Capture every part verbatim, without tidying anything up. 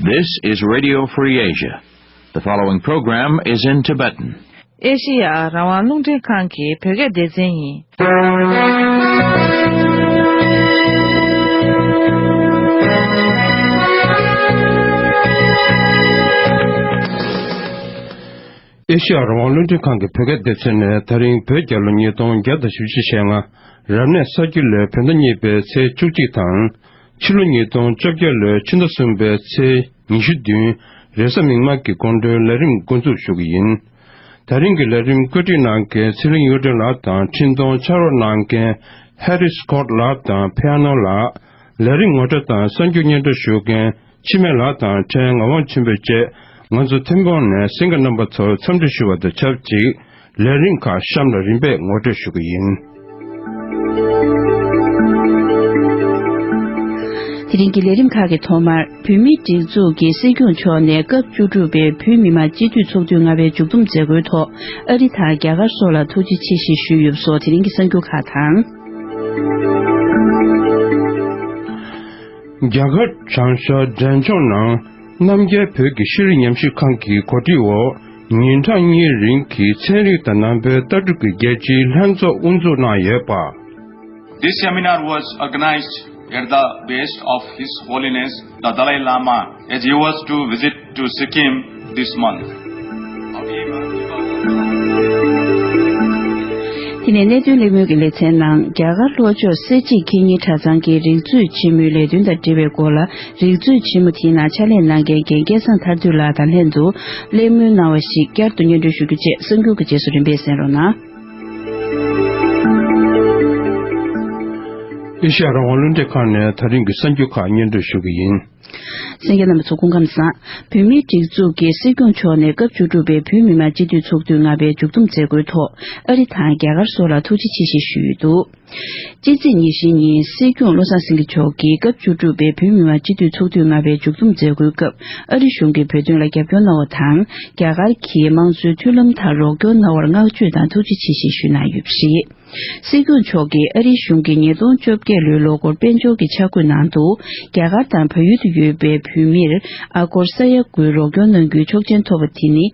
This is Radio Free Asia. The following program is in Tibetan. ཨེ་ཤེ་ཡ་རང་དབང་རླུང་འཕྲིན་ཁང་གི་བོད་སྐད་སྡེ་ཚན་ཡིན། ཨེ་ཤེ་ཡ་རང་དབང་རླུང་འཕྲིན་ཁང་གི་བོད་སྐད་སྡེ་ཚན་ནས། ད་རིང་བོད་རྒྱལ་ལོ་ཉིས་སྟོང་བརྒྱ་དང་བཞི་བཅུ་ཞེ་ལྔ། རབ་གནས་ས་ཁྱི་ལོའི་བོད་ཟླ་གཉིས་པའི་ཚེས་བཅུ་གཅིག་དང་། ཕྱི་ལོ་ཉིས་སྟོང་བཅོ་བརྒྱད་ལོའི་ཕྱི་ཟླ་གསུམ་པའི་ཚེས་ཉི་ཤུ་བདུན། རེས་གཟའ་མིག་དམར་གྱི་དགོང་དྲོའི་ལས་རིམ་འགོ་འཛུགས་ཞུ་གི་ཡིན། ད་རིང་གི་ལས་རིམ་བཀོད་སྒྲིག་གནང་མཁན་ཚེ་རིང་གཡུ་སྒྲོན་ལགས་དང་། འཕྲིན་གཏོང་ཕྱག་རོགས་གནང་མཁན་ཧེ་རི་སི་ཀོད་ལགས་དང་ཕི་ཡ་ནོ་ལགས། ལས་རིམ་ངོ་སྤྲོད་དང་གསར་འགྱུར་སྙན་སྒྲོན་ཞུ་མཁན་འཆི་མེད་ལགས་དང་ཕྲན་ངག་དབང་ཆོས་འཕེལ་བཅས། ང་ཚོ་ཐེམ་སྤོང་ནས་གསན་མཁན་རྣམ་པ་ཚོར་འཚམས་འདྲི་ཞུ་བ་དང་ཆབས་ཅིག་ལས་རིམ་ཁག་གཤམ་ལ་རིམ་པས་ངོ་སྤྲོད་ཞུ་གི་ཡིན། དེ་རིང་གི་ལས་རིམ་ཁག་གི་ཐོག་མར། བོད་མིའི་སྒྲིག་འཛུགས་ཀྱི་སྲིད་སྐྱོང་མཆོག་ནས་སྐབས་བཅུ་དྲུག་པའི་བོད་མི་མང་སྤྱི་འཐུས་ཚོགས་དུས་ལྔ་པའི་མཇུག་བསྡོམས་མཛད་སྒོའི་ཐོག་ཨ་རི་དང་རྒྱ་གར་སོགས་ལ་ཐུགས་རྗེ་ཆེ་ཞེས་ཞུས་ཡོད་སོགས་དེ་རིང་གི་གསར་འགྱུར་ཁག་དང་། རྒྱ་གར་བྱང་ཤར་འབྲས་ལྗོངས་ནང་། རྣམ་རྒྱལ་བོད་ཀྱི་ཤེས་རིག་ཉམས་ཞིབ་ཁང་གི་གོ་སྒྲིག་འོག་ཉིན་གྲངས་གཉིས་རིང་གི་ཚན་རིག་དང་ནང་པའི་ལྟ་གྲུབ་ཀྱི་རྒྱལ་སྤྱིའི་ལྷན་ཚོགས་དབུ་འཛུགས་གནང་ཡོད་པ། This seminar was organized at the behest of His Holiness the Dalai Lama as he was to visit to Sikkim this month. དེ་ནས་གནད་དོན་གླེང་མོལ་གྱི་ལེ་ཚན་ནང་། རྒྱ་གར་ལྷོ་ཕྱོགས་སེ་ཅིག་ཁེ་ཉིན་གྲྭ་ཚང་གི་རིག་མཛོད་ཆེན་མོའི་ལས་དོན་དང་འབྲེལ་བའི་སྐོར་ལ། རིག་མཛོད་ཆེན་མོ་དེའི་ནང་ཕྱག་ལས་གནང་མཁན་རྒན་སྐལ་བཟང་ཐར་འདུས་ལགས་དང་ལྷན་དུ་གླེང་མོལ་གནང་བ་ཞིག་བསྐྱར་དུ་སྙན་སྒྲོན་ཞུ་རྒྱུ་བཅས་གསར་འགྱུར་གྱི་རྗེས་སུ་རིམ་པས་གསན་རོགས་གནང་། ཨེ་ཤ་ཡ་རང་དབང་རླུང་འཕྲིན་ཁང་ནས་ད་རིང་གི་གསར་འགྱུར་ཁག་སྙན་སྒྲོན་ཞུ་གི་ཡིན། གསན་མཁན་རྣམ་པ་ཚོ་སྐུ་ཁམས་བཟང་། བོད་མིའི་སྒྲིག་འཛུགས་ཀྱི་སྲིད་སྐྱོང་མཆོག་ནས་སྐབས་བཅུ་དྲུག་པའི་བོད་མི་མང་སྤྱི་འཐུས་ཚོགས་དུས་ལྔ་པའི་མཇུག་བསྡོམས་མཛད་སྒོའི་ཐོག་ཨ་རི་དང་རྒྱ་གར་སོགས་ལ་ཐུགས་རྗེ་ཆེ་ཞེས་ཞུས་ཡོད་འདུག། སྤྱི་ཚེས་ཉེར་བཞི་ཉིན་སྲིད་སྐྱོང་བློ་བཟང་སེང་གེ་མཆོག་གིས་སྐབས་བཅུ་དྲུག་པའི་བོད་མི་མང་སྤྱི་འཐུས་ཚོགས་དུས་ལྔ་པའི་མཇུག་བསྡོམས་མཛད་སྒོའི་སྐབས་ཨ་རི་གཞུང་གིས་བོད་དོན་ལ་རྒྱབ་སྐྱོར་གནང་བ་དང་། རྒྱ་གར་གྱིས་དམངས་གཙོའི་མཐུན་ལམ་དང་རོགས་སྐྱོར་གནང་བར་བསྔགས་བརྗོད་དང་ཐུགས་རྗེ་ཆེ་ཞེས་ཞུས་གནང་ཡོད་པ་རེད། སྲིད་སྐྱོང་མཆོག་གིས་ཨ་རིའི་གཞུང་གིས་ཉིས་སྟོང་བཅོ་བརྒྱད་ལོའི་ལོ་འཁོར་དཔལ་འབྱོར་གྱི་འཆར་འགོད་ནང་དུ། རྒྱ་གར་དང་བལ་ཡུལ་དུ་ཡོད་པའི་བོད་མིར་ཨ་སྒོར་ས་ཡ་དགུའི་རོགས་སྐྱོར་གནང་རྒྱུའི་ཆོག་མཆན་ཐོབ་པ་དེ་ནི།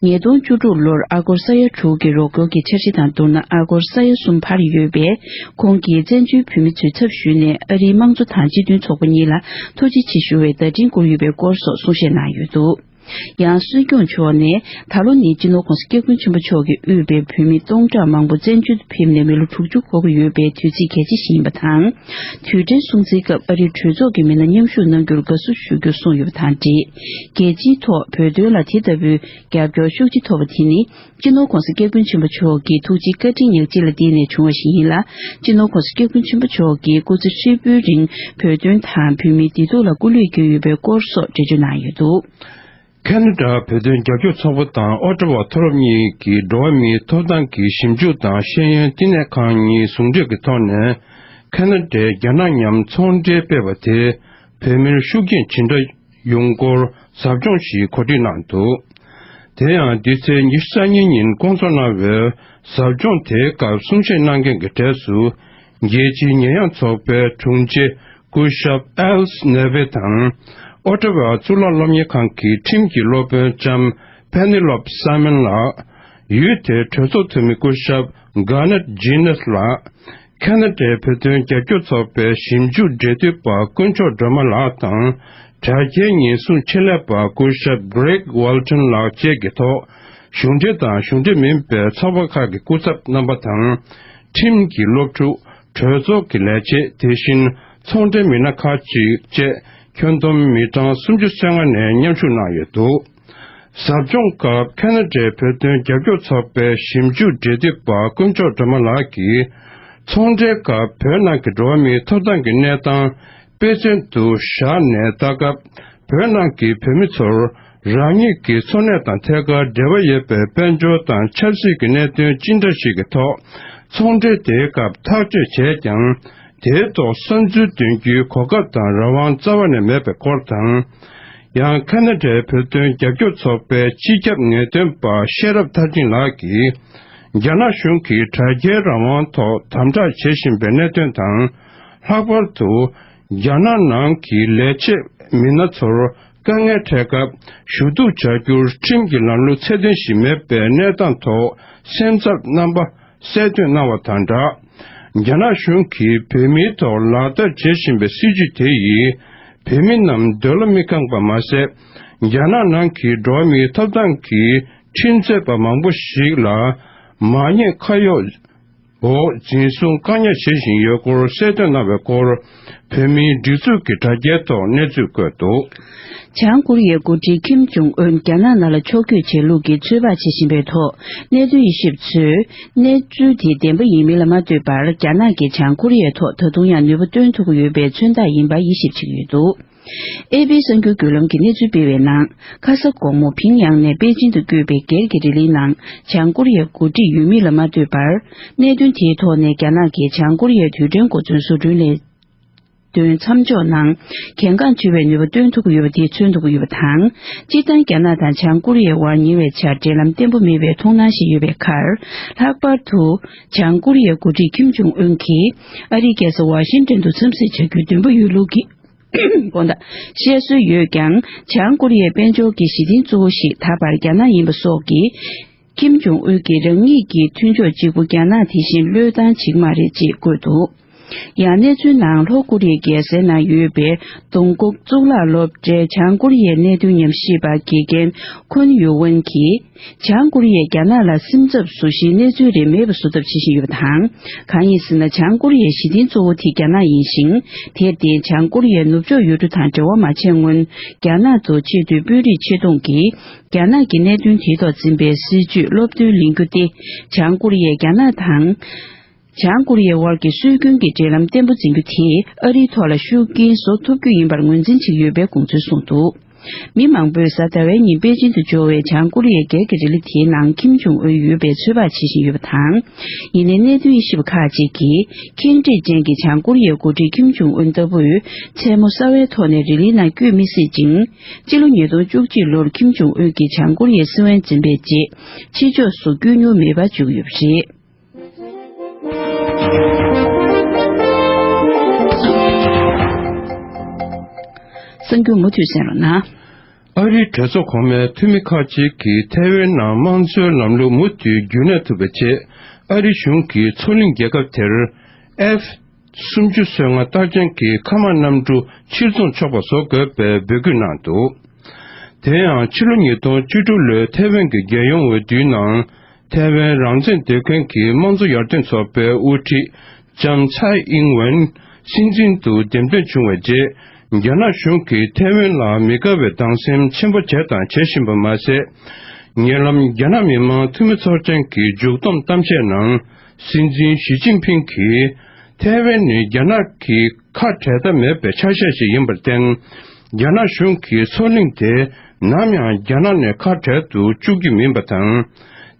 ཉིས་སྟོང་བཅུ་དྲུག་ལོར་ཨ་སྒོར་ས་ཡ་དྲུག་གི་རོགས་སྐྱོར་གྱི་འཆར་གཞི་དང་བསྡུར་ན། ཨ་སྒོར་ས་ཡ་གསུམ་འཕར་ཡོད་པས། ཁོང་གིས་བཙན་བྱོལ་བོད་མི་ཚོའི་ཚབ་ཞུས་ནས་ཨ་རིའི་དམངས་གཙོ་དང་སྤྱི་མཐུན་ཚོགས་པ་གཉིས་ལ་ཐུགས་རྗེ་ཆེ་ཞུ་བའི་བརྡ་འཕྲིན་བསྐུར་ཡོད་པའི་སྐོར་སོགས་གསུང་བཤད་གནང་ཡོད་འདུག། ཡང་སྲིད་སྐྱོང་མཆོག་ནས་ད་ལོ་ནི་སྤྱི་ནོར་༸གོང་ས་༸སྐྱབས་མགོན་ཆེན་པོ་མཆོག་གིས་དབུས་པའི་བོད་མི་སྟོང་ཕྲག་མང་པོ་བཙན་བྱོལ་དུ་ཕེབས་ནས་མི་ལོ་དྲུག་ཅུ་འཁོར་གྱི་ཡོད་པའི་དུས་ཚིགས་གལ་ཆེ་ཞིག་ཡིན་པ་དང་། དུས་དྲན་སྲུང་བརྩིའི་སྐབས་ཨ་རིའི་གྲོས་ཚོགས་ཀྱི་མི་སྣ་མཉམ་ཞུགས་གནང་རྒྱུར་དགའ་བསུ་ཞུ་རྒྱུ་གསུངས་ཡོད་པ་དང་འབྲེལ། རྒྱལ་སྤྱིའི་ཐོག་བོད་དོན་ལ་དེ་ལྟ་བུའི་རྒྱབ་སྐྱོར་ཤུགས་ཆེ་ཐོབ་པ་དེ་ནི། སྤྱི་ནོར་༸གོང་ས་༸སྐྱབས་མགོན་ཆེན་པོ་མཆོག་གི་ཐུགས་རྗེ་བཀའ་དྲིན་ཉག་གཅིག་ལ་བརྟེན་ནས་བྱུང་བ་ཞིག་ཡིན་ལ། སྤྱི་ནོར་༸གོང་ས་༸སྐྱབས་མགོན་ཆེན་པོ་མཆོག་གིས་སྐུ་ཚེ་ཧྲིལ་པོའི་རིང་བོད་དོན་དང་བོད་མིའི་བདེ་སྡུག་ལ་སྐུ་ལུས་བསྐྱོན་ཡོད་པའི་སྐོར་སོགས་འགྲེལ་བརྗོད་གནང་ཡོད་འདུག། ཁ་ན་ཌ་བོད་དོན་རྒྱབ་སྐྱོར་ཚོགས་པ་དང་ཨོ་ཊ་ཝ་མཐོ་སློབ་གཉིས་ཀྱིས་འགྲོ་བ་མིའི་ཐོབ་ཐང་གི་ཞིབ་འཇུག་དང་ཤེས་ཡོན་བསྟི་གནས་ཁང་གཉིས་ཟུང་འབྲེལ་གྱི་ཐོག་ནས། ཁ་ན་ཌས་རྒྱ་ནག་མཉམ་ཚོང་འབྲེལ་སྤེལ་བ་དེས་བོད་མིར་ཤུགས་རྐྱེན་ཇི་འདྲ་ཡོང་སྐོར་ཟབ་སྦྱོང་ཞིག་གོ་སྒྲིག་གནང་འདུག། དེ་ཡང་འདི་ཚེས་ཉི་ཤུ་རྩ་གཉིས་ཉིན་བསྐོང་ཚོགས་གནང་བའི་ཟབ་སྦྱོང་དེའི་སྐབས་གསུང་བཤད་གནང་མཁན་གྱི་གྲས་སུ། རྒྱལ་སྤྱིའི་ཉེས་ཡངས་ཚོགས་པའི་དྲུང་ཆེ་སྐུ་ཞབས་ཨེལ་སི་ནེ་ཝེ་དང་། ཨོ་ཊ་ཝ་གཙུག་ལག་སློབ་གཉེར་ཁང་གི་ཁྲིམས་ཀྱི་སློབ་དཔོན་ལྕམ་ཕེ་ནེ་ལོབ་སཱི་མན་ལགས། ཡུལ་དེའི་གྲོས་ཚོགས་འཐུས་མི་སྐུ་ཞབས་གྷ་ནད་ཇི་ནེ་སི་ལགས། ཁ་ན་ཌའི་བོད་དོན་རྒྱབ་སྐྱོར་ཚོགས་པའི་ཞིབ་འཇུག་འབྲེལ་མཐུད་པ་དཀོན་མཆོག་སྒྲོལ་མ་ལགས་དང་། དྲ་རྒྱའི་ཉེན་སྲུང་ཆེད་ལས་པ་སྐུ་ཞབས་གྷི་རེག་ཝལ་ཊོན་ལགས་བཅས་ཀྱི་ཐོག་གཞུང་འབྲེལ་དང་གཞུང་འབྲེལ་མིན་པའི་ཚོགས་པ་ཁག་གི་སྐུ་ཚབ་རྣམ་པ་དང་། ཁྲིམས་ཀྱི་སློབ་ཕྲུག་གྲོས་ཚོགས་ཀྱི་ལས་བྱེད། དེ་བཞིན་ཚོང་འབྲེལ་མི་སྣ་ཁག་ཅིག་བཅས་ཁྱོན་བསྡོམས་མི་གྲངས་སུམ་ཅུ་སོ་ལྔ་ནས་མཉམ་ཞུགས་གནང་ཡོད་འདུག། ཟབ་སྦྱོང་སྐབས་ཁ་ན་ཌའི་བོད་དོན་རྒྱབ་སྐྱོར་ཚོགས་པའི་ཞིབ་འཇུག་འབྲེལ་མཐུད་པ་དཀོན་མཆོག་སྒྲོལ་མ་ལགས་ཀྱིས། ཚོང་འབྲེལ་སྐབས་བོད་ནང་གི་འགྲོ་བ་མིའི་ཐོབ་ཐང་གི་གནས་སྟངས་དཔེ་མཚོན་དུ་བཞག་ནས་ལྟ་སྐབས། བོད་ནང་གི་བོད་མི་ཚོར་རང་ཉིད་ཀྱི་འཚོ་གནས་དང་ཐད་ཀར་འབྲེལ་བ་ཡོད་པའི་དཔལ་འབྱོར་དང་ཆབ་སྲིད་ཀྱི་གནད་དོན་ཅི་འདྲ་ཞིག་གི་ཐོག་ཚོང་འབྲེལ་དེའི་སྐབས་ཐག་གཅོད་བྱས་ཀྱང་། དེའི་ཐོག་བསམ་ཚུལ་འདོན་རྒྱུའི་གོ་སྐབས་དང་རང་དབང་རྩ་བ་ནས་མེད་པའི་སྐོར་དང་། ཡང་ཁ་ན་ཌའི་བོད་དོན་རྒྱབ་སྐྱོར་ཚོགས་པའི་སྤྱི་ཁྱབ་ངེས་སྟོན་པ་ཤེས་རབ་མཐར་ཕྱིན་ལགས་ཀྱིས། རྒྱ་ནག་གཞུང་གིས་དྲ་རྒྱའི་རང་དབང་ཐོག་དམ་དྲག་བྱེད་བཞིན་པའི་གནད་དོན་དང་། ལྷག་པར་དུ། རྒྱ་ནག་ནང་གི་ལས་བྱེད་མི་སྣ་ཚོར་ དཀའ་ངལ་འཕྲད་སྐབས་ཞུ་གཏུག་བྱ་རྒྱུར་ཁྲིམས་ཀྱི་ལམ་ལུགས་ཚད་ལྡན་ཞིག་མེད་པའི་གནས་སྟངས་ཐོག་སེམས་འཚབ་རྣམ་པ་གསལ་སྟོན་གནང་བ་དང་སྦྲགས། རྒྱ་ནག་གཞུང་གིས་བོད་མིའི་ཐོག་ལག་བསྟར་བྱེད་བཞིན་པའི་སྲིད་བྱུས་དེ་ཡིས་བོད་མི་རྣམས་འདོད་བློ་མི་ཁེངས་པ་མ་ཟད། རྒྱ་ནག་ནང་གི་འགྲོ་བ་མིའི་ཐོབ་ཐང་གི་ཁྲིམས་རྩོད་པ་མང་པོ་ཞིག་ལ་མ་ཉེས་ཁ་གཡོགས་འོག་འཛིན་བཟུང་བཀག་ཉར་བྱེད་བཞིན་ཡོད་སྐོར་གསལ་སྟོན་གནང་བའི་སྐོར། བོད་མིའི་སྒྲིག་འཛུགས་ཀྱི་དྲ་རྒྱའི་ཐོག་གནས་ཚུལ་བཀོད་འདུག། བྱང་ཀོ་རི་ཡའི་འགོ་ཁྲིད་ཁིམ་ཇོང་ཨུན་རྒྱ་ནག་ནང་ལ་ཕྱོགས་བསྐྱོད་བྱེད་ལུགས་ཀྱི་ཚོད་དཔག་བྱེད་བཞིན་པའི་ཐོག་གནད་དོན་དབྱེ་ཞིབ་ཚོས། གནས་ཚུལ་དེ་བདེན་པ་ཡིན་མིན་ལ་མ་ལྟོས་པར། རྒྱ་ནག་གིས་བྱང་ཀོ་རི་ཡའི་ཐོག་ད་དུང་ཡང་ནུས་པ་བཏོན་ཐུབ་ཀྱི་ཡོད་པའི་མཚོན་རྟགས་ཡིན་པ་དབྱེ་ཞིབ་བྱེད་ཀྱི་ཡོད་འདུག། ཨེ་པི་གསར་འགྱུར་བརྒྱུད་ལམ་གྱིས་གནས་ཚུལ་སྤེལ་བའི་ནང་། ཁ་ས་དགོང་མོ་ཕིང་ཡང་ནས་པེ་ཅིན་དུ་བསྐྱོད་པའི་སྒེར་གྱི་རི་ལིའི་ནང་། བྱང་ཀོ་རི་ཡའི་འགོ་ཁྲིད་ཡོད་མིན་ལ་མ་ལྟོས་པར། གནད་དོན་དེའི་ཐོག་ནས་རྒྱ་ནག་གིས་བྱང་ཀོ་རི་ཡའི་རྡུལ་ཕྲན་གོ་མཚོན་བཟོ་སྐྲུན་ལས་དོན་མཚམས་འཇོག་ནང་གལ་འགངས་ཆེ་བའི་ནུས་པ་བཏོན་ཐུབ་ཀྱི་ཡོད་པ་དེ་མཚོན་ཐུབ་ཀྱི་ཡོད་པ་དང་། སྤྱིར་བཏང་རྒྱ་ནག་དང་བྱང་ཀོ་རི་ཡའི་དབར་ཉེ་བའི་ཆར་འབྲེལ་ལམ་བརྟན་པོ་མེད་པའི་མཐོང་སྣང་ཞིག་ཡོད་པའི་ཁར། ལྷག་པར་དུ་བྱང་ཀོ་རི་ཡའི་འགོ་ཁྲིད་ཁིམ་ཇོང་ཨུན་གྱིས་ཨ་རིའི་རྒྱལ་ས་ཝ་ཤིང་ཏོན་དུ་འཚམས་གཟིགས་བྱ་རྒྱུའི་འདུན་པ་ཡོད་ལུགས་ཀྱི་དགོངས་དག་བཤད་སྲོལ་ཡོད་ཀྱང་། བྱང་ཀོ་རི་ཡའི་དཔལ་འབྱོར་གྱི་གཞི་རྟེན་གཙོ་བོ་ཞིག་ད་བར་རྒྱ་ནག་ཡིན་པ་སོགས་ཀྱིས། ཁིམ་ཇོང་ཨུན་གྱིས་རང་ཉིད་ཀྱི་མཐུན་ཕྱོགས་གཅིག་པུ་རྒྱ་ནག་དེ་བཞིན་བློས་བཏང་བྱེད་ཀྱི་མ་རེད་ཅེས་བཀོད་འདུག། ཡང་གནས་ཚུལ་ནང་། ལྷོ་ཀོ་རི་ཡའི་རྒྱལ་སའི་ནང་ཡོད་པའི་རྡུང་འགོག་གཙུག་ལག་སློབ་གྲྭའི་བྱང་ཀོ་རི་ཡའི་གནད་དོན་ཉམས་ཞིབ་པ་དགེ་རྒན་ཁོན་ཡུ་ཝན་གྱིས། བྱང་ཀོ་རི་ཡས་རྒྱ་ནག་ལ་སེམས་འཚབ་བཟོ་གཞིའི་གནས་ཚུལ་རེ་མེད་པ་བཟོ་ཐབས་བྱེད་བཞིན་ཡོད་པ་དང་། གང་ཡིན་ཟེར་ན། བྱང་ཀོ་རི་ཡའི་གཞི་རྟེན་གཙོ་བོ་དེ་རྒྱ་ནག་ཡིན་ཞིང་། དེར་བརྟེན། བྱང་ཀོ་རི་ཡའི་ནུབ་ཕྱོགས་ཡུལ་གྲུ་དང་འབྲེལ་བ་མ་བྱས་སྔོན། རྒྱ་ནག་ཏུ་ཆེས་མཐོའི་དཔོན་རིགས་ཆེ་མཐོང་གིས། རྒྱ་ནག་གི་གནད་དོན་དེའི་ཐོག་འཛིན་པའི་སྲིད་བྱུས་སློབ་སྟོན་ལེན་རྒྱུ་སྟེ། བྱང་ཀོ་རི་ཡས་རྒྱ་ནག་དང་། བྱང་ཀོ་རི་ཡའི་དབར་གྱི་སྲོལ་རྒྱུན་གྱི་འབྲེལ་ལམ་བརྟན་པོ་འཛིན་རྒྱུ་དེས། ཨ་རིའི་ཐོག་ལ་ཤུགས་རྐྱེན་བཟོ་ཐུབ་རྒྱུ་ཡིན་པར་ངོས་འཛིན་བྱེད་ཀྱི་ཡོད་པའི་དགོངས་ཚུལ་གསུངས་འདུག། མི་མང་པོས་གཟའ་ཟླ་བའི་ཉིན་པེ་ཅིན་དུ་འབྱོར་བའི་བྱང་ཀོ་རི་ཡའི་སྒེར་གྱི་རི་ལི་དེའི་ནང་ཁིམ་ཇོང་ཨུན་ཡོད་པའི་ཚོད་དཔག་བྱེད་བཞིན་ཡོད་པ་དང་། ཡིན་ནའི། གནད་དོན་དབྱེ་ཞིབ་པ་ཁག་ཅིག་གིས། ཁེངས་དྲེགས་ཅན་གྱི་བྱང་ཀོ་རི་ཡའི་འགོ་ཁྲིད་ཁིམ་ཇོང་ཨུན་ལྟ་བུས། མཚན་མོ་གསར་བའི་ཐོག་ནས་རི་ལིའི་ནང་བསྐྱོད་མི་སྲིད་ཅིང་། སྤྱི་ལོ་ཉིས་སྟོང་བཅུ་གཅིག་ལོར་ཁིམ་ཇོང་ཨུན་གྱིས་བྱང་ཀོ་རི་ཡའི་སྲིད་དབང་འཛིན་པའི་རྗེས། ཕྱི་ཕྱོགས་སུ་བསྐྱོད་མྱོང་མེད་པ་བརྗོད་ཀྱི་ཡོད་པ་རེད། གསར་འགྱུར་མུ་མཐུད་གསན་རོགས་གནང་། ཨ་རིའི་གྲོས་ཚོགས་གོང་མའི་འཐུས་མི་ཁག་ཅིག་གིས་ཐའེ་ཝན་ནང་དམངས་གཙོའི་ལམ་ལུགས་མུ་མཐུད་རྒྱུན་གནས་ཐུབ་པའི་ཆེད། ཨ་རི་གཞུང་གིས་མཚོ་གླིང་རྒྱལ་ཁབ་དེར་ཨེཕ་སུམ་ཅུ་སོ་ལྔ་རྟགས་ཅན་གྱི་མཁའ་དམག་གནམ་གྲུ་ཕྱིར་ཚོང་ཆོག་པ་བཟོ་དགོས་པའི་འབོད་སྐུལ་གནང་འདུག། དེ་ཡང་ཕྱི་ལོ་ཉིས་སྟོང་བཅུ་དྲུག་ལོའི་ཐའེ་ཝན་གྱི་རྒྱལ་ཡོངས་འོས་བསྡུའི་ནང་། ཐའེ་ཝན་རང་བཙན་འདོད་མཁན་གྱི་དམངས་གཙོ་ཡར་ཐོན་ཚོགས་པའི་དབུ་ཁྲིད་ལྕམ་ཚའེ་ཨིང་ཝེན་སྲིད་འཛིན་དུ་འདེམས་ཐོན་བྱུང་བའི་རྗེས། རྒྱ་ནག་གཞུང་གིས་ཐའེ་ཝན་ལ་མི་དགའ་བའི་སྡང་སེམས་ཆེན་པོ་བྱས་དང་བྱེད་བཞིན་པ་མ་ཟད། ཉེ་ལམ་རྒྱ་ནག་མི་དམངས་འཐུས་མི་ཚོགས་ཆེན་གྱི་མཇུག་བསྡོམས་གཏམ་བཤད་ནང་། སྲིད་འཛིན་ཞི་ཅིན་ཕིང་གིས། ཐའེ་ཝན་ནི་རྒྱ་ནག་གི་ཁ་བྲལ་ཐབས་མེད་པའི་ཆ་ཤས་ཤིག་ཡིན་པར་བརྟེན། རྒྱ་ནག་གཞུང་གིས་མཚོ་གླིང་དེ་ནམ་ཡང་རྒྱ་ནག་ནས་ཁ་བྲལ་དུ་བཅུག་རྒྱུ་མིན་པ་དང་།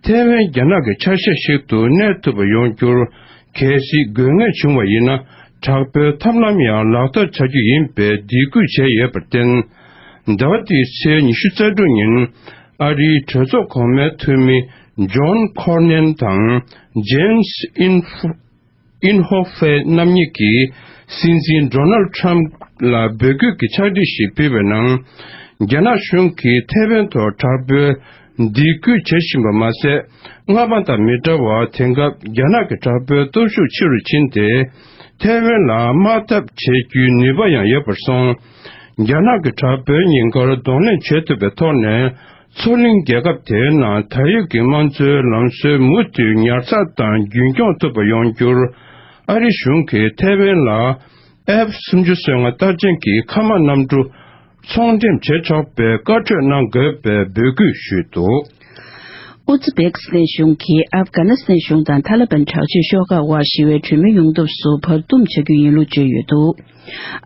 ཐའེ་ཝན་རྒྱ་ནག་གི་ཆ་ཤས་ཤིག་ཏུ་གནས་ཐུབ་པ་ཡོང་རྒྱུར། གལ་སྲིད་དགོས་ངེས་བྱུང་བ་ཡིན་ན། དྲག་པོའི་ཐབས་ལམ་ཡང་ལག་བསྟར་བྱ་རྒྱུ་ཡིན་པའི་འདེད་སྐུལ་བྱས་ཡོད་པར་བརྟེན། ཟླ་བ་འདིའི་ཚེས་ཉི་ཤུ་རྩ་དྲུག་ཉིན། ཨ་རིའི་གྲོས་ཚོགས་གོང་མའི་འཐུས་མི་ཇོན་ཁོར་ནན་དང་ཇེམ་སི་ཨིན་ཧོ་ཧྥེ་རྣམ་གཉིས་ཀྱིས་སྲིད་འཛིན་ཌོ་ནལ་ཁྲམ་ལ་འབོད་སྐུལ་གྱི་ཕྱག་བྲིས་ཤིག་ཕུལ་བའི་ནང་། རྒྱ་ནག་གཞུང་གིས་ཐའེ་ཝན་ཐོག་དྲག་པོའི་འདེད་སྐུལ་བྱེད་བཞིན་པ་མ་ཟད། སྔ་མ་དང་མི་འདྲ་བར། དེང་སྐབས་རྒྱ་ནག་གི་དྲག་པོའི་སྟོབས་ཤུགས་ཆེ་རུ་ཕྱིན་ཏེ། ཐའེ་ཝན་ལ་དམག་འཐབ་བྱེད་རྒྱུའི་ནུས་པ་ཡང་ཡོད་པར་སོང་། རྒྱ་ནག་གི་དྲག་པོའི་ཉེན་ཁར་གདོང་ལེན་བྱེད་ཐུབ་པའི་ཐོག་ནས། མཚོ་གླིང་རྒྱལ་ཁབ་དེའི་ནང་ད་ཡོད་ཀྱི་དམངས་གཙོའི་ལམ་སྲོལ་མུ་མཐུད་ཉར་ཚགས་དང་རྒྱུན་འཁྱོངས་ཐུབ་པ་ཡོང་རྒྱུར། ཨ་རི་གཞུང་གིས་ཐའེ་ཝན་ལ་ཨེཕ་སུམ་ཅུ་སོ་ལྔ་རྟགས་ཅན་གྱི་མཁའ་དམག་གནམ་གྲུ་ཚོང་འགྲེམས་བྱེད་ཆོག་པའི་བཀའ་འཁྲོལ་གནང་དགོས་པའི་འབོད་སྐུལ་ཞུས་འདུག། ཨུ་ཛི་བེག་སི་ཐན་གཞུང་གིས་ཨབ་གྷ་ནི་སི་ཐན་གཞུང་དང་ཐ་ལི་བན་དྲག་སྤྱོད་ཤོག་ཁག་དབར་ཞི་བའི་གྲོས་མོལ་ཡོང་ཐབས་སུ་བར་འདུམ་བྱ་རྒྱུ་ཡིན་ལུགས་བརྗོད་ཡོད་འདུག།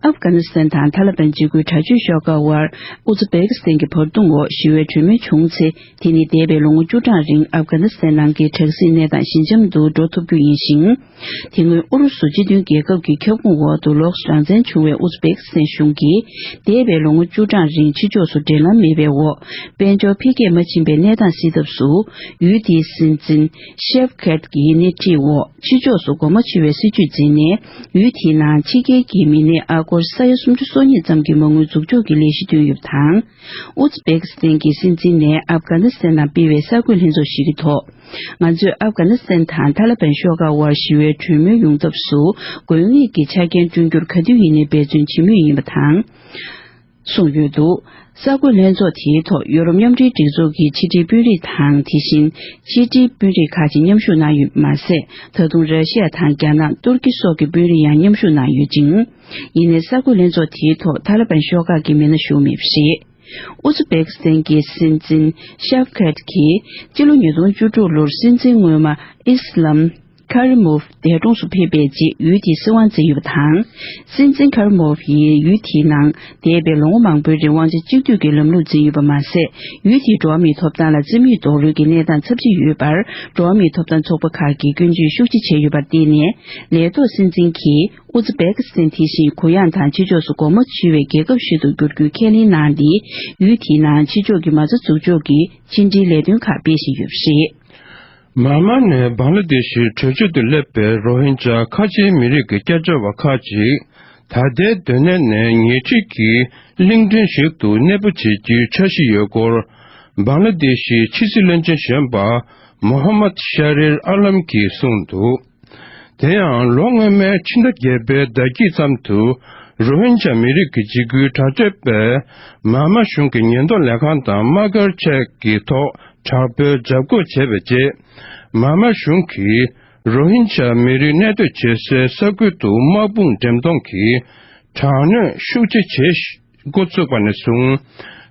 ཨབ་གྷ་ནི་སི་ཐན་དང་ཐ་ལི་བན་གཅིག་པུའི་དྲག་སྤྱོད་ཤོག་ཁག་དབར་ཨུ་ཛི་བེག་སི་ཐན་གྱི་བར་འདུམ་འོག་ཞི་བའི་གྲོས་མོལ་བྱུང་ཚེ། དེ་ནི་འདས་པའི་ལོ་ངོ་བཅུ་གྲངས་རིང་ཨབ་གྷ་ནི་སི་ཐན་ནང་གི་དྲག་ཟིང་གནས་སྟངས་ཞི་འཇམ་དུ་འགྲོ་ཐུབ་རྒྱུ་ཡིན་ཞིང་། དེ་སྔོན་ཨུ་རུ་སུ་སྤྱི་མཐུན་རྒྱལ་ཁབ་ཀྱི་ཁྱབ་ཁོངས་འོག་ཏུ་ལོགས་སུ་རང་བཙན་བྱུང་བའི་ཨུ་ཛི་བེག་སི་ཐན་གཞུང་གིས། འདས་པའི་ལོ་ངོ་བཅུ་གྲངས་རིང་ཕྱི་ཕྱོགས་སུ་འབྲེལ་ལམ་མེད་པའི་འོག་དཔལ་འབྱོར་འཕེལ་རྒྱས་མ་ཕྱིན་པའི་གནས་སྟངས་སེལ་ཐབས་སུ། ཡུལ་དེའི་སྲིད་འཛིན་ཤེབ་ཁེད་ཀྱི་སྣེ་ཁྲིད་འོག་ཕྱི་ཕྱོགས་སུ་སྒོ་མོ་ཕྱེ་བའི་སྲིད་ཇུས་འཛིན་ནས། ཡུལ་དེའི་ནང་ཕྱི་རྒྱལ་གྱི་མི་སྣའི་ཨ་སྒོར་ས་ཡ་སུམ་ཅུ་སོ་གཉིས་ཙམ་གྱི་མ་དངུལ་འཛུགས་འཇོག་གི་ལས་གཞི་བཏོན་ཡོད་པ་དང་། ཨུ་ཛི་བེ་ཀི་སི་ཐན་གྱི་སྲིད་འཛིན་ནས་ཨབ་གྷ་ནི་སི་ཐན་ནང་སྤེལ་བའི་གསར་འགོད་ལྷན་ཚོགས་ཤིག་གི་ཐོག་ང་ཚོས་ཨབ་གྷ་ནི་སི་ཐན་དང་ཐ་ལི་བན་ཤོག་ཁག་དབར་ཞི་བའི་གྲོས་མོལ་ཡོང་ཐབས་སུ་དགོས་ངེས་ཀྱི་ཆ་རྐྱེན་བསྐྲུན་རྒྱུར་ག་དུས་ཡིན་ནའི་འབད་བརྩོན་བྱེད་མུས་ཡིན་པ་དང་། གསུངས་ཡོད་འདུག་གསར་འགོད་ལྷན་ཚོགས་དེའི་ཐོག་ཡོ་རོབ་མཉམ་འབྲེལ་སྒྲིག་འཛུགས་ཀྱི་ཕྱི་དྲིལ་དཔོན་རིགས་དང་། དེ་བཞིན་ཕྱི་དྲིལ་དཔོན་རིགས་ཁག་ཅིག་མཉམ་ཞུགས་གནང་ཡོད་པ་མ་ཟད། ད་དུང་ར་ཤི་ཡ་དང་། རྒྱ་ནག་ཏུར་ཀི་སོགས་ཀྱི་དཔོན་རིགས་ཡང་མཉམ་ཞུགས་གནང་ཡོད་ཅིང་། ཡིན་ནའི་གསར་འགོད་ལྷན་ཚོགས་དེའི་ཐོག་ཐ་ལི་བན་ཤོག་ཁག་གི་མི་སྣ་ཞུགས་མེད་པ་རེད། ཨུ་ཛི་བེ་ཀི་སི་ཐན་གྱི་སྲིད་འཛིན་ཤབ་ཁད་ཀྱིས་སྤྱི་ལོ་ཉིས་སྟོང་བཅུ་དྲུག་ལོར་སྲིད་འཛིན་སྔོན་མ་ཨིས་ལམ་ཁ་རི་མོབ་འདས་གྲོངས་སུ་ཕེབས་པའི་རྗེས་ཡུལ་དེའི་སྲིད་དབང་འཛིན་ཡོད་པ་དང་། སྲིད་འཛིན་ཁ་རི་མོབ་ཡིས་ཡུལ་དེའི་ནང་འདས་པའི་ལོ་ངོ་མང་པོའི་རིང་དབང་ཆ་གཅིག་སྡུད་ཀྱི་ལམ་ལུགས་འཛིན་ཡོད་པ་མ་ཟད། ཡུལ་དེའི་འགྲོ་བ་མིའི་ཐོབ་ཐང་ལ་བརྩི་མེད་རྡོག་རོལ་གྱི་གནས་སྟངས་ཚབས་ཆེ་ཡོད་པར། འགྲོ་བ་མིའི་ཐོབ་ཐང་ཚོགས་པ་ཁག་གིས་སྐྱོན་བརྗོད་ཤུགས་ཆེ་བྱས་ཡོད་པར་བརྟེན་ནས། ལས་ཐོག་སྲིད་འཛིན་གྱིས་ཨུ་ཛི་བེ་ཀི་སི་ཐན་དེ་བཞིན་གུ་ཡངས་དང་ཕྱི་ཕྱོགས་སུ་སྒོ་མོ་ཕྱེ་བའི་རྒྱལ་ཁབ་ཞིག་ཏུ་འགྱུར་རྒྱུའི་ཁས་ལེན་གནང་སྟེ། ཡུལ་དེའི་ནང་ཕྱི་ཕྱོགས་ཀྱི་མ་རྩ་འཛུགས་འཇོག་གི་ཕྱི་འབྲེལ་ལས་དོན་ཁག་སྤེལ་བཞིན་ཡོད་པ་རེད། མཱན་མཱ་ནས་བང་ལ་དེ་ཤི་བྲོས་བྱོལ་དུ་སླེབས་པའི་རོ་ཧིན་ཇཱ་ཁ་ཆེའི་མི་རིགས་ཀྱི་སྐྱབས་བཅོལ་བ་ཁག་ཅིག་ད་ལྟའི་སྡོད་གནས་ནས་ཉེ་འཁྲིས་ཀྱི་གླིང་ཕྲན་ཞིག་ཏུ་གནས་སྤོ་བྱེད་རྒྱུའི་འཆར་གཞི་ཡོད་སྐོར། བང་ལ་དེ་ཤིའི་ཕྱི་སྲིད་བློན་ཆེན་གཞོན་པ་མོ་ཧམ་མད་ཤ་རིར་ཨ་ལམ་གྱིས་གསུངས་འདུག་དེ་ཡང་ལོ་སྔོན་མའི་ཕྱི་ཟླ་བརྒྱད་པའི་ཟླ་དཀྱིལ་ཙམ་དུ་རོ་ཧིན་ཇཱ་མི་རིགས་ཀྱི་འཇིགས་སྐུལ་དྲག་སྤྱོད་པས་མཱན་མཱ་གཞུང་གི་ཉེན་རྟོག་ལས་ཁང་དང་དམག་སྒར་བཅས་ཀྱི་ཐོག་དྲག་པོའི་འཇབ་རྒོལ་བྱས་པའི་རྗེས། མཱན་མཱ་གཞུང་གིས་རོ་ཧིན་ཇཱ་མི་རིགས་གནས་སྡོད་བྱེད་སའི་ས་ཁུལ་དུ་དམག་དཔུང་འགྲེམས་གཏོང་གིས་དྲག་གནོན་ཤུགས་ཆེ་བྱེད་འགོ་ཚུགས་པ་ནས་བཟུང་།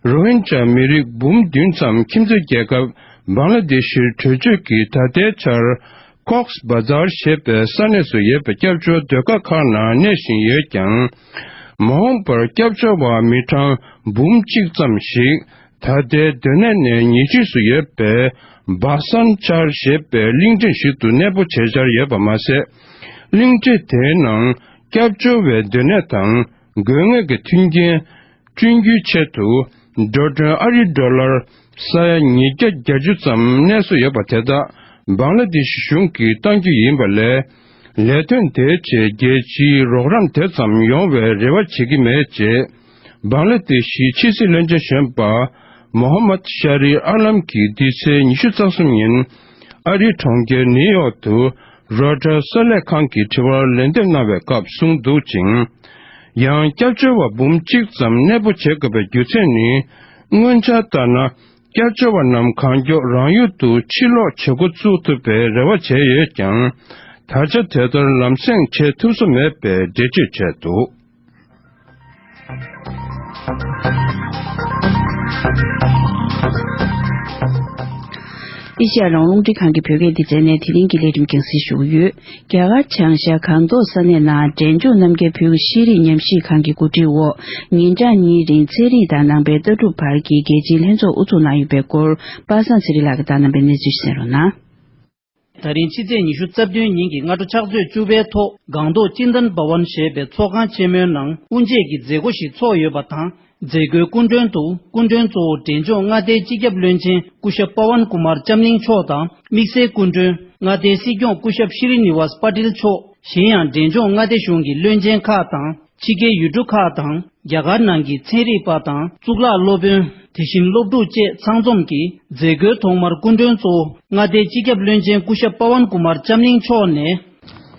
རོ་ཧིན་ཇཱ་མི་རིགས་འབུམ་བདུན་ཙམ་ཁྱིམ་མཚེས་རྒྱལ་ཁབ་བང་ལ་དེ་ཤིར་བྲོས་བྱོལ་གྱིས་ད་ལྟའི་ཆར་ཀོག་སི་བ་ཛར་ཞེས་པའི་ས་གནས་སུ་ཡོད་པའི་སྐྱབས་བཅོལ་སྡོད་སྒར་ཁག་ནང་གནས་བཞིན་ཡོད་ཀྱང་། མ་འོངས་པར་སྐྱབས་བཅོལ་བ་མི་གྲངས་འབུམ་གཅིག་ཙམ་ཞིག་ད་ལྟའི་སྡོད་གནས་ནས་ཉེ་འཁྲིས་སུ་ཡོད་པའི་བ་སན་ཆར་ཞེས་པའི་གླིང་ཕྲན་ཞིག་ཏུ་གནས་སྤོ་བྱེད་འཆར་ཡོད་པ་མ་ཟད། གླིང་ཕྲན་དེའི་ནང་སྐྱབས་བཅོལ་བའི་སྡོད་གནས་དང་། དགོས་ངེས་ཀྱི་མཐུན་རྐྱེན་བསྐྲུན་རྒྱུའི་ཆེད་དུ། འགྲོ་གྲོན་ཨ་རིའི་ཌོ་ལར་ས་ཡ་ཉིས་བརྒྱ་བརྒྱད་ཅུ་ཙམ་གནས་སྲོལ་ཡོད་པ་དེ་དག་བང་ལ་དེ་ཤི་གཞུང་གིས་གཏང་རྒྱུ་ཡིན་པ་ལས། ལས་དོན་དེའི་ཆེད་རྒྱལ་སྤྱིའི་རོགས་རམ་དེ་ཙམ་ཡོང་བའི་རེ་བ་བྱེད་ཀྱི་མེད་ཅེས། བང་ལ་དེ་ཤིའི་ཕྱི་སྲིད་བློན་ཆེན་གཞོན་པ་མོ་ཧམ་མད་ཤ་རི་ཨ་ལམ་གྱིས་འདི་ཚེས་ཉི་ཤུ་རྩ་གསུམ་ཉིན། ཨ་རིའི་གྲོང་ཁྱེར་ནིའུ་ཡོག་ཏུ་རོའི་ཊར་གསར་ལས་ཁང་གི་དྲི་བར་ལན་འདེབས་གནང་བའི་སྐབས་གསུངས་འདུག་ཅིང་། ཡང་སྐྱབས་བཅོལ་བ་འབུམ་གཅིག་ཙམ་གནས་སྤོ་བྱེད་དགོས་པའི་རྒྱུ་མཚན་ནི། སྔོན་འཆར་ལྟར་ན། སྐྱབས་བཅོལ་བ་རྣམས་གང་མགྱོགས་རང་ཡུལ་དུ་ཕྱིར་ལོག་བྱེད་འགོ་བཙུགས་ཐུབ་པའི་རེ་བ་བྱས་ཡོད་ཀྱང་། ད་ཆ་དེ་ལྟར་ལམ་སེང་བྱེད་ཐུབ་ས་མེད་པའི་འགྲེལ་བརྗོད་བྱས་འདུག་ཨེ་ཤ་ཡ་རང་དབང་རླུང་འཕྲིན་ཁང་གི་བོད་སྐད་སྡེ་ཚན་ནས་དེ་རིང་གི་ལས་རིམ་རྒྱང་སྲིང་ཞུ་གི་ཡོད། རྒྱ་གར་བྱང་ཤར་སྒང་ཏོག་ས་གནས་ནང་འབྲས་ལྗོངས་རྣམ་རྒྱལ་བོད་ཀྱི་ཤེས་རིག་ཉམས་ཞིབ་ཁང་གི་གོ་སྒྲིག་འོག་ཉིན་གྲངས་གཉིས་རིང་ཚན་རིག་དང་ནང་པའི་ལྟ་གྲུབ་བར་གྱི་རྒྱལ་སྤྱིའི་ལྷན་ཚོགས་དབུ་འཛུགས་གནང་ཡོད་པའི་སྐོར། པ་སངས་ཚེ་རིང་ལགས་ཀྱིས་བཏང་གནང་པའི་གནས་ཚུལ་ཞིག་གསན་རོགས་གནང་། ད་རིང་ཕྱི་ཚེས་ཉི་ཤུ་རྩ་བདུན་ཉིན་གྱི་སྔ་དྲོ་ཕྱག་ཚོད་བཅུ་པའི་ཐོག་སྒང་ཏོག་ཅིན་ཏན་བྷ་ཝན་ཞེས་པའི་ཚོགས་ཁང་ཆེན་མོའི་ནང་དབུ་འབྱེད་ཀྱི་མཛད་སྒོ་ཞིག་ཚོགས་ཡོད་པ་དང་། མཛད་སྒོའི་སྐུ་མགྲོན་དུ་སྐུ་མགྲོན་གཙོ་བོ་འབྲས་ལྗོངས་མངའ་སྡེའི་སྤྱི་ཁྱབ་བློན་ཆེན་སྐུ་ཞབས་པ་ཝན་ཀུ་མར་ལྕམ་གླིང་མཆོག་དང་། དམིགས་བསལ་སྐུ་མགྲོན་མངའ་སྡེའི་སྲིད་སྐྱོང་སྐུ་ཞབས་ཤི་རི་ནི་ཝཱས་པ་ཏིལ་མཆོག། གཞན་ཡང་འབྲས་ལྗོངས་མངའ་སྡེ་གཞུང་གི་བློན་ཆེན་ཁག་དང་། ཕྱི་རྒྱལ་ཡུལ་གྲུ་ཁག་དང་། རྒྱ་གར་ནང་གི་ཚན་རིག་པ་དང་གཙུག་ལག་སློབ་དཔོན། དེ་བཞིན་སློབ་ཕྲུག་བཅས་ཚང་འཛོམས་ཀྱིས་མཛད་སྒོའི་ཐོག་མར་སྐུ་མགྲོན་གཙོ་བོ་མངའ་སྡེའི་སྤྱི་ཁྱབ་བློན་ཆེན་སྐུ་ཞབས་པ་ཝན་ཀུ་མར་ལྕམ་གླིང་མཆོག་ནས།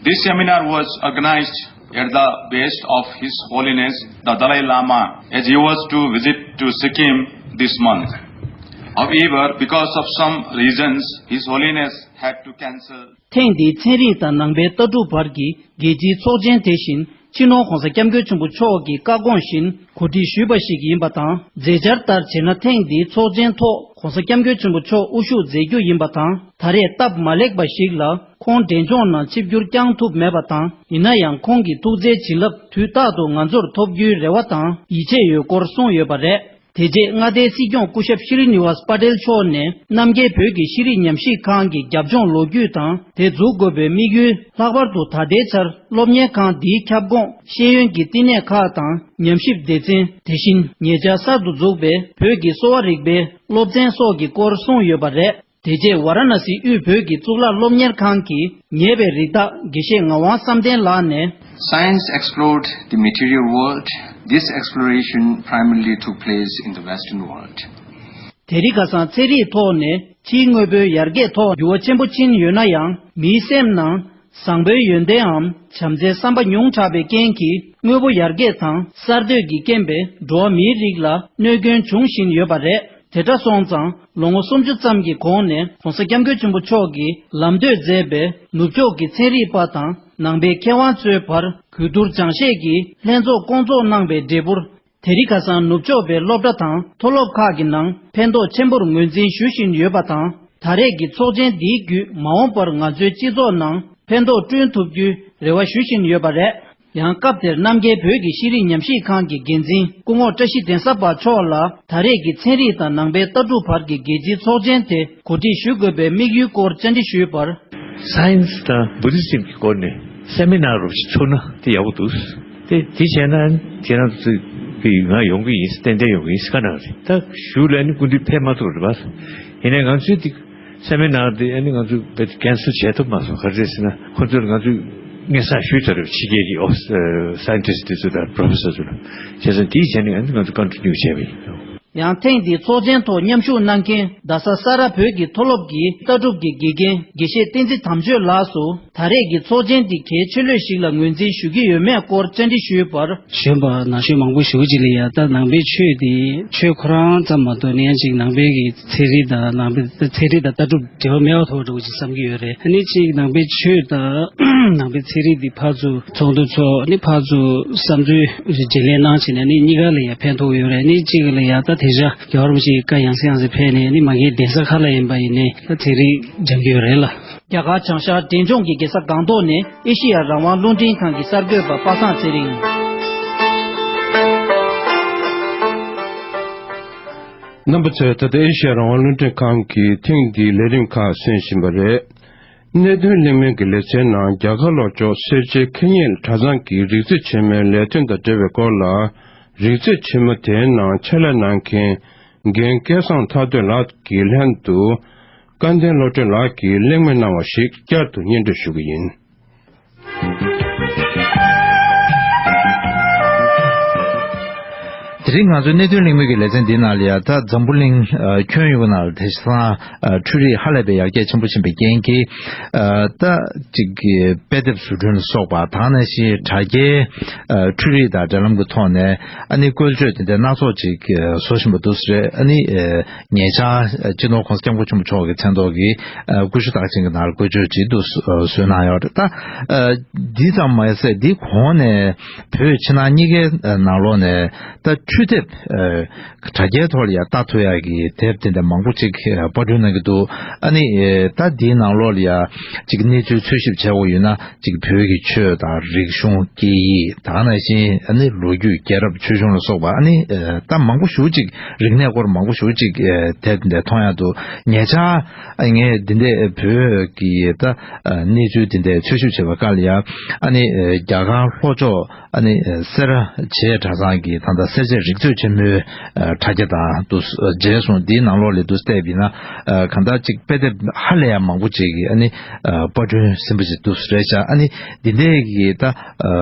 This seminar was organized at the behest of His Holiness the Dalai Lama, as he was to visit to Sikkim this month. However, because of some reasons, His Holiness had to cancel. ཐེངས་འདིའི་ཚན་རིག་དང་ནང་པའི་ལྟ་གྲུབ་བར་གྱི་རྒྱལ་སྤྱིའི་ཚོགས་ཆེན་དེ་བཞིན། སྤྱི་ནོར་༧གོང་ས་༧སྐྱབས་མགོན་ཆེན་པོ་མཆོག་གིས་བཀའ་དགོངས་བཞིན་གོ་སྒྲིག་ཞུས་པ་ཞིག་ཡིན་པ་དང་། མཛད་འཆར་ལྟར་བྱས་ན། ཐེངས་འདིའི་ཚོགས་ཆེན་ཐོག་༧གོང་ས་༧སྐྱབས་མགོན་ཆེན་པོ་མཆོག་དབུ་བཞུགས་མཛད་རྒྱུ་ཡིན་པ་དང་། ད་རེས་སྟབས་མ་ལེགས་པ་ཞིག་ལ་ཁོང་འབྲས་ལྗོངས་ནང་ཆིབས་བསྒྱུར་བསྐྱང་ཐུབ་མེད་པ་དང་། ཡིན་ན་ཡང་ཁོང་གི་ཐུགས་བརྩེའི་བྱིན་རླབས་དུས་རྟག་ཏུ་ང་ཚོར་ཐོབ་རྒྱུའི་རེ་བ་དང་ཡིད་ཆེས་ཡོད་སྐོར་གསུངས་ཡོད་པ་རེད། དེ་རྗེས་མངའ་སྡེའི་སྲིད་སྐྱོང་སྐུ་ཞབས་ཤི་རི་ནི་ཝཱས་པ་ཏེལ་མཆོག་ནས། རྣམ་རྒྱལ་བོད་ཀྱི་ཤེས་རིག་ཉམས་ཞིབ་ཁང་གི་རྒྱབ་ལྗོངས་ལོ་རྒྱུས་དང་། དེ་འཛུགས་དགོས་པའི་དམིགས་ཡུལ། ལྷག་པར་དུ་ད་ལྟའི་ཆར་སློབ་གཉེར་ཁང་འདིའི་ཁྱབ་ཁོངས་ཤེས་ཡོན་གྱི་བསྟི་གནས་ཁག་དང་། ཉམས་ཞིབ་སྡེ་ཚན། དེ་བཞིན་ཉེ་ཆར་གསར་དུ་འཛུགས་པའི་བོད་ཀྱི་གསོ་བ་རིག་པའི་སློབ་ཚན་སོགས་ཀྱི་སྐོར་གསུངས་ཡོད་པ་རེད། དེ་རྗེས་ཝཱ་ར་ཎ་སིའི་དབུས་བོད་ཀྱི་གཙུག་ལག་སློབ་གཉེར་ཁང་གི་ཉེ་བའི་རི་དྭགས་དགེ་བཤེས་ངག་དབང་བསམ་གཏན་ལགས་ནས། Science explored the material world. This exploration primarily took place in the Western world. དེ་རིང་ཁ་སང་ཚན་རིག་ཐོག་ནས་ཕྱིའི་དངོས་པོའི་ཡར་རྒྱས་ཐོག་འགྱུར་བ་ཆེན་པོ་ཕྱིན་ཡོད་ན་ཡང་། མིའི་སེམས་ནང་བཟང་པོའི་ཡོན་ཏན་འམ་བྱམས་བརྩེའི་བསམ་པ་ཉུང་དྲགས་པའི་རྐྱེན་གྱིས། དངོས་པོ་ཡར་རྒྱས་དང་གསར་གཏོད་ཀྱི་རྐྱེན་པས་འགྲོ་བ་མིའི་རིགས་ལ་གནོད་སྐྱོན་འབྱུང་བཞིན་ཡོད་པ་རེད། དེ་འདྲ་སོང་ཙང་། ལོ་ངོ་སུམ་ཅུ་ཙམ་གྱི་གོང་ནས་༸གོང་ས་༸སྐྱབས་མགོན་ཆེན་པོ་མཆོག་གིས་ལམ་སྟོན་མཛད་པའི་ནུབ་ཕྱོགས་ཀྱི་ཚན་རིག་པ་དང་ནང་པའི་མཁས་དབང་ཚོའི་བར་གོས་བསྡུར་སྦྱང་བཤད་ཀྱི་ལྷན་ཚོགས་བསྐོང་ཚོགས་གནང་བའི་འབྲས་བུར། དེ་རིང་ཁ་སང་ནུབ་ཕྱོགས་པའི་སློབ་གྲྭ་དང་མཐོ་སློབ་ཁག་གི་ནང་ཕན་ཐོགས་ཆེན་པོར་ངོས་འཛིན་ཞུ་བཞིན་ཡོད་པ་དང་། ད་རེས་ཀྱི་ཚོགས་ཆེན་འདིའི་བརྒྱུད་མ་འོངས་པར་ང་ཚོའི་སྤྱི་ཚོགས་ནང་ཕན་ཐོགས་བསྐྲུན་ཐུབ་རྒྱུའི་རེ་བ་ཞུ་བཞིན་ཡོད་པ་རེད། ཡང་སྐབས་དེར་རྣམ་རྒྱལ་བོད་ཀྱི་ཤེས་རིག་ཉམས་ཞིབ་ཁང་གི་འགན་འཛིན་སྐུ་ངོ་བཀྲ་ཤིས་གདན་ས་པ་མཆོག་ལ་ད་རེས་ཀྱི་ཚན་རིག་དང་ནང་པའི་ལྟ་གྲུབ་བར་གྱི་རྒྱལ་སྤྱིའི་ཚོགས་ཆེན་དེ་གོ་སྒྲིག་ཞུ་དགོས་པའི་དམིགས་ཡུལ་སྐོར་བཅར་འདྲི་ཞུས་པར། Science དང་Buddhism གྱི་སྐོར་ནས་སེ་མི་ནར་རོབ་ཅིག་ཚུགས་ན་དེ་ཡག་པོ་འདུག་དེ་དེ་བྱས་ན་ཁྱེད་རང་ཚོ་གི་ང་ཡོང་གི་ཡིན། ཏན་ཏན་ཡོང་གི་ཡིན་ཟེར་བཀའ་གནང་རེད། ད་གཞུག་ལ་ནི་སྐུ་མདུན་ཕེབས་མ་ཐུབ་རེད་པ། ཡིན་ནའི་ང་ཚོའི་དེ་སེ་མི་ནར་དེ་ཨ་ནི་ང་ཚོས་རྦད་དེ་ཀན་སེལ་བྱས་ཐུབ་མ་སོང་། ག་རེ་རེད་ཟེར་ན། ཁོ་ཚོས་ང་ཚོས་སྔོན་བསགས་ཞུས་ཚར་རེད། ཕྱི་རྒྱལ་གྱི་ཨོ་སའེན་ཊིསི་དེ་ཚོ་དང་པོ་རོ་ཕེ་སར་ཚོ་ལ། བྱས་ཙང་དེའི་ཆ་ནས་ཨ་ནི་ང་ཚོ་ཀོན་ཊི་ནིའུ་བྱས་པ་ཡིན། ཡང་ཐེངས་འདིའི་ཚོགས་ཆེན་ཐོག་མཉམ་ཞུགས་གནང་མཁན་རྡ་ས་ས་རཱ་བོད་ཀྱི་མཐོ་སློབ་ཀྱི་ལྟ་གྲུབ་ཀྱི་དགེ་རྒན་དགེ་བཤེས་བསྟན་འཛིན་དམ་ཆོས་ལགས་སུ། ད་རེས་ཀྱི་ཚོགས་ཆེན་འདི་གལ་ཆེ་ལོས་ཤིག་ལ་ངོས་འཛིན་ཞུ་གི་ཡོད་མེད་སྐོར་བཅར་འདྲི་ཞུས་པར། གཞོན་པ་ན་གཞོན་མང་པོ་ཞིག་ཅིག་ལ་ཡ་ད་ནང་པའི་ཆོས་དེ་ཆོས་ཁོ་རང་ཙམ་མ་གཏོགས་ནས་ཡང་ཅིག་ནང་པའི་གི་ཚན་རིག་དང་ནང་པའི་ཚན་རིག་དང་ལྟ་གྲུབ་འབྲེལ་བ་མེད་པ་ཐོག་འགྲོ་གི་ཅིག་བསམ་གྱི་ཡོད་རེད། ཨ་ནི་ཅིག་ནང་པའི་ཆོས་དང་ནང་པའི་ཚན་རིག་འདི་ཕར་ཚུར་ཚོགས་འདུ་ཚོགས། ཨ་ནི་ཕར་ཚུར་བསམ་ཚུལ་བརྗེ་ལེན་གནང་བྱས་ནས་ཨ་ནི་གཉིས་ཀ་ལ་ཡ་ཕན་ཐོགས་ཡོད་རེད། ཨ་ནི་གཅིག་ལ་ཡ་ད་དེ་ཤ་རྒྱལ་བ་རིན་པོ་ཆེ་བཀའ་ཡང་སེ་ཡང་སེ་ཕེབས་ནས་ཨ་ནི་མ་གིའི་གདན་ས་ཁག་ལ་ཡིན་པ་ཡིན་ནའི་ད་ཚན་རིག་སྦྱང་གི་ཡོད་རེད་ལ། རྒྱ་གར་བྱང་ཤར་འབྲས་ལྗོངས་ཀྱི་རྒྱལ་ས་སྒང་ཏོག་ནས་ཨེ་ཤེ་ཡ་རང་དབང་རླུང་འཕྲིན་ཁང་གི་གསར་འགོད་པ་པ་སངས་ཚེ་རིང་། རྣམ་པ་ཚོས་ད་ལྟ་ཨེ་ཤེ་ཡ་རང་དབང་རླུང་འཕྲིན་ཁང་གི་ཐེངས་འདིའི་ལས་རིམ་ཁག་གསན་བཞིན་པ་རེད། གནད་དོན་གླེང་མོལ་གྱི་ལེ་ཚན་ནང་རྒྱ་གར་ལྷོ་ཕྱོགས་སེར་བྱེས་ཁེ་ཉེ་གྲྭ་ཚང་གི་རིག་རྩེད་ཆེན་མོའི་ལས་དོན་དང་འབྲེལ་བའི་སྐོར་ལ། རིག་རྩེད་ཆེན་མོ་དེའི་ནང་ཕྱག་ལས་གནང་མཁན་རྒན་སྐལ་བཟང་ཐར་འདོད་ལགས་ཀྱི་ལྷན་དུ། སྐལ་ལྡན་བློ་གྲོས་ལགས་ཀྱིས་གླེང་མོལ་གནང་བ་ཞིག་བསྐྱར་དུ་སྙན་སྒྲོན་ཞུ་གི་ཡིན། དེ་རིང་ང་ཚོའི་གནད་དོན་གླེང་མོལ་གྱི་ལེ་ཚན་འདི་ནང་ལ་ཡ་ད་འཛམ་བུ་གླིང་ཁྱོན་ཡོངས་ནང་ལ་དེང་སང་འཕྲུལ་རིག་ཧ་ལས་པའི་ཡར་རྒྱས་ཆེན་པོ་ཕྱིན་པའི་རྐྱེན་གྱིས། ད་ཅིག་གི་དཔེ་དེབ་བཟོ་སྐྲུན་ལ་སོགས་པ་དང་། ནང་བཞིན་དྲ་རྒྱའི་འཕྲུལ་རིག་དང་འབྲེལ་ལམ་གྱི་ཐོག་ནས་ཨ་ནི་བཀོལ་སྤྱོད་དེ་འདྲ་སྣ་ཚོགས་ཅིག་བཟོ་བཞིན་པ་འདུག་ཟེར། ཨ་ནི། ཉེ་ཆར་སྤྱི་ནོར་༸གོང་ས་༸སྐྱབས་མགོན་ཆེན་པོ་མཆོག་གི་མཚན་ཐོག་གི་སྐུ་ཞབས་རྟགས་ཅན་གྱི་ནང་ལ་བཀོལ་སྤྱོད་བྱེད་དུ་བཟོས་གནང་ཡོད་རེད། ད་འདི་ཙམ་མ་ཟད་འདི་གོང་ནས་བོད་ཕྱི་ནང་གཉིས་ཀའི་ནང་ལོགས་ནས་ད་འཕྲུལ་དེབ་དྲ་རྒྱའི་ཐོག་ལ་ཡང་ལྟ་ཐུབ་ཡག་གི་དེབ་དེ་འདྲ་མང་པོ་ཅིག་པར་སྐྲུན་གནང་གི་འདུག་ཨ་ནི་ད་འདིའི་ནང་ལོགས་ལ་ཡང་ཅིག་གནས་ཚུལ་འཚོལ་ཞིབ་བྱས་པ་ཡིན་ན། ཅིག་བོད་ཀྱི་ཆོས་དང་རིག་གཞུང་། སྐད་ཡིག་དང་ནང་བཞིན་ཨ་ནི་ལོ་རྒྱུས། རྒྱལ་རབས། ཆོས་གཞུང་ལ་སོགས་པ་ཨ་ནི་ད་མང་པོ་ཞེ་པོ་ཅིག་རིག་གནས་སྐོར་མང་པོ་ཞེ་པོ་ཅིག་དེབ་འདི་མཐོང་ཡག་འདུག་ཉེ་ཆར་ངས་འདི་འདྲའི་བོད་ཀྱི་ད་གནས་ཚུལ་འདི་འདྲའི་འཚོལ་ཞིབ་བྱེད་པའི་སྐབས་ལ་ཡང་ཨ་ནི་རྒྱ་གར་ལྷོ་ཕྱོགས་ཨ་ནི་སེ་ར་བྱེས་གྲྭ་ཚང་གི་ད་ལྟ་སེར་བྱེས་རིག་རྩེད་ཆེན་མོའི་དྲ་རྒྱ་དང་དུ་མཇལ་སོང་། འདིའི་ནང་ལོགས་ལ་དུ་བལྟས་པ་ཡིན་ན་གང་ལྟར་ཅིག་དཔེ་དེབ་ཧ་ལས་ཡང་མང་པོ་ཅིག་གི་ཨ་ནི་པར་སྐྲུན་ཟིན་པ་ཅིག་འདུག་རེད་ཤག་ཨ་ནི་འདི་འདྲའི་གི་ད་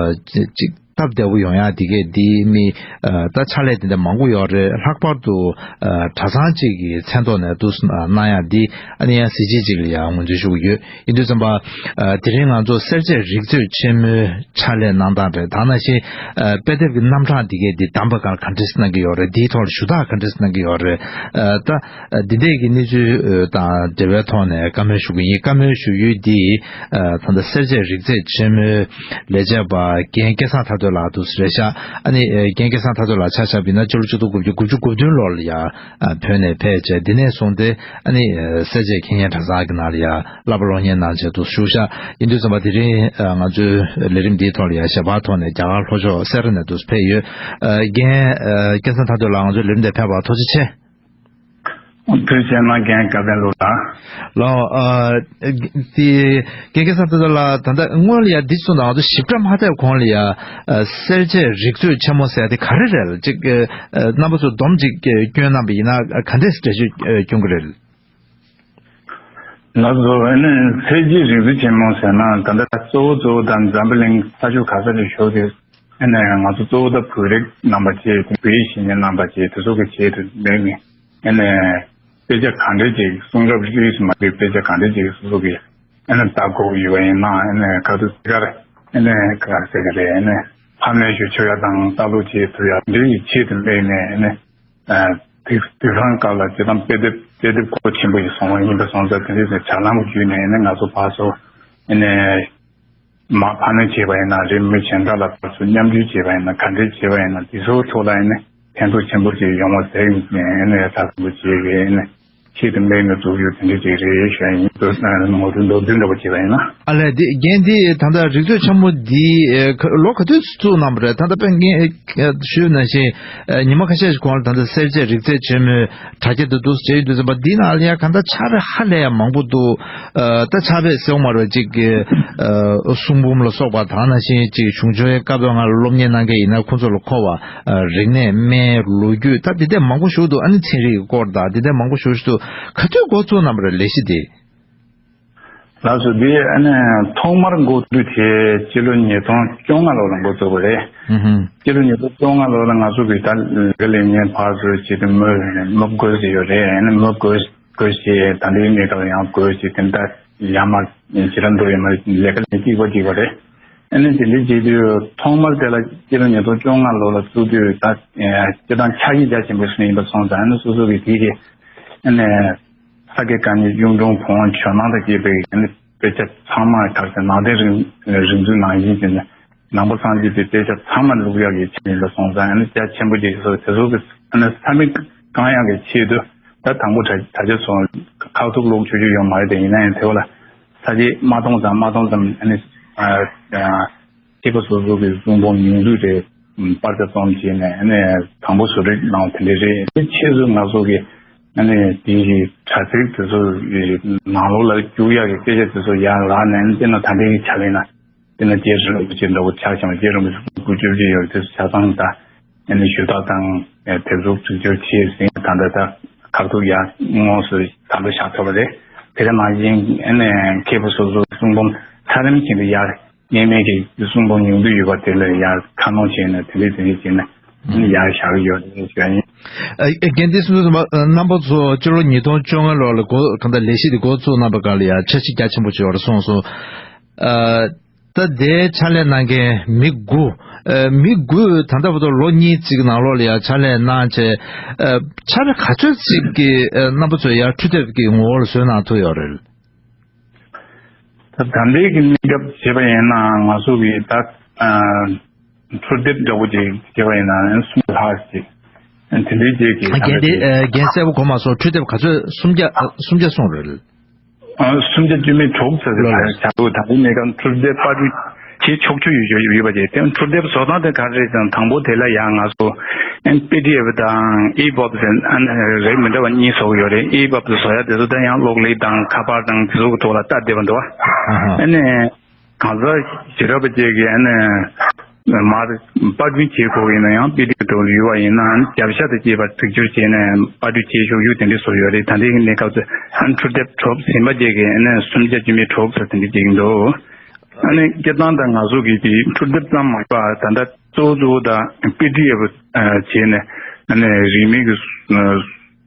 ཅིག་སྟབས་བདེ་པོ་ཡོང་ཡག་འདི་གས་འདི་མི་ད་ཕྱག་ལས་འདི་འདྲ་མང་པོ་ཡོད་རེད། ལྷག་པར་དུ་གྲྭ་ཚང་ཅིག་གི་མཚན་ཐོག་ནས་འདུག་གནང་ཡག་འདི་ཨ་ནི་ཡང་གཟི་བརྗིད་ཅིག་ལ་ཡང་ངོས་འཛིན་ཞུ་གི་ཡོད། ཡིན་དུས་ཙམ་པ། ཨ། དེ་རིང་ང་ཚོ་སེར་བྱེས་རིག་རྩེད་ཆེན་མོའི་ཕྱག་ལས་གནང་སྟངས་རེད། ད་ནང་བཞིན། ཨ། དཔེ་དེབ་ཀྱི་རྣམ་གྲངས་འདི་གས་འདི་བདམས་པ་གང་ག་འདྲས་གནང་གི་ཡོད་རེད། འདིའི་ཐོག་ལ་ཞུ་དག་ག་འདྲས་གནང་གི་ཡོད་རེད། ཨ། ད་འདི་འདྲས་ཀྱི་གནས་ཚུལ་དང་འབྲེལ་བའི་ཐོག་ནས་བཀའ་མོལ་ཞུ་གི་ཡིན། བཀའ་མོལ་ཞུ་ཡུལ་འདི། ཨ། ད་ལྟ་སེར་བྱེས་རིག་རྩེད་ཆེན་མོའི་ལས་བྱེད་པ་རྒན་སྐལ་བཟང་ཐར་འདོད་ལགས་འདུག་རེད་ཤག་ཨ་ནི་རྒན་སྐལ་བཟང་ཐར་འདོད་ལགས་ཆ་བཞག་པ་ཡིན་ན་ཕྱི་ལོ་ཆིག་སྟོང་དགུ་བརྒྱ་དགུ་བཅུ་གོ་བདུན་ལོ་ལ་ཡ། ཨ། བོད་ནས་ཕེབས་བྱས་འདི་ནས་བཟུང་སྟེ་ཨ་ནི་སེར་བྱེས་ཁེ་ཉེ་གྲྭ་ཚང་གི་ནང་ལ་ཡ་བསླབ་པ་སློབ་གཉེར་གནང་བྱས་འདུག་བཞུགས་ཤག་ཡིན་དུས་ཙམ་པ་དེ་རིང་ང་ཚོའི་ལས་རིམ་འདིའི་ཐོག་ལ་ཡ་ཞལ་པར་ཐོག་ནས་རྒྱ་གར་ལྷོ་ཕྱོགས་སེ་ར་ནས་འདུག་ཕེབས་ཡོད། ཨ། རྒན། ཨ། སྐལ་བཟང་ཐར་འདོད་ལགས་ང་ཚོའི་ལས་རིམ་དེ་ཕེབས་པར་ཐུགས་རྗེ་ཆེ། ཐུགས་རྗེ་གནང་། རྒན་སྐལ་ལྡན་ལགས། ལགས། ཨ། དེ་རྒན་སྐལ་བཟང་ཐར་འདོད་ལགས། ད་ལྟ་སྔོན་ལ་ཡ་འདི་སོང་ན་ང་ཚོ་ཞིབ་ཕྲ་མ་བལྟས་གོང་ལ་ཡ། ཨ། སེར་བྱེས་རིག་རྩེད་ཆེན་མོ་ཟེར་དེ་ག་རེ་རེད། ཅིག་ཨ། རྣམ་པ་ཚོ་སྡོམ་ཅིག་སྐྱོན་གནང་བ་ཡིན་ན་ག་འདྲས་འགྲེལ་བརྗོད་སྐྱོན་གྱི་རེད། ལགས་སོ། ཨ་ནི་ཚད་གཞི་རིག་རྩལ་ཆེན་མོ་ཟེར་ན་ད་ལྟ་གཙོ་བོ་གཙོ་བོ་ད་འཛམ་བུ་གླིང་ས་ཕྱོགས་ག་ས་ལ་བཞུགས་ཏེ་ཨ་ནི་ང་ཚོ་གཙོ་བོ་ད་བོད་རིགས་རྣམ་པ་བཅས་བོད་ཡིག་ཤེས་མཁན་རྣམ་པ་བཅས་དེ་ཚོ་གི་ཆེད་དུ་འབད་ནས་ཨ་ནི་དཔེ་ཆ་ག་འདྲ་ཅིག་གསུང་རབ་རིས་སུ་མ་ཆད་དཔེ་ཆ་ག་འདྲ་ཅིག་སོ་སོ་གི་ཨ་ནི་ལྟ་དགོས་ཡོད་པ་ཡིན་ན་ཨ་ནི་ཁ་ཐུག་དེ་གར་ཨ་ནི་ག་ཟེར་གི་རེད། ཨ་ནི་ཕབ་ལེན་ཞིག་ཆོག་ཡ་དང་ལྟ་ཀློག་བྱེད་ཐུབ་ཡ་འདི་ཡི་ཆེད་དུ་འབད་ནས་ཨ་ནི། དེ་དེ་སང་སྐབས་ལ་སྤྱིར་བཏང་དཔེ་དེབ་དཔེ་དེབ་ཁོ་ཆེན་པོ་ཞིག་བཟོ་བ་ཡིན་པ་སོང་ཙང་དེ་འདྲའི་ཟེར་བྱ་ལམ་བརྒྱུད་ནས་ནི་ང་ཚོ་ཕར་ཚུར་ནས་མར་ཕབ་ལེན་བྱས་པ་ཡིན་ན་རེད། མི་གཞན་དག་ལ་ཕར་ཚུར་མཉམ་སྤྱོད་བྱས་པ་ཡིན་ན་ག་འདྲས་བྱས་པ་ཡིན་ན་དེ་ཚོའི་ཐོག་ལ་ཡིན་ན་ཕན་ཐོགས་ཆེན་པོ་ཞིག་ཡོང་བ་ཟེར་ནས་ནི་ད་གསུང་པོ་བྱས་པས་ནི་ཆེད་དུ་དམིགས་ནས་བཙུགས་ཡོད་དེ་འདྲ་ཅིག་རེད་ཞུ་ཡ་ཡིན། ངོ་སྤྲོད་མདོར་བསྡུས་འདྲ་པོ་བྱས་པ་ཡིན་ན། ཨ་ལས་འདི་རྒན་འདི་ད་ལྟ་རིག་མཛོད་ཆེན་མོ་འདི་ཨེ་ཁ་ལོ་ག་དུས་བཙུགས་གནང་བ་རེད། ད་ལྟ་དཔེ་ངས་ཞུས་ནང་བཞིན་ཨེ་ཉི་མ་ཁ་ཤས་ཤིག་གོང་ལ་ད་ལྟ་སེར་བྱེས་རིག་རྩལ་ཆེན་མོའི་དྲ་རྒྱ་དུ་འདུག་སེ་བྱས་ཡོད་འདུག་ཟེར་བ་འདི་ནང་ལ་ཡ་ག་ད་ཕྱག་དཔེ་ཧ་ལས་ཡ་མང་པོ་འདུག་ཨ་ད་ཕྱག་དཔེ་ཟེར་བ་མ་རེད་ཅིག་གི་ཨ་གསུང་འབུམ་ལ་སོགས་པ་དེ་ནང་བཞིན་ཅིག་གཞུང་ཆེན་བཀའ་པོད་ལྔ་ལ་སློབ་གཉེར་གནང་མཁན་ཡིན་ན་ཁོང་ཚོ་ལ་མཁོ་བ་ཨ་རིག་གནས་སྨན་ལོ་རྒྱུས་ད་འདི་འདྲ་མང་པོ་ཞིག་འདུག་ཨ་ནི་ཚན་རིག་གི་སྐོར་དང་འདི་འདྲ་མང་པོ་ཞིག་འདུག་ག་དུས་འགོ་བཙུགས་གནང་བ་རེད་ལས་གཞི་འདི། ལགས་སོ། འདི་ཨ་ནི་ཐོག་མར་འགོ་བཙུགས་དེ་སྤྱི་ལོ་ཉིས་སྟོང་བཅོ་ལྔ་ལོ་ལ་འགོ་བཙུགས་པ་རེད། ཨུ་ཧུམ། སྤྱི་ལོ་ཉིས་སྟོང་བཅོ་ལྔ་ལོ་ལ་ང་ཚོ་གི་ད་ལས་ཀ་ལས་ཉན་ཕར་ཚུར་བྱེད་དུས་མོ་མོ་དགོས་ཟེར་ཡོད་རེད། ཨ་ནི་མོ་དགོས་དགོས་ཞེས་ད་ལྟའི་གནས་སྐབས་ཡང་དགོས་ཞེས་དེ་འདྲ་ཡར་མར་ཇེ་ལ་འགྲོ་ཡོད་མ་རེད། ལས་ཀ་ལས་གཅིག་པ་གཅིག་པ་རེད། ཨ་ནི་དེ་འདྲའི་བྱེད་དུས་ཐོག་མར་དེ་ལ་སྤྱི་ལོ་ཉིས་སྟོང་བཅོ་ལྔ་ལོ་ལ་བཙུགས་དུས་ད་སྤྱི་བཏང་ཕྱག་ཡིག་རྒྱ་ཆེན་པོ་ཞིག་ཡིན་པ་སོང་ཙང་ཨ་ནི་སོ་སོ་གི་དེ་གི་ཨ་ནི། ས་དགེ་བཀའ་རྙིང་གཡུང་དྲུང་བོན་ཇོ་ནང་དང་བཅས་པའི་ཨ་ནི་དཔེ་ཆ་ཚང་མ་ག་རེ་ཟེར་ནང་བསྟན་རིག་རིག་འཛིན་ནང་བཞིན་བྱས་ནས་ནང་པ་སངས་རྒྱས་པའི་དཔེ་ཆ་ཚང་མ་བླུག་ཡག་གི་ཆེད་ཡིན་པ་སོང་ཙང་ཨ་ནི་རྒྱ་ཆེན་པོ་ཅིག་སོགས་དེ་ཚོ་གི་ཨ་ནི་ས་མིག་བཀང་ཡག་གི་ཆེད་དུ་ད་དང་པོ་དྲ་དྲ་རྒྱ་སོང་ཁག་ཐུག་ཀློག་ཆོག་ཆོག་ཡོད་མ་རེད། དེ་ཡིན་ན་ཡང་དེ་བ་ལ་ས་བཅད་མ་སྟོང་ཙམ་མ་སྟོང་ཙམ་ཨ་ནི་ཨ། མཁས་པ་སོ་སོ་གི་གསུང་འབུམ་ཉུང་བསྡུས་རེ་པར་ཆ་རྩོམ་བྱས་ནས་ཨ་ནི་དང་པོ་བཟོ་སྒྲིག་གནང་དེ་འདྲ་རེད། དེ་ཕྱིས་སུ་ང་ཚོ་གི་ཨ་ནི་དེ་གི་དྲ་ཚིགས་དེ་ཚོ་ནང་ལོགས་ལ་བཅུག་ཡག་གི་སྐད་ཆ་དེ་ཚོ་ཡར་ལངས་ནས་ཨ་ནི་དེ་ན་ད་ལྟའི་གི་ཆ་ལེན་ན་དེ་ན་རྗེ་རིན་པོ་ཆེ་འདྲ་བོ་ཆགས་ཤིང་རྗེ་རིན་པོ་ཆེ་དགུ་བཅུ་བཅུ་ཡོད་དེ་ཚོ་ཆ་ཚང་ད་ཨ་ནི་ཞུ་དག་དང་དེབ་གཟུགས་སྒྲིག་སྦྱོར་བྱས་ཟིན་ད་ལྟ་ད་ཁག་ཐུག་ཡར་དངོས་སུ་ད་ལྟ་བཞག་ཐུབ་པ་རེད། དེ་ག་ནང་བཞིན་ཨ་ནི་མཁས་པ་སོ་སོའི་གསུང་འབུམ་ཚད་རིམ་བཞིན་དུ་ཡར། ངེས་མེད་ཀྱི་གསུང་འབུམ་ཉུང་བསྡུས་ཡོད་པ་དེ་ལ་ཡར་ཁ་སྣོན་བྱས་ནས་དེ་འདྲའི་དེ་འདྲའི་བྱས་ནས་ཡར་བཞག་གི་ཡོད་རེད་ཞུ་ཡ་ཡིན། ཨ་རྒན་དེ་སོང་ཙང་རྣམ་པ་ཚོ་སྤྱི་ལོ་ཉིས་སྟོང་བཅོ་ལྔ་ལོ་ལ་འགོ་གང་ལྟར་ལས་གཞི་དེ་འགོ་བཙུགས་གནང་པའི་སྐབས་ལ་ཡང་འཆར་གཞི་རྒྱ་ཆེན་པོ་ཅིག་ཡོད་རེད་གསུངས་སོང་། ཨ་ད་དེའི་ཕྱག་ལས་གནང་མཁན་མི་དགུ། ཨ་མི་དགུས་ད་ལྟ་བར་དུ་ལོ་གཉིས་ཙམ་གྱི་ནང་ལོགས་ལ་ཡང་ཕྱག་ལས་གནང་བྱས། ཨ་ཕྱག་དཔེ་ག་ཚོད་ཅིག་གི་ཨ་རྣམ་པ་ཚོས་ཡང་འཕྲུལ་དེབ་ཀྱི་ངོ་བོ་ལ་བཟོས་གནང་ཐུབ་ཡོད་རེད། ད་ད་ལྟའི་གི་གནས་སྐབས་བྱས་པ་ཡིན་ན་ང་ཚོ་གི་ད་ཨ་འཕྲུལ་དེབ་འདྲ་བོ་ཅིག་བྱས་པ་ཡིན་ན་སུམ་ལྷག་ཅིག་དེ་འདྲའི་ཅིག་གི་ད་རྒན་དེ་ལྟ་ཅིག་ཨ་རྒན་གསལ་པོ་གོ་མ་སོང་། འཕྲུལ་དེབ་ག་ཚོད་སུམ་བརྒྱ་ཨ་སུམ་བརྒྱ་སོང་རེད། ཨ་སུམ་བརྒྱ་བཅུ་མེད་དྲུག་ཙམ་ལོ་ལོ་ཞིག་བྱ་འདུག་ད་ལྟའི་གནས་སྐབས་འཕྲུལ་དེབ་པར་སྐྲུན་བྱེད་ཆོག་ཆོག་ཡོད་ཡོད་ཡོད་པ་ཅིག་དེ་འཕྲུལ་དེབ་བཟོ་སྟངས་དེ་ག་རེ་རེད་ཟེར་ན་དང་པོ་དེ་ལ་ཡང་ང་ཚོ་ཨེམ་པི་ཌི་ཨེཕ་དང་ཨི་པབ་ཟེར་ཨ་ནི་རིགས་མི་འདྲ་བ་གཉིས་བཟོ་གི་ཡོད་རེད། ཨི་པབ་དེ་བཟོ་ཡ་དེ་ཚོ་ད་ཡང་གློག་ཀླད་དང་ཁ་པར་དང་དེ་ཚོ་གི་ཐོག་ལ་ལྟ་བསྡད་པ་འདུག་བ། ཨ་ནི་གང་ཟག་ཞེ་དྲག་པ་ཅིག་གིས་ཨ་ནི་མར་པར་སྐྲུན་བྱེད་དགོས་ཡིན་ན་ཡང་པི་ཌི་ཨེཕ་དེ་ཡོད་པ་ཡིན་ན་རྒྱབ་ཤ་དང་བཅས་པ་སྒྲིག་སྦྱོར་བྱས་ནས་པར་སྐྲུན་བྱེད་ཆོག་ཆོག་དེ་འདྲ་བཟོ་ཡོད་རེད། ད་ལྟའི་གནས་སྐབས་སུ་ཨ་ནི་འཕྲུལ་དེབ་གྲུབ་ཟིན་པ་ཅིག་གིས་ཨ་ནི་སུམ་བརྒྱ་བཅུ་མེད་དྲུག་ཙམ་དེ་འདྲ་ཅིག་འདུག་ཨ་ནི་སྤྱིར་བཏང་ད་ང་ཚོ་གི་དེ་འཕྲུལ་དེབ་ཙམ་མ་ཡིན་པར་ད་ལྟ་གཙོ་བོ་གཙོ་བོ་ད་པི་ཌི་ཨེཕ་བྱས་ནས་ཨ་ནི་རིན་མེད་ཀྱི་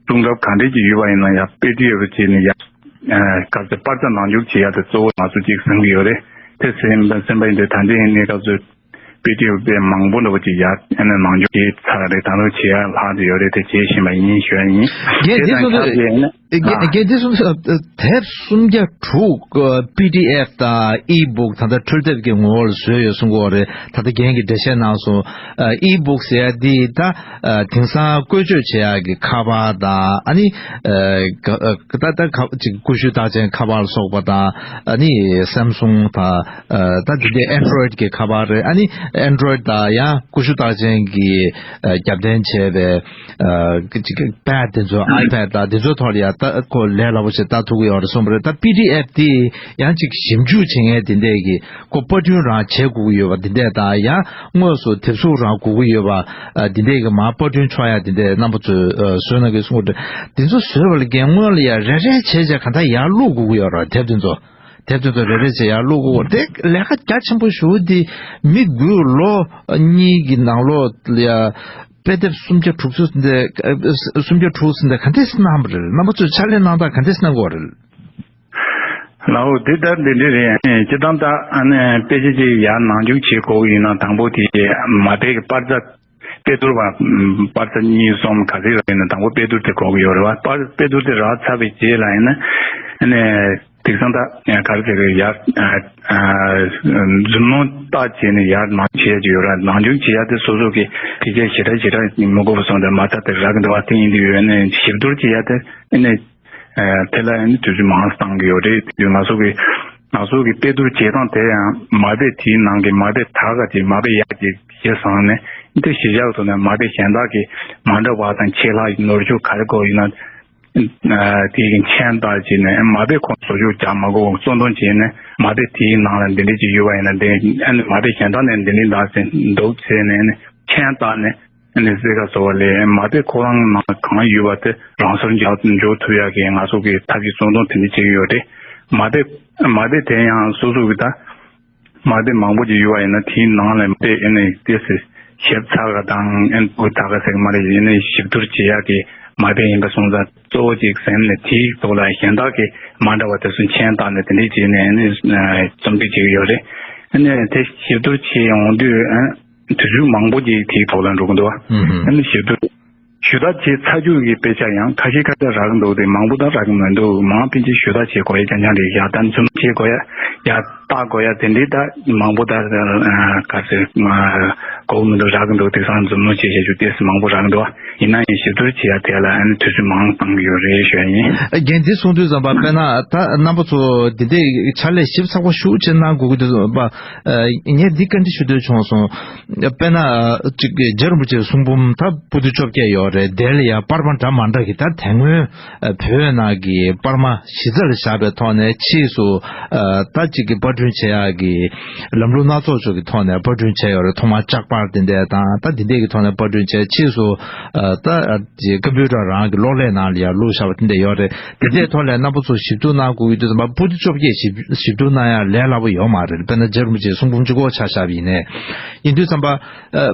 གསུང་རབ་གང་འདྲ་ཅིག་ཡོད་པ་ཡིན་ན་ཡང་པི་ཌི་ཨེཕ་བྱས་ནས་ཡང་ག་ཚོད་པར་ཆ་ནང་འཇུག་བྱེད་ཡ་དེ་གཙོ་བོ་ང་ཚོ་གཅིག་བསམ་གྱི་ཡོད་རེད། དེ་ཟིན་པ་ཟིན་པ་ཡིན་དུས་ད་ལྟའི་གནས་སྐབས་སུ་པི་ཌི་ཨེཕ་དཔེ་མང་པོ་འདྲ་པོ་ཅིག་ཡར་ཨ་ནི་ནང་འཇུག་བྱས་ཚར་རེད། ད་དུང་བྱེད་ཡ་ལྷག་ཏུ་ཡོད་རེད། དེ་བྱེད་བཞིན་པ་ཡིན་ཞུ་ཡ་ཡིན། རྒན་དེ་དེ་ཚོ་ཚར་རྗེས་ཨ་ནི། རྒན་རྒན་དེ་གསུང་དུས་དེབ་སུམ་བརྒྱ་དྲུག་པི་ཌི་ཨེཕ་དང་ཨི་བུག་ད་ལྟ་འཕྲུལ་དེབ་ཀྱི་ངོ་བོར་བཟོས་ཡོད་གསུང་གི་ཡོད་རེད། ད་ལྟ་རྒན་གྱིས་འགྲེལ་བཤད་གནང་སོང་། ཨི་བུག་ཟེར་ཡ་འདི་ད་དེང་སང་བཀོལ་སྤྱོད་བྱེད་ཡ་གི་ཁ་པར་དང་ཨ་ནི་ད་ད་ཅིག་ཀུ་ཤུ་རྟགས་ཅན་ཁ་པར་ལ་སོགས་པ་དང་ཨ་ནི་སེམ་སུང་དང་ད་འདི་འདྲའི་ཨེན་ཌོ་རོའིཌ་ཀྱི་ཁ་པར་རེད། ཨ་ནི། Android་དང་ཡང་ཀུ་ཤུ་རྟགས་ཅན་གྱི་ཨ་རྒྱབ་རྟེན་བྱས་པའི་ཨ་ཅིག་pad་དེ་ཚོ་iPad་དང་དེ་ཚོའི་ཐོག་ལ་ཡང་ད་ཁོ་ལས་སླ་པོ་ཞིག་ལྟ་ཐུབ་ཀྱི་ཡོད་རེད་གསུངས་པ་རེད། ད་པི་ཌི་ཨེཕ་དེ་ཡང་ཅིག་ཞིབ་འཇུག་བྱེད་མཁན་དེ་འདྲས་ཀྱི་ཁོ་པར་སྐྲུན་རང་བྱེད་དགོས་ཀྱི་ཡོད་པ་དེ་འདྲས་དང་ཡང་དངོས་སུ་དེབ་གཟུགས་རང་དགོས་ཀྱི་ཡོད་པ་ཨ་དེ་འདྲས་ཀྱི་མར་པར་སྐྲུན་ཆོག་ཡ་དེ་འདྲས་རྣམ་པ་ཚོས་ཨ་བཟོས་གནང་གི་གསུངས་པ་རེད། དེ་ཚོ་བཟོས་པ་ལ་རྒན་སྔོན་ལ་ཡང་རེ་རེ་བྱས་བྱས་གང་ལྟར་ཡར་བླུག་དགོས་ཀྱི་ཡོད་རེད་དེབ་དེ་ཚོ། དེབ་དེ་ཚོ་རེ་རེ་བྱས་ཡར་བླུག་དགོས་དེ་ལས་ཀ་རྒྱ་ཆེན་པོ་ཞེ་པོ་འདི་མི་དགུས་ལོ་གཉིས་ཀྱི་ནང་ལོགས་ལ་ཡ་དཔེ་དེབ་སུམ་བརྒྱ་དྲུག་ཅུ་ཟིན་ཏེ་སུམ་བརྒྱ་དྲུག་ཟིན་ཏེ་ག་འདྲས་གནང་བ་རེད། རྣམ་པ་ཚོས་ཕྱག་ལས་གནང་སྟངས་ག་འདྲས་གནང་དགོས་རེད། ལའོ་དེ་ལྟར་འདི་འདྲས་རེད། སྤྱིར་བཏང་ད་ཨ་ནི་དཔེ་ཆ་ཅིག་ཡར་ནང་འཇུག་བྱེད་དགོས་ཡིན་ན་དང་པོ་དེ་མ་དཔེ་གི་པར་རྩ་དཔེ་བསྡུར་བ་པར་རྩ་གཉིས་གསུམ་ག་ཚོད་ཡོད་ཡིན་ན་དང་པོ་དཔེ་བསྡུར་དེ་དགོས་ཀྱི་ཡོད་རེད་བ། པར་དཔེ་བསྡུར་དེ་རག་ཚར་བའི་རྗེས་ལ་ཡིན་ན་ཨ་ནི་དེང་སང་ད་ག་རེ་ཟེར་གི་ཡར་འཛུབ་གནོན་རྟགས་བྱས་ནས་ཡར་ནང་བྱེད་ཡ་ཅིག་ཡོད་ར། ནང་འཇུག་བྱེད་ཡ་དེ་སོ་སོ་གི་དེ་ཆ་ཞེ་དྲག་ཞེ་དྲག་མི་དགོས་པ་སོང་དེ་མ་ཚད་དེ་རག་གི་འདུག་བ། དེ་ཡིན་དུས་ཡོད་ནས་ཞིབ་བསྡུར་བྱེད་ཡ་དེ་ཨ་ནི་དེ་ལ་ཨ་ནི་དུས་ཚོད་མང་བཏང་གི་ཡོད་རེད། དེ་དུས་ང་ཚོ་གི་ང་ཚོ་གི་དཔེ་བསྡུར་བྱེད་སྟངས་དེ་ཡང་མ་དཔེ་དེའི་ནང་གི་མ་དཔེ་ད་ག་ཅིག་མ་དཔེ་ཡག་ཅིག་ཞེས་བསམ་ནས་དེ་གཞི་བཞག་ཐུབ་ན་མ་དཔེ་གཞན་དག་གི་མ་འདྲ་བ་དང་ཆད་ལྷག་ནོར་འཆུག་ག་རེ་དགོས་ཡིན་ན་དེའི་མཆན་བཏགས་བྱས་ནས་མ་དཔེ་ཁོང་བཟོ་བཅོས་རྒྱག་མ་དགོས་པར་གཙོ་འདོན་བྱས་ནས་མ་དཔེ་དེའི་ནང་ལ་འདི་འདྲ་ཅིག་ཡོད་པ་ཡིན་ན་དེ་ཨ་ནི་མ་དཔེ་གཞན་དག་ནས་འདི་འདྲ་འདུག་ཟེར་ནས་མཆན་བཏགས་ནས། ཨ་ནི་གཟིགས་ག་བཟོ་བ་ལས་མ་དཔེ་ཁོ་རང་ནང་གང་ཡོད་པ་དེ་རང་སོར་འཇོག་འཇོག་ཐུབ་ཡག་གི་ང་ཚོ་གི་ཐབས་ཤེས་གཙོ་འདོན་དེ་འདྲ་བྱེད་ཀྱི་ཡོད་རེད། མ་དཔེ་མ་དཔེ་དེ་ཡང་སོ་སོ་གི་ད་མ་དཔེ་མང་པོ་ཅིག་ཡོད་པ་ཡིན་ན་དེའི་ནང་ལ་དཔེ་ཨ་ནི་ཏོག་ཙམ་ཞིབ་ཚགས་ག་དང་ཨ་ནི་སྤུས་དག་ག་ཟེར་གི་མ་རེད། ཨ་ནི་ཞིབ་བསྡུར་བྱེད་ཡག་གི་མ་དཔེ་ཡིན་པ་སོང་ཙང་གཙོ་བོ་ཅིག་ཟིན་ནས་དེའི་ཐོག་ལ་གཞན་དག་གི་མ་འདྲ་བ་དེ་ཚོ་མཆན་བཏགས་ནས་དེ་འདྲ་བྱས་ནས་ཨ་ནི་རྩོམ་སྒྲིག་བྱེད་ཀྱི་ཡོད་རེད། ཨ་ནི་དེ་ཞིབ་བསྡུར་བྱེད་ཡོང་དུས་ཨ། དུས་ཚོད་མང་པོ་ཅིག་དེའི་ཐོག་ལ་འགྲོ་གི་འདུག་བ། ཨ་ནི་ཞུ་དག་ཞུ་དག་བྱས་ཚར་རྒྱུ་གི་དཔེ་ཆ་ཡང་ཁ་ཤས་ཁ་ཤས་རག་གི་འདུག་དེ་མང་པོ་ད་རག་གི་མི་འདུག་མང་ཕལ་ཆེར་ཞུ་དག་བྱེད་དགོས་ཡ་རྐྱང་རྐྱང་རེད། ཡ་ད་འཛུམ་བྱེད་དགོས་ཡ་ཡ་ལྟ་དགོས་ཡ་དེ་འདྲའི་ད་མང་པོ་ད་ག་ཟེར་གོ་གི་མི་འདུག་རག་གི་འདུག་དེང་སང་འཛུམ་གནོན་བྱེད་བྱེད་རྒྱུ་ཏོག་ཙམ་མང་པོ་རག་གི་འདུག་བ། ཡིན་ན་ཡང་ཞིབ་བསྡུར་བྱེད་ཡ་དེ་ལ་ཨ་ནི་དུས་ཚོད་མང་བཏང་གི་ཡོད་རེད་ཞུ་ཡ་ཡིན། རྒན་འདི་གསུང་དུས་ཙམ་པ་དཔེར་ན་ད་རྣམ་པ་ཚོ་འདི་འདྲའི་ཕྱག་ལས་ཞིབ་ཚགས་པོ་ཤུགས་ཆེ་གནང་དགོས་ཀྱི་འདུག་པ། ངས་འདི་བཀའ་འདྲི་ཞུ་འདོད་བྱུང་སོང་། དཔེར་ན་ཅིག་རྗེ་རིན་པོ་ཆེའི་གསུང་འབུམ་ད་པོ་ཏི་བཅོ་བརྒྱད་ཡོད་རེད། དེ་ལ་ཡང་པར་མ་འདྲ་མ་འདྲ་གི་ད་དེ་སྔོན་བོད་ནང་གི་པར་མ་གཞི་རྩ་ལ་བཞག་པའི་ཐོག་ནས་ཕྱིས་སུ་ད་ཅིག་གི་པར་སྐྲུན་བྱེད་ཡག་གི་ལམ་ལུགས་སྣ་ཚོགས་ཤིག་གི་ཐོག་ནས་པར་སྐྲུན་བྱས་ཡོད་རེད། ཐོག་མར་ལྕགས་པར་དེ་འདྲ་དང་ད་དེ་འདྲ་གི་ཐོག་ནས་པར་སྐྲུན་བྱས། ཕྱིས་སུ་ད་ཀམ་པུ་ཊར་རང་གི་གློག་ཀླད་ནང་ལ་ཡང་བླུགས་བཞག་པ་དེ་འདྲ་ཡོད་རེད། དེ་འདྲའི་ཐོག་ལ་རྣམ་པ་ཚོ་ཞིབ་བསྡུར་གནང་དགོས་ཀྱི་འདུག་ཟེར་ན་པོ་ཏི་བཅོ་བརྒྱད་ཞིབ་ཞིབ་བསྡུར་གནང་ཡ་ལས་སླ་པོ་ཡོད་མ་རེད། དཔེར་ན་རྗེ་རིན་པོ་ཆེའི་གསུང་འབུམ་གཅིག་པོ་ཆ་བཞག་པ་ཡིན་ནའི། ཡིན་དུས་ཙམ་པ་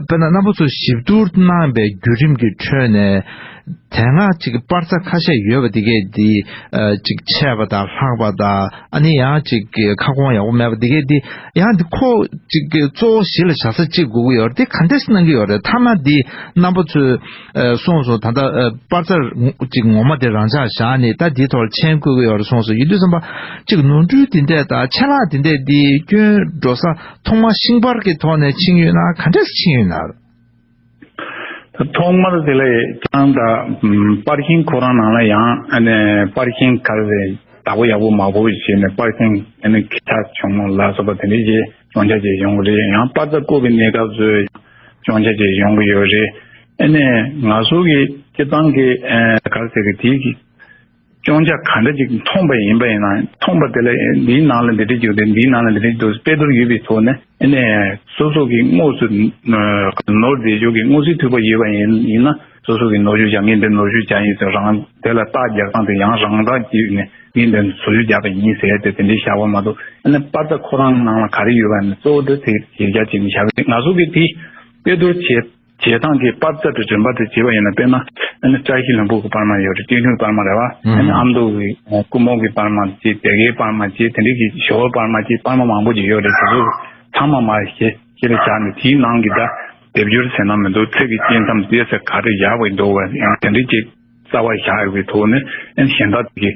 དཔེར་ན་རྣམ་པ་ཚོ་ཞིབ་བསྡུར་གནང་བའི་བརྒྱུད་རིམ་གྱི་ཁྲོད་ནས་དེ་སྔ་ཅིག་པར་རྩ་ཁ་ཤས་ཡོད་པ་དེ་གས་དེ་ཅིག་ཆད་པ་དང་ལྷག་པ་དང་ཨ་ནི་ཡང་ཅིག་ཁ་སྐོང་ཡག་པོ་མེད་པ་དེ་གས་དེ་ཡང་དེ་ཁོ་ཅིག་གཙོ་བོ་གཞི་ལ་བཞག་ས་གཅིག་དགོས་ཀྱི་ཡོད་རེད། དེ་ག་འདྲས་གནང་གི་ཡོད་རེད། མཐའ་མ་དེ་རྣམ་པ་ཚོས་ཨ་གསུངས་སོང་། ད་ལྟ་ཨ་པར་རྩ་ཅིག་ངོ་མ་དེ་རང་འཇགས་བཞག་ནས་ད་དེའི་ཐོག་ལ་མཆན་བཀོད་ཀྱི་ཡོད་རེད་གསུངས་སོང་། ཡིན་དུས་ཙམ་པ་ཅིག་ནོར་འཁྲུལ་དེ་འདྲས་དང་ཆད་ལྷག་དེ་འདྲས་དེ་སྐྱོན་འགྲོ་ས་ཐོག་མ་ཤིང་པར་གྱི་ཐོག་ནས་ཕྱིན་ཡོད་ན་ག་འདྲས་ཕྱིན་ཡོད་ན། ད་ཐོག་མར་དེ་ལ་ཀྱང་ད་པར་ཤིང་ཁོ་རང་ནང་ལ་ཡང་ཨ་ནི་པར་ཤིང་ག་རེ་རེད། བདག་པོ་ཡག་པོ་མ་དགོས་པ་བྱས་ནས་པར་ཤིང་ཨ་ནི་ཁེ་ཆག་བྱུང་ལ་སོགས་པ་དེ་འདྲས་ཀྱི་གྱོང་ཆ་ཅིག་ཡོང་གི་རེད། ཡང་པར་རྩ་བརྐོས་པའི་གནས་སྐབས་སུ་གྱོང་ཆ་ཅིག་ཡོང་གི་ཡོད་རེད། ཨ་ནི་ང་ཚོ་གི་སྤྱིར་བཏང་གི་ཨ་ག་རེ་ཟེར་གི་དེའི་གི་གྱོང་ཆ་ག་འདྲ་ཅིག་མཐོང་པ་ཡིན་པ་ཡིན་ན་མཐོང་པ་དེ་ལ་འདིའི་ནང་ལ་འདི་འདྲ་ཅིག་འདུག་འདིའི་ནང་ལ་འདི་འདྲ་ཅིག་འདུག་དཔེ་བསྡུར་ཡོད་པའི་ཐོག་ནས་ཨ་ནི་སོ་སོ་གི་དངོས་སུ་ནོར་འཛད་རྒྱུ་གི་དངོས་སུ་ཐུག་པ་ཡོད་པ་ཡིན་ཡིན་ན་སོ་སོ་གི་ནོར་འཁྲུལ་བྱ་ངས་འདི་ནོར་འཁྲུལ་བྱ་ཡིན་ཟེར་རང་དེ་ལ་རྟགས་རྒྱག་སྟངས་དེ་ཡང་རང་རྟགས་ཀྱིས་ནས་ངས་འདི་ནོར་འཁྲུལ་བརྒྱབ་པ་ཡིན་ཟེར་ཏེ་དེ་འདྲའི་བཞག་པ་མ་གཏོགས་ཨ་ནི་པར་རྩ་ཁོ་རང་ནང་ལ་ག་རེ་ཡོད་པ་ནི་གཙོ་བོ་དེ་དེ་ཡིག་ཆ་ཅིག་ནས་བཞག་གི་རེད། ང་ཚོ་གི་དེ་དཔེ་བསྡུར་བྱེད། བྱེད་སྟངས་ཀྱི་པར་རྩ་དེ་རིམ་པ་དེ་བྱེད་པ་ཡིན་ན་དཔེར་ན་ཨ་ནི་བཀྲ་ཤིས་ལྷུན་པོ་གི་པར་མ་ཡོད་རེད། སྤྱོད་འཇུག་པར་མ་རེད་བ། ཨ་ནི་ཨ་མདོ་གི་སྐུ་མོ་གི་པར་མ་བྱེད། སྡེ་དགེའི་པར་མ་བྱེད། དེ་འདྲའི་གི་ཞོལ་པར་མ་བྱེད། པར་མ་མང་པོ་ཅིག་ཡོད་རེད། དེ་ཚོ་ཚང་མ་མར་གཞི་གཞི་ལ་བཞག་ནས་དེའི་ནང་གི་ད་སྡེབ་སྦྱོར་ཟེར་ན་མི་འདུག་ཚིག་གི་སྐྱེ་མཚམས་དེ་ཚོ་ག་རེ་ཡག་པ་འདུག་བ་ཡང་དེ་འདྲའི་ཅིག་རྩ་བ་བཞག་ཡོད་པའི་ཐོག་ནས་ཨ་ནི་གཞན་དག་གི་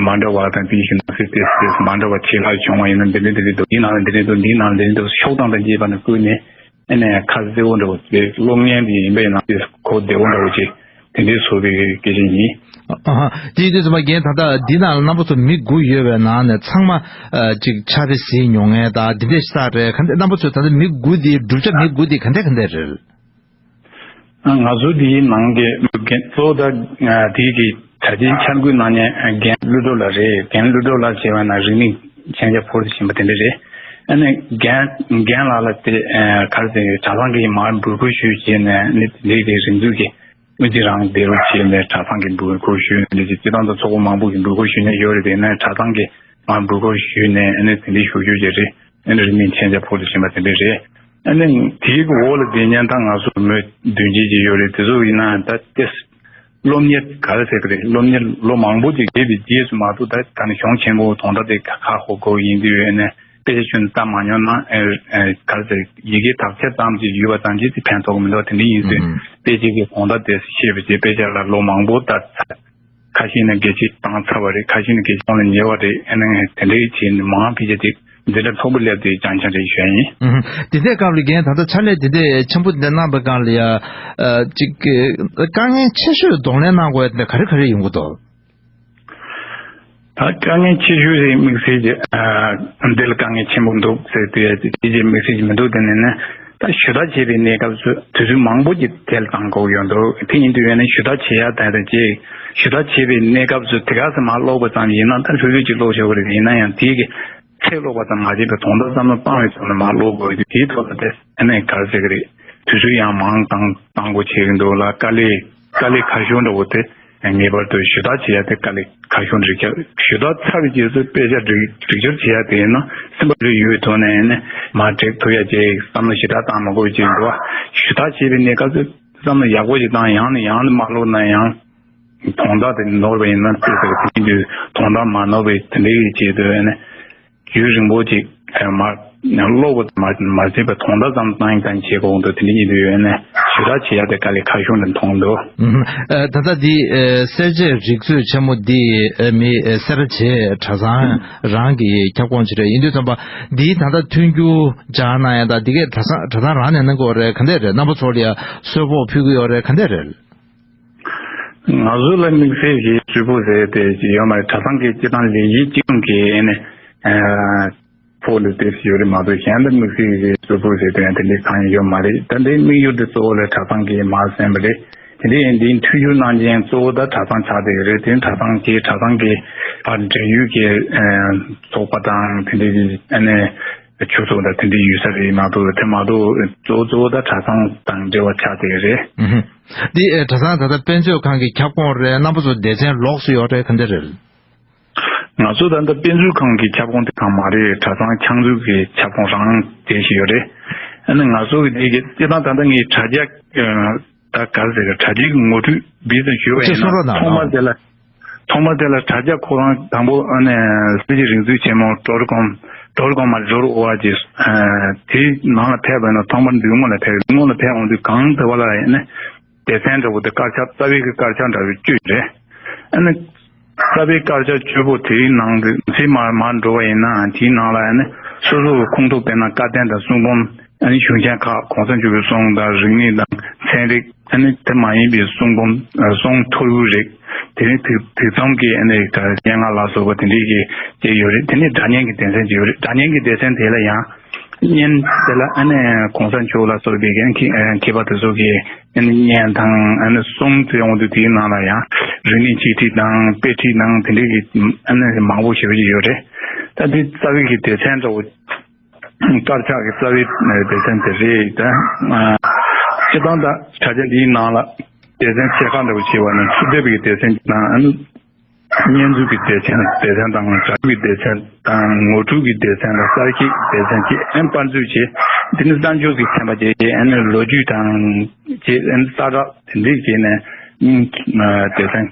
མ་འདྲ་བ་དང་དེའི་གཞི་ནང་ཚིག་དེ་ཚོ་མ་འདྲ་བ་ཆེ་ལྷག་བྱུང་བ་ཡིན་ན་འདི་འདྲ་འདི་འདྲ་འདུག་འདིའི་ནང་ལ་འདི་འདྲ་འདུག་འདིའི་ནང་ལ་འདི་འདྲ་འདུག་ཤོག་གྲངས་དང་བཅས་པ་ནས་བསྐུར་ནས། ཨ་ནི་ཁ་གསལ་པོ་འདྲ་བོ་དེ་གློག་བརྙན་དེ་ཡིན་པས་ན་དེ་གོ་བདེ་པོ་འདྲ་བོ་ཅིག་དེ་འདྲའི་བཟོ་བའི་སྐད་ཆ་ཡིན། ཨ་ཧ། དེ་ཡིན་དུས་ཙམ་པ་རྒན་ད་ལྟ་འདི་ནང་ལ་རྣམ་པ་ཚོ་མི་དགུ་ཡོད་པའི་ནང་ནས་ཚང་མ་ཨ་ཅིག་ཕྱག་དཔེ་གཟིགས་མྱོང་མཁན་དང་འདི་འདྲས་ཤ་སྟག་རེད། ག་འདྲ་རྣམ་པ་ཚོས་ད་ལྟ་མི་དགུ་འདི་བསྒྲུབ་བྱ་མི་དགུ་འདི་ག་འདྲ་ག་འདྲ་རེད། ང་ཚོ་འདིའི་ནང་གི་རྒན་གཙོ་བོ་ད་དེའི་གི་གྲྭ་ཆེན་འཆར་འགོད་གནང་མཁན་རྒན་ཀླུ་སྒྲུབ་ལགས་རེད། རྒན་ཀླུ་སྒྲུབ་ལགས་བྱས་པ་ན་རིག་གནས་མཁྱེན་རྒྱ་ཕུལ་བཞིན་པ་དེ་འདྲ་རེད། ཨ་ནི་རྒན་རྒན་ལགས་ལ་དེ་ག་རེ་ཟེར་གྲྭ་ཚང་གི་མར་འབོད་སྐུལ་ཞུས་བྱས་ནས་ནི་དེ་འདྲའི་གི་རིག་འཛུགས་ཀྱི་དབུ་འབྱེད་རང་བསྡད་རོགས་བྱས་ནས་གྲྭ་ཚང་གི་འབོད་སྐུལ་ཞུས་ནས་འདི་སྤྱི་བཏང་དུ་ཚོགས་པ་མང་པོ་གི་འབོད་སྐུལ་ཞུས་ནས་ཡོད་རེད། དེ་ནས་གྲྭ་ཚང་གི་མར་འབོད་སྐུལ་ཞུས་ནས་ཨ་ནི་དེ་འདྲའི་ཞུ་རྒྱུ་ཅིག་རེད། ཨ་ནི་རིག་གནས་མཁྱེན་རྒྱ་ཕུལ་དུ་ཕྱིན་པ་དེ་འདྲ་རེད། ཨ་ནི་དེའི་གི་འོག་ལ་བསྡད་མཁན་ད་ང་ཚོ་མི་བདུན་བརྒྱད་ཅིག་ཡོད་རེད། དེ་ཚོ་ཡིན་ན་ད་ཏེས་སློབ་གཉེར་ག་རེ་ཟེར་གི་རེད། སློབ་གཉེར་ལོ་མང་པོ་ཅིག་བསྡད་པའི་རྗེས་སུ་མ་གཏོགས་ད་ད་ནི་གཞུང་ཆེན་པོ་དོན་དག་དེ་ཁ་ཧོ་གོ་ཡིན་དུས་ཡོད་ནས་དཔེ་ཆ་ཁྱོན་ལྟ་མ་མྱོང་ན་ཨེ་ཨེ་ག་རེ་ཟེར་ཡི་གེ་དག་ཆ་ཙམ་ཅིག་ཡོད་པ་ཙམ་གྱིས་དེ་ཕན་ཐོགས་གི་མི་འདུག་དེ་འདྲ་ཡིན་དུས་ཨུ་དཔེ་ཆ་གི་དོན་དག་དེ་ཤེས་པ་བྱས་དཔེ་ཆ་ལ་ལོ་མང་པོ་ལྟ་ཚར། ཁ་ཤས་ནི་སྐད་ཆ་བཏང་ཚར་བ་རེད། ཁ་ཤས་ནི་སྐད་ཆ་གཏོང་ལ་ཉེ་བ་རེད། ཨ་ནི་དེ་འདྲའི་བྱས་ནས་མང་ཕལ་ཆེར་དེ་འཛིན་གྲྭ་ཚོགས་པ་སླེབས་དུས་རྐྱང་རྐྱང་རེད་ཞུ་ཡ་ཡིན། ཨུ་ཧུ། དེ་འདྲའི་སྐབས་ལ་རྒན་ད་ལྟ་ཕྱག་ལས་དེ་འདྲའི་ཆེན་པོ་དེ་འདྲ་གནང་བའི་སྒང་ལ་ཡ་ཨ་ཅིག་དཀའ་ངལ་ཆེ་ཤོས་གདོང་ལེན་གནང་དགོས་ཡ་དེ་འདྲ་ག་རེ་ག་རེ་ཡོང་གི་འདུག་ད་དཀའ་ངལ་ཆེ་ཤོས་དེ་དམིགས་བསལ་གྱི་ཨ་འདི་ལ་དཀའ་ངལ་ཆེན་པོ་འདུག་ཟེར་དུས་དེ་ཅིག་དམིགས་བསལ་གྱི་མི་འདུག་དེ་ནས་ནི་ད་ཞུ་དག་བྱེད་པའི་གནས་སྐབས་སུ་དུས་ཚོད་མང་པོ་ཅིག་དེ་ལ་བཏང་དགོས་ཡོད་འདུག་དེ་ཡིན་དུས་ཡང་ན་ཞུ་དག་བྱེད་ཡ་དང་དང་ཅིག་ཞུ་དག་བྱེད་པའི་གནས་སྐབས་སུ་དེ་ག་ས་མར་ཀློག་པ་ཙམ་ཡིན་ན་ད་ལྷོད་ལྷོད་ཅིག་ཀློག་ཆོག་གི་རེད། ཡིན་ན་ཡང་དེའི་གི་ཚིག་ཀློག་པ་ཙམ་མ་བྱས་པའི་དོན་དག་བསམ་བློ་བཏང་བའི་ཐོག་ནས་མར་ཀློག་དགོས་དུས་དེའི་ཐོག་ལ་དེ་ཨ་ནི་ག་རེ་ཟེར་གི་རེད། དུས་ཚོད་ཡང་མང་བཏང་བཏང་དགོས་བྱེད་ཀྱི་འདུག་ལ་དཀའ་ལས་དཀའ་ལས་ཁག་ཤོས་འདྲ་བོ་དེ་ངེས་པར་དུ་ཞུ་དག་བྱེད་ཡ་དེ་དཀའ་ལས་ཁག་ཤོས་རེད། ཞུ་དག་ཚར་བའི་རྗེས་སུ་དཔེ་ཆ་སྒྲིག་སྒྲིག་སྦྱོར་བྱེད་ཡ་དེ་ཡིན་ན་སེམས་པ་ལྷོད་ཡོད་ཐོག་ནས་ནི་མར་སྒྲིག་ཐུབ་ཡ་བྱེད་བསམ་བློ་ཞེ་དྲག་བཏང་མ་དགོས་བྱེད་འདུག་ཞུ་དག་བྱེད་པའི་གནས་སྐབས་སུ་བསམ་བློ་ཡག་པོ་ཞིག་བཏང་ཡང་ནས་ཡང་ནས་མ་ཀློག་ན་ཡང་དོན་དག་དེ་ནོར་བ་ཡིན་ན་དེ་ཟེར་དེ་ཡིན་དུས་དོན་དག་མ་ནོར་བའི་དེ་འདྲའི་ཆེད་དུ་ནི། རྒྱུན་རིང་པོ་ཅིག་མ་ཀློག་པ་མ་མ་བྱས་པའི་དོན་དག་ཙམ་བཏང་ཡིན་བཏང་བྱེད་དགོས་འདུག་དེ་འདྲ་ཡིན་དུས་ཡོད་ནས་ཞུ་དག་བྱེད་ཡ་དེ་དཀའ་ལས་ཁག་ཤོས་ལ་མཐོང་འདུག་ཨུམ། ཨ་ད་ལྟ་འདི་ཨ་གསལ་བྱེད་རིག་མཛོད་ཆེན་མོ་འདི་ཨ་མི་ཨ་སེ་ར་བྱེས་གྲྭ་ཚང་རང་གི་ཁྱབ་ཁོངས་ཅིག་རེད། ཡིན་དུས་ཙམ་པ་འདིའི་ད་ལྟ་མཐུན་འགྱུར་སྦྱར་གནང་ཡ་ད་འདི་གས་གྲྭ་ཚང་གྲྭ་ཚང་རང་ནས་གནང་གི་ཡོད་རེད། ག་འདྲས་རེད། རྣམ་པ་ཚོ་ལ་ཡ་གསོལ་ཕོགས་ཕུལ་གི་ཡོད་རེད། ག་འདྲས་རེད། ང་ཚོ་ལ་དམིགས་བསལ་གྱི་གསོལ་ཕོགས་ཟེར་དེ་ཡོད་མ་རེད། གྲྭ་ཚང་གི་སྤྱི་བཏང་ལས་གཞི་གཅིག་ཀྱང་གི་ཨེ་ནས་ཕོགས་ལས་དེ་ཡོད་རེད་མ་གཏོགས་གཞན་ལ་དམིགས་བསལ་གྱི་གསོལ་ཕོགས་ཟེར་དེ་ཡང་དེ་འདྲའི་གང་ཡང་ཡོད་མ་རེད། ད་འདི་དམིགས་ཡུལ་དེ་གཙོ་བོ་ལ་གྲྭ་ཚང་གིས་མར་གསན་པ་རེད། དེ་འདྲའི་ཡིན་འདིའི་མཐུན་འགྱུར་གནང་མཁན་གཙོ་བོ་ད་གྲྭ་ཚང་ཆགས་བསྡད་ཡོད་རེད། དེ་གྲྭ་ཚང་གི་གྲྭ་ཚང་གི་བར་འབྲེལ་ཡོད་ཀྱི་ཚོགས་པ་དང་དེ་འདྲའི་གི་ཨ་ནས། ཆོས་ཚོགས་དང་དེ་འདྲའི་ཡོད་ས་རེད་མ་གཏོགས་དེ་མ་གཏོགས་གཙོ་བོ་གཙོ་བོ་ད་གྲྭ་ཚང་དང་འབྲེལ་བ་ཆགས་བསྡད་ཀྱི་རེད། ཨུ་ཧུ། འདི་ཨེ་གྲྭ་ཚང་ད་ལྟ་དཔེ་མཛོད་ཁང་གི་ཁྱབ་ཁོངས་རེད། རྣམ་པ་ཚོ་སྡེ་ཚན་ལོགས་སུ་ཡོད་རེད། ག་འདྲ་རེད། ང་ཚོ་ད་ལྟ་དཔེ་མཛོད་ཁང་གི་ཁྱབ་ཁོངས་དེ་ཚང་མ་རེད། གྲྭ་ཚང་ཁྱབ་མཛོད་ཀྱི་ཁྱབ་ཁོངས་རང་དེ་ཞིག་ཡོད་རེད། ཨ་ནི་ང་ཚོ་གི་འདི་གི་སྤྱི་བཏང་ད་ལྟ་ངའི་དྲ་རྒྱ་ད་ག་རེ་ཟེར་གི་དྲ་རྒྱའི་གི་ངོ་སྤྲོད་བི་ཙམ་ཞུས་པ་ཡིན་ན་ཐོག་མར་དེ་ལ། ཐོག་མ་དེ་ལ་དྲ་རྒྱ་ཁོ་རང་དང་པོ་ཨ་ནི་སྲིད་ཇུས་རིག་མཛོད་ཆེན་མོ་ཌོཊ་ཀོམ་ཌོཊ་ཀོམ་མ་ཌོཊ་ཨོ་ཨར་ཇི་དེའི་ནང་ལ་ཕེབས་པ་ཡིན་ན་ཐོག་མར་མདུན་ངོས་ལ་ཕེབས། མདུན་ངོས་ལ་ཕེབས་འོང་དུས་གང་ཟེར་བ་ལ་ཨ་ནི་སྡེ་ཚན་འདྲ་བོ་དེ་དཀར་ཆག་རྩ་བའི་གི་དཀར་ཆག་འདྲ་བོ་བཅུ་རེད། ཨ་ནི་རྩ་བའི་དཀར་ཆག་བཅུ་པོ་དེའི་ནང་གི་ཚེ་མར་མར་འགྲོ་བ་ཡིན་ན་དེའི་ནང་ལ་ཨ་ནི་སོ་སོ་གི་ཁོངས་གཏོགས་དཔེར་ན་བཀའ་བསྟན་དང་གསུང་འབུམ། ཨ་ནི་གཞུང་ཆེན་ཁག་གོང་ས་མཆོག་གི་གསུང་དང་རིག་གནས་དང་ཚན་རིག་ཨ་ནི་དེ་མ་ཡིན་པའི་གསུང་འབུམ་གསུང་ཐོར་བུ་རིགས་དེ་ནི་དུས་དུས་མཚམས་ཀྱི་ཨ་ནི་སྙན་ངག་ལ་སོགས་པ་དེ་འདྲའི་གི་ཅིག་ཡོད་རེད། དེ་ནི་སྒྲ་སྙན་གྱི་སྡེ་ཚན་ཅིག་ཡོད་རེད། སྒྲ་སྙན་གྱི་སྡེ་ཚན་དེ་ལ་ཡང་སྙན་དེ་ལ་ཨ་ནི་གོང་ས་མཆོག་ལ་སོགས་པའི་མཁས་པ་དེ་ཚོ་གི་ཨ་ནི་སྙན་དང་ཨ་ནི་གསུང་དེ་འོང་དུས་དེའི་ནང་ལ་ཡང་རིག་གནས་འཆད་ཁྲིད་དང་དཔེ་ཁྲིད་དང་དེ་འདྲའི་གི་ཨ་ནི་མང་པོ་ཞེ་པོ་ཅིག་ཡོད་རེད། ད་འདི་རྩ་བའི་གི་སྡེ་ཚན་འདྲ་བོ། དཀར་ཆག་གི་རྩ་བའི་སྡེ་ཚན་དེ་རེད། ད་སྤྱི་བཏང་ད་དྲ་རྒྱ་འདིའི་ནང་ལ་སྡེ་ཚན་ཆེ་ཁག་འདྲ་བོ་བྱས་པ་ནི་ཚུར་འདེབས་ཀྱི་སྡེ་ཚན་དང་། བརྙན་འཛུགས་ཀྱི་སྡེ་ཚན་སྡེ་ཚན་དང་། དྲ་རྒྱའི་སྡེ་ཚན་དང་། ངོ་སྤྲོད་ཀྱི་སྡེ་ཚན་དང་། གསར་ཤེས་སྡེ་ཚན་བཅས་ཨན་པར་འཛུགས་བྱས། འདི་ནི་གསར་འབྱོར་གྱི་ཚན་པ་བཅས་ཨན་ལོ་རྒྱུས་དང་བཅས་ཨན་གསར་བསྒྲགས་དེ་འདྲས་བྱས་ནས་སྡེ་ཚན།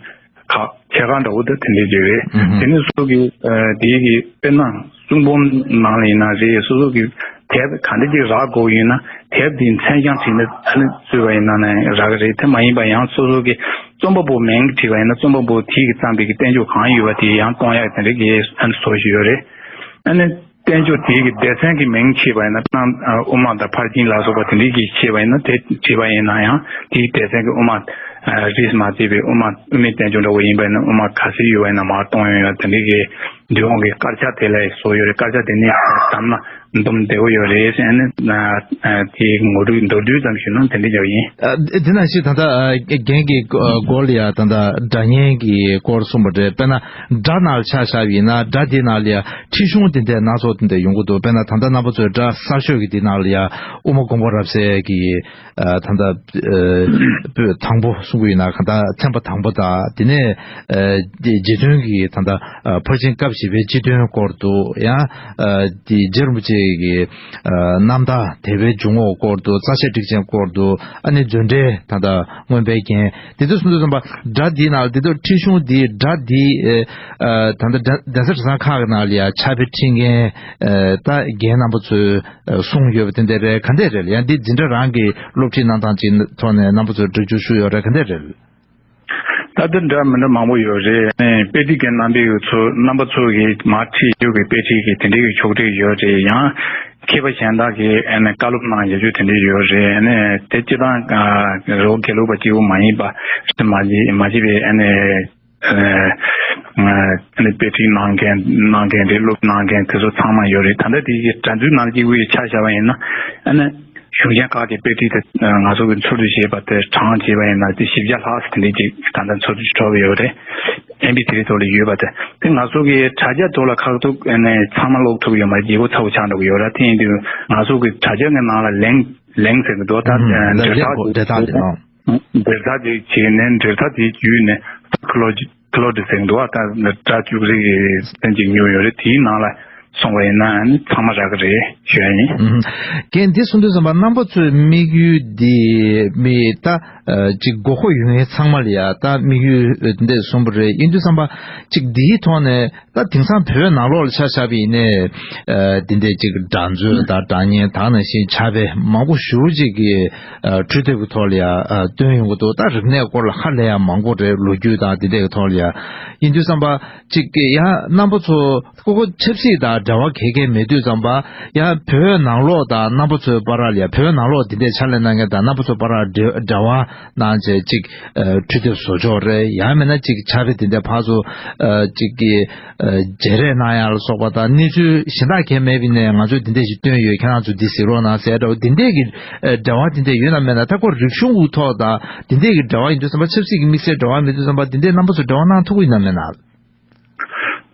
ཁག་ཆེ་ཁག་འདྲ་བོ་དེ་དེ་འདྲས་ཅིག་རེད། ཨུ་ཧུ། དེ་ནི་སོ་སོ་གི་ཨ་དེའི་གི་དཔེར་ན་གསུང་འབུམ་ནང་ལ་ཡིན་ན་རེད། སོ་སོ་གི་དེབ་ག་འདྲ་ཅིག་རག་དགོས་ཡིན་ན་དེབ་དེའི་མཚན་བྱང་བྲིས་ནས་ཨ་ནི་བཙུགས་པ་ཡིན་ན་ནི་རག་གི་རེད། དེ་མ་ཡིན་པ་ཡང་སོ་སོ་གི་རྩོམ་པ་པོ་མིང་བྲིས་པ་ཡིན་ན་རྩོམ་པ་པོ་དེའི་གི་བརྩམས་པའི་གི་བསྟན་བཅོས་གང་ཡོད་པ་དེ་ཡང་གཏོང་ཡག་དེ་འདྲ་གི་ཨ་ནི་བཟོ་ཞིག་ཡོད་རེད། ཨ་ནི། བསྟན་བཅོས་དེའི་གི་སྡེ་ཚན་གྱི་མིང་ཕྱེས་པ་ཡིན་ན་དཔེར་ན་དབུ་མ་དང་ཕར་ཕྱིན་ལ་སོགས་པ་དེ་འདྲའི་གི་ཕྱེས་པ་ཡིན་ན་དེ་བྲིས་པ་ཡིན་ན་ཡང་དེའི་སྡེ་ཚན་གྱི་དབུ་མ་ རིས་མ་བརྩིས་པའི་དབུ་མ་དབུ་མའི་བསྟན་བཅོས་འདྲ་བོ་ཡིན་པ་ཡིན་ན། དབུ་མ་ག་ཚོད་ཡོད་པ་ཡིན་ན་མར་གཏོང་ཡོང་ཡ། དེ་འདྲའི་གི་འདུས་ཁང་གི་དཀར་ཆག་དེ་ལ་བཟོ་ཡོད་རེད། དཀར་ཆག་དེ་ནས་བསྡམས་ན་འདུམ་བདེ་བོ་ཡོད་རེད་ཟེར་ནས། དེའི་ངོ་སྤྲོད་མདོར་བསྡུས་ཙམ་ཞུས་ན་དེ་འདྲ་ཡོད་ཡིན། ཨ། འདི་ནང་བཞིན་ད་ལྟ་ཨ་རྒན་གྱིས་སྐོར་ལ་ཡ་ད་ལྟ་སྒྲ་སྙན་གྱི་སྐོར་གསུངས་པ་རེད། དཔེར་ན་སྒྲ་ནང་ཆ་བཞག་པ་ཡིན་ན། སྒྲ་འདི་ནང་ལ་ཡ་ཁྲིད་གཞུང་དེ་འདྲ་སྣ་ཚོགས་དེ་འདྲ་ཡོང་གི་འདུག་དཔེར་ན་ད་ལྟ་རྣམ་པ་ཚོས་སྒྲ་གསར་ཤོས་ཀྱི་འདི་ནང་ལ་ཡ་དབུ་མ་དགོངས་པ་རབ་གསལ་གྱི་ཨ་ད་ལྟ་ཨ་པོད་དང་པོ་གསུང་གི་ཡིན་ན། གང་ལྟར་ཚན་པ་དང་པོ་དང་། དེ་ནས་ཨ་རྗེ་བཙུན་གྱི་ད་ལྟ་ཨ་ཕར་ཕྱིན་སྐབས་བཞི་པའི་སྤྱི་དོན་སྐོར་དུ། ཡང་ཨ་དེ་རྗེ་རིན་པོ་ཆེ་གི་ཨ་རྣམ་ཐར་དད་པའི་འཇུག་ངོགས་སྐོར་དུ། རྩ་ཤེ་ཊཱིཀ་ཆེན་སྐོར་དུ། ཨ་ནི་མཛོད་འགྲེལ་ད་ལྟ་མངོན་པའི་རྒྱན། དེ་ཚོ་གསུང་དུས་ཙམ་པ་སྒྲ་འདི་ནང་དེ་ཚོ་ཁྲིད་གཞུང་འདི། སྒྲ་འདི་ཨ་ད་ལྟ་གདན་ས་གྲྭ་ཚང་ཁག་གི་ནང་ལ་ཡ་ཕྱག་དཔེ་ཁྲིད་མཁན་ཨ་ད་རྒན་རྣམ་པ་ཚོས་གསུངས་ཡོད་པ་དེ་འདྲ་རེད། ག་འདྲ་རེད། ཡང་འདི་འཛིན་གྲྭ་རང་གི་སློབ་ཁྲིད་གནང་སྟངས་ཀྱི་ཐོག་ནས་རྣམ་པ་ཚོས་སྒྲ་སྒྱུར་ཞུས་ཡོད་རེད། ག་འདྲ་རེད། ད་དེ་འདྲ་མི་འདྲ་མང་པོ་ཡོད་རེད། ཨ་ནི་དཔེ་ཁྲིད་ཀྱི་རྣམ་པའི་ཚོ་རྣམ་པ་ཚོ་གིས་མར་ཁྲིད་རྒྱུ་གི་དཔེ་ཁྲིད་ཀྱི་དེ་འདྲའི་གི་ཕྱོགས་སྒྲིག་ཡོད་རེད། ཡང་མཁས་པ་གཞན་དག་གིས་ཨ་ནི་བཀའ་སློབ་གནང་ཡོད་རྒྱུ་དེ་འདྲ་ཡོད་རེད། ཨ་ནི་དེ་སྤྱིར་བཏང་རི་བོ་དགེ་ལུགས་པ་གཅིག་པུ་མ་ཡིན་པ། མ་བྱས་མ་བྱས་པའི་ཨ་ནི་ཨ་ནི་དཔེ་ཁྲིད་གནང་མཁན་གནང་མཁན་རེད། སློབ་གནང་མཁན་དེ་ཚོ་ཚང་མ་ཡོད་རེད། ད་ལྟ་དེ་གི་སྒྲ་འཇུག་ནང་གཅིག་པུའི་ཆ་བཞག་པ་ཡིན་ན། ཨ་ནི་གཞུང་ཆེན་ཁག་གི་དཔེ་ཁྲིད་དེ་ང་ཚོ་གི་འཚོལ་བསྡུ་བྱས་པ་དེ་གྲངས་བྱས་པ་ཡིན་ན་དེ་བཞི་བརྒྱ་ལྷག་ཙམ་དེ་འདྲ་ཅིག་ད་ལྟ་འཚོལ་བསྡུ་བྱས་ཡོད་རེད། ཨེམ་པི་ཐི་རི་ཐོག་ལ་ཡོད་པ་དེ། དེ་ང་ཚོ་གི་དྲ་རྒྱ་ཐོག་ལ་ཁག་ཐུག་ཨ་ནི་ཚང་མ་ཀློག་ཐུབ་ཡོད་མ་རེད། བརྗེ་པོ་ཚ་པོ་ཆགས་འགྲོ་གི་ཡོད་རེད། དེ་ཡིན་དུས་ང་ཚོ་གི་དྲ་རྒྱ་གི་ནང་ལ་ལེན་ལེན་ཟེར་གི་འདུག་ད་ཨ་འབྲེལ་ཐག་འབྲེལ་ཐག་དེ་ནང་། འབྲེལ་ཐག་དེ་བྱས་ནས་འབྲེལ་ཐག་དེའི་བརྒྱུད་ནས་ཁ་ལོ་ཁ་ལོ་དེ་ཟེར་གི་འདུག་ད་སྒྲ་བཅུག་རིགས་ཀྱི་སྟོན་ཅིག་ཉོས་ཡོད་རེད། དེའི་ནང་ལ་སོང་བ་ཡིན་ན་ཚང་མ་རག་གི་རེད་ཞུ་ཡ་ཡིན། ཨུམ། རྒན་འདི་གསུང་དུས་ཙམ་པ་རྣམ་པ་ཚོའི་དམིགས་ཡུལ་འདི་མི་ད་ཅིག་མགོ་ཁོག་ཡོད་མཁན་ཚང་མ་ལ་ཡ་ད་དམིགས་ཡུལ་འདི་གསུངས་པ་རེད། ཡིན་དུས་ཙམ་པ་ཅིག་འདིའི་ཐོག་ནས་ད་དེང་སང་བོད་ནང་ལོགས་ལ་ཆ་བཞག་པ་ཡིན་ནའི་ཨ་འདི་འདྲའི་ཅིག་སྒྲ་མཛོད་དང་སྒྲ་སྙན་དེ་ནང་བཞིན་ཕྱག་དཔེ་མང་པོ་ཞེ་པོ་ཅིག་གི་ཨ་འཕྲུལ་དེབ་ཀྱི་ཐོག་ལ་ཡ་ཨ་བཏོན་ཡོང་གི་འདུག་ད་རིག་གནས་སྐོར་ལ་ཧ་ལས་ཡ་མང་པོ་རེད། ལོ་རྒྱུས་དང་འདི་འདྲའི་ཐོག་ལ་ཡ། ཡིན་དུས་ཙམ་པ་ཅིག་གི་ཡང་རྣམ་པ་ཚོ་ཁོ་ཁོ་ཆབ་སྲིད་དང་འབྲེལ་བ་ག་གེ་མེད་དུས་ཙམ་པ། ཡང་བོད་ནང་ལོགས་དང་རྣམ་པ་ཚོའི་བར་ལ་ཡ། བོད་ནང་ལོགས་འདི་འདྲའི་ཕྱག་ལས་གནང་མཁན་དང་རྣམ་པ་ཚོའི་བར་འབྲེལ་འབྲེལ་བ་གནང་བྱས་ཅིག་ཨ་འཕྲུལ་དེབ་བཟོ་ཕྱོགས་རེད། ཡང་མིན་ན་ཅིག་ཕྱག་དཔེ་འདི་འདྲ་ཕར་ཚུར་ཨ་ཅིག་གི་ཨ་བརྗེ་རེས་གནང་ཡ་ལ་སོགས་པ་དང་། གནས་ཚུལ་གཞན་དག་གང་ཡང་མེད་པ་ཡིན་ནའི་ང་ཚོས་འདི་འདྲ་ཞིག་བཏོན་ཡོད། ཁྱེད་རང་ཚོས་འདི་གཟིགས་རོགས་གནང་ཟེར་འདྲ་བོ་འདི་འདྲས་ཀྱི་ཨ་འབྲེལ་བ་འདི་འདྲས་ཡོད་ན་མེད་ན། ད་ཁོ་རིག་གཞུང་གི་ཐོག་དང་འདི་འདྲས་ཀྱི་འབྲེལ་བ་ཡིན་དུས་ཙམ་པ། ཆབ་སྲིད་ཀྱི་དམིགས་བསལ་འབྲེལ་བ་མེད་དུས་ཙམ་པ། འདི་འདྲས་རྣམ་པ་ཚོས་འབྲེལ་བ་གནང་ཐུབ་ཀྱི་ཡོད་ན་མེད་ན།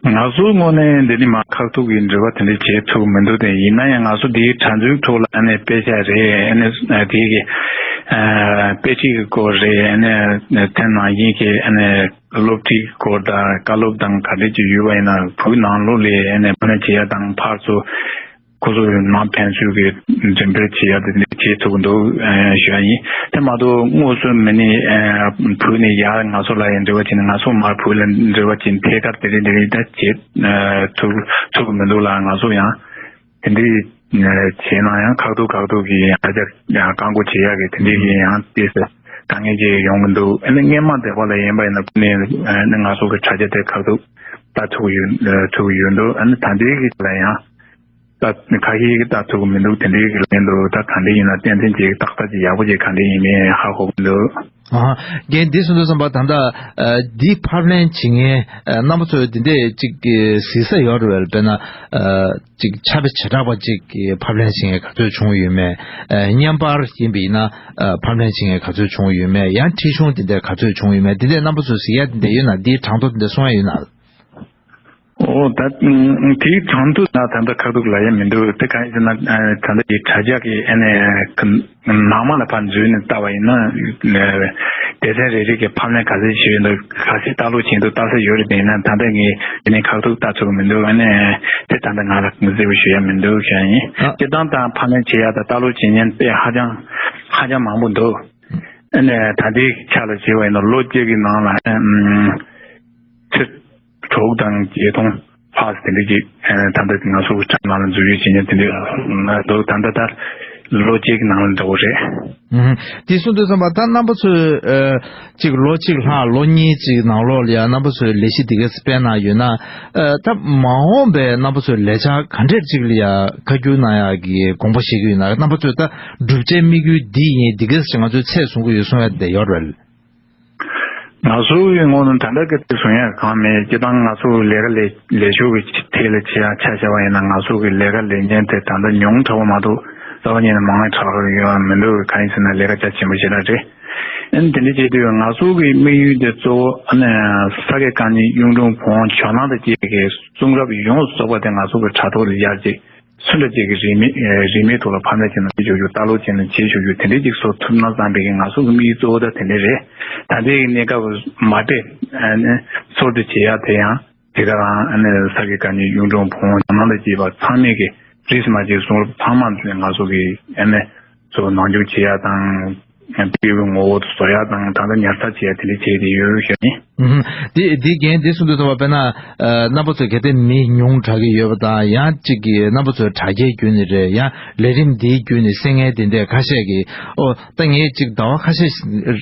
ང་ཚོའི་ངོས་ནས་འདི་ནི་མ་ཁག་ཐུག་གི་འབྲེལ་བ་དེ་འདྲ་བྱེད་ཐུབ་མི་འདུག་དེ་ཡིན་ན་ཡང་ང་ཚོ་འདིའི་དྲ་འཛུགས་ཐོག་ལ་ཨ་ནི་དཔེ་ཆ་རེད། ཨ་ནི་དེ་གི་ཨ་དཔེ་ཁྲིད་ཀྱི་སྐོར་རེད། ཨ་ནི་དེ་ནང་བཞིན་གྱི་ཨ་ནི་སློབ་ཁྲིད་ཀྱི་སྐོར་དང་བཀའ་སློབ་དང་ག་འདྲ་ཅིག་ཡོད་པ་ཡིན་ན། བོད་ནང་ལོགས་ལ་ཨ་ནི་ཕབ་ལེན་བྱེད་ཡ་དང་ཕར་ཚུར་ཁོ་ཚོ་ནང་ཕན་ཚུན་གྱི་འགྲེམས་སྤེལ་བྱེད་ཡ་དེ་འདྲ་བྱེད་ཐུབ་ཀྱི་འདུག་ཨ་ཞུ་ཡ་ཡིན། དེ་མ་གཏོགས་དངོས་སུ་མི་ནི་ཨ་བོད་ནས་ཡར་ང་ཚོ་ལ་ཡང་འབྲེལ་བ་བྱས་ནས། ང་ཚོ་མར་བོད་ལ་འབྲེལ་བ་བྱས་ནས་ཐད་ཀར་དེ་རིང་དེ་རིང་ད་བྱེད་ཨ་ཐུབ་ཐུབ་ཀྱི་མི་འདུག་ལ། ང་ཚོ་ཡང་དེ་འདྲའི་ཨ་བྱས་ན་ཡང་ཁག་ཐུག་ཁག་ཐུག་གི་ཡང་ཧ་ཅང་ཡང་བཀག་འགོག་བྱེད་ཡ་གི་དེ་འདྲའི་གི་ཡང་ཏོག་ཙམ་དཀའ་ངལ་ཅིག་ཡོང་གི་འདུག་ཨ་ནི་སྔོན་མ་དེ་བ་ལ་ཡིན་པ་ཡིན་ན་ནི་ཨ་ནི་ང་ཚོ་གི་དྲ་རྒྱ་དེ་ཁག་ཐུག་ལྟ་ཐུབ་ཡོད་ཐུབ་ཡོད་འདུག་ཨ་ནི་ད་ལྟའི་གི་ལ་ཡང་ད་ཁ་ཤས་ཀྱིས་ལྟ་ཐུབ་ཀྱི་མི་འདུག་དེ་འདྲའི་གི་ལན་དུ་ད་ག་འདྲ་ཡིན་ན་ཏན་ཏན་ཅིག་ཏག་ཏག་ཅིག་ཡག་པོ་ཅིག་ག་འདྲ་ཡིན་མིན་ཧ་གོ་གི་འདུག་ཨ་ཧ། རྒན་འདི་གསུང་དུས་ཙམ་པ་ད་ལྟ་ཨ་འདི་ཕབ་ལེན་བྱེད་མཁན་ཨ་རྣམ་པ་ཚོས་འདི་འདྲས་ཅིག་གི་གཟིགས་ས་ཡོད་རེད་པས། དཔེར་ན་ཨ་ཅིག་ཕྱག་དཔེ་བྱེ་བྲག་པ་ཅིག་གི་ཕབ་ལེན་བྱེད་མཁན་ག་ཚོད་བྱུང་ཡོད་མེད། ཨ་བརྙན་པར་ཡིན་པ་ཡིན་ན་ཨ་ཕབ་ལེན་བྱེད་མཁན་ག་ཚོད་བྱུང་ཡོད་མེད། ཡང་ཁྲིད་གཞུང་འདི་འདྲས་ག་ཚོད་བྱུང་ཡོད་མེད། འདི་འདྲས་རྣམ་པ་ཚོས་གཟིགས་ཡ་འདི་འདྲས་ཡོད་ན། འདིའི་གྲངས་ཐོ་འདི་འདྲས་གསུང་ཡ་ཡོད་ན། ཨོ་ད་དེའི་གྲངས་ཐོ་ད་ད་ལྟ་ཁག་ཐུག་ལབ་ཡ་མི་འདུག་དེ་གང་ཡིན་ཟེར་ན་ཨ་ད་ལྟ་ཡི་དྲ་རྒྱ་གི་ཨ་ནི་ནང་མ་ལ་ཕར་འཛུལ་ནས་བལྟ་བ་ཡིན་ན། སྡེ་ཚན་རེ་རེ་གི་ཕབ་ལེན་ག་ཚོད་བྱས་ཡོད་འདུག་ག་ཚོད་ལྟ་ཀློག་བྱས་འདུག་ལྟ་ས་ཡོད་རེད། དེ་ཡིན་ན་ད་ལྟ་ངས་དེ་ནས་ཁག་ཐུག་ལྟ་ཐུབ་ཀྱི་མི་འདུག་ཨ་ནི་དེ་ད་ལྟ་ང་ལ་གཟིགས་པ་ཞུ་ཡ་མི་འདུག་ཞུ་ཡ་ཡིན། ཨ། སྤྱིར་བཏང་ད་ཕབ་ལེན་བྱེད་ཡ་དང་ལྟ་ཀློག་བྱེད་མཁན་དཔེ་ཧ་ཅང་ཧ་ཅང་མང་པོ་འདུག་ཨ་ནི་ད་ལྟའི་ཆ་ལ་བྱས་པ་ཡིན་ན་ལོ་གཅིག་གི་ནང་ལ་ཨ་ཚེ་དྲུག་དང་བརྒྱད་སྟོང་ལྷག་དེ་འདྲ་ཅིག་ཨ་ད་ལྟ་ང་ཚོ་གི་དྲ་ནང་ལ་འཛུལ་ཞུགས་བྱེད་མཁན་དེ་འདྲ་འདུག་ད་ལྟ་ད་ལོ་གཅིག་གི་ནང་ལ་འདྲ་བོ་རེད། ཨུམ། དེ་གསུང་དུས་ཙམ་པ་ད་རྣམ་པ་ཚོས་ཨ་ཅིག་ལོ་གཅིག་ལྷག་ལོ་གཉིས་ཅིག་ནང་ལོགས་ལ་ཡང་རྣམ་པ་ཚོས་ལས་གཞི་འདི་ག་སྤེལ་གནང་ཡོད་ན། ཨ་ད་མ་འོངས་པའི་རྣམ་པ་ཚོས་ལས་འཆར་ག་འདྲས་ཅིག་ལ་ཡང་ཁ་བསྒྱུར་གནང་ཡག་གི་དགོངས་པ་བཞེས་ཀྱི་ཡོད་ན། རྣམ་པ་ཚོས་ད་བསྒྲུབ་བྱའི་དམིགས་ཡུལ་འདི་ཡིན། འདི་ག་ཞིག་ང་ཚོས་ཚད་བཟུང་གི་ཡོད་གསུང་ཡ་དེ་ཡོད་རེད། ང་ཚོའི་ངོས་ནས་ད་ལྟ་གི་དེ་བཟུང་ཡག་གང་མེད། སྤྱིར་བཏང་ང་ཚོ་ལས་ཀ་ལས་ལས་ཞོར་གྱི་ཐད་ལ་ཆ་ཆ་བཞག་པ་ཡིན་ན། ང་ཚོ་གི་ལས་ཀ་ལས་མཁན་དེ་ད་ལྟ་ཉུང་དྲགས་པ་མ་གཏོགས་རྩ་བ་ཉིད་ནས་མང་བའི་དྲགས་ཀྱི་ཡོད་མི་འདུག་གང་ཡིན་ཟེར་ན་ལས་ཀ་རྒྱ་ཆེན་པོ་ཞེ་དྲག་རེད། ཨ་ནི་དེ་འདྲ་བྱེད་དུས་ང་ཚོ་གི་དམིགས་ཡུལ་དེ་གཙོ་བོ་ཨ་ནི་ས་དགེ་བཀའ་རྙིང་གཡུང་དྲུང་བོན་ཇོ་ནང་དང་བཅས་པའི་གསུང་རབ་ཡོངས་སུ་རྫོགས་པ་དེ་ང་ཚོ་གི་དྲ་ཐོག་ལ་ཡར་ཅིག་སུ་འདྲ་ཅིག་གི་རིས་མེད་རིས་མེད་ཐོག་ལ་ཕབ་ནས་བྱས་ན་བྱེད་ཆོག་རྒྱུ། ལྟ་ཀློག་བྱས་ན་བྱེད་ཆོག་རྒྱུ། དེ་འདྲའི་ཅིག་བཟོ་ཐུབ་ན་བསམ་པའི་ང་ཚོ་གི་དམིགས་ཡུལ་གཙོ་བོ་ད་དེ་འདྲ་རེད། ད་ལྟའི་གནས་སྐབས་མ་དཔེ་ཚོར་འདུ་བྱེད་ཡག་དེ་ཡང་དེ་ག་རང་ཨ་ནི་ས་དགེ་བཀའ་རྙིང་གཡུང་དྲུང་བོན་ཇོ་ནང་ལ་བཅས་པ་ཚང་མས་ཀྱི་རིས་མ་ཆད་གསུང་རབ་ཚང་མ་ང་ཚོ་གི་ཨ་ནི་ཚོ་ནང་འཇུག་བྱེད་ཡག་དང་། དཔེ་ཀློག་གི་ངོ་བོ་བཟོ་ཡག་དང་། ད་ལྟ་ཉར་ཚགས་བྱེད་ཡག་དེ་འདྲ་བྱས་ཏེ་ཡོད་ཤག་ནི། ཨུམ། འདི་འདི་རྒན་འདི་གསུང་དུས་ཙམ་པ་དཔེར་ན་ཨ་རྣམ་པ་ཚོས་གལ་ཏེ་མི་ཉུང་དྲགས་ཀྱི་ཡོད་པ་དང་། ཡང་གཅིག་གིས་རྣམ་པ་ཚོའི་དྲ་རྒྱའི་བརྒྱུད་ནས་རེད། ཡང་ལས་རིམ་འདིའི་བརྒྱུད་ནས་གསན་མཁན་དེ་འདྲ་ཁ་ཤས་ཀྱིས་ཨོ་ད་ངས་གཅིག་ཟླ་བ་ཁ་ཤས་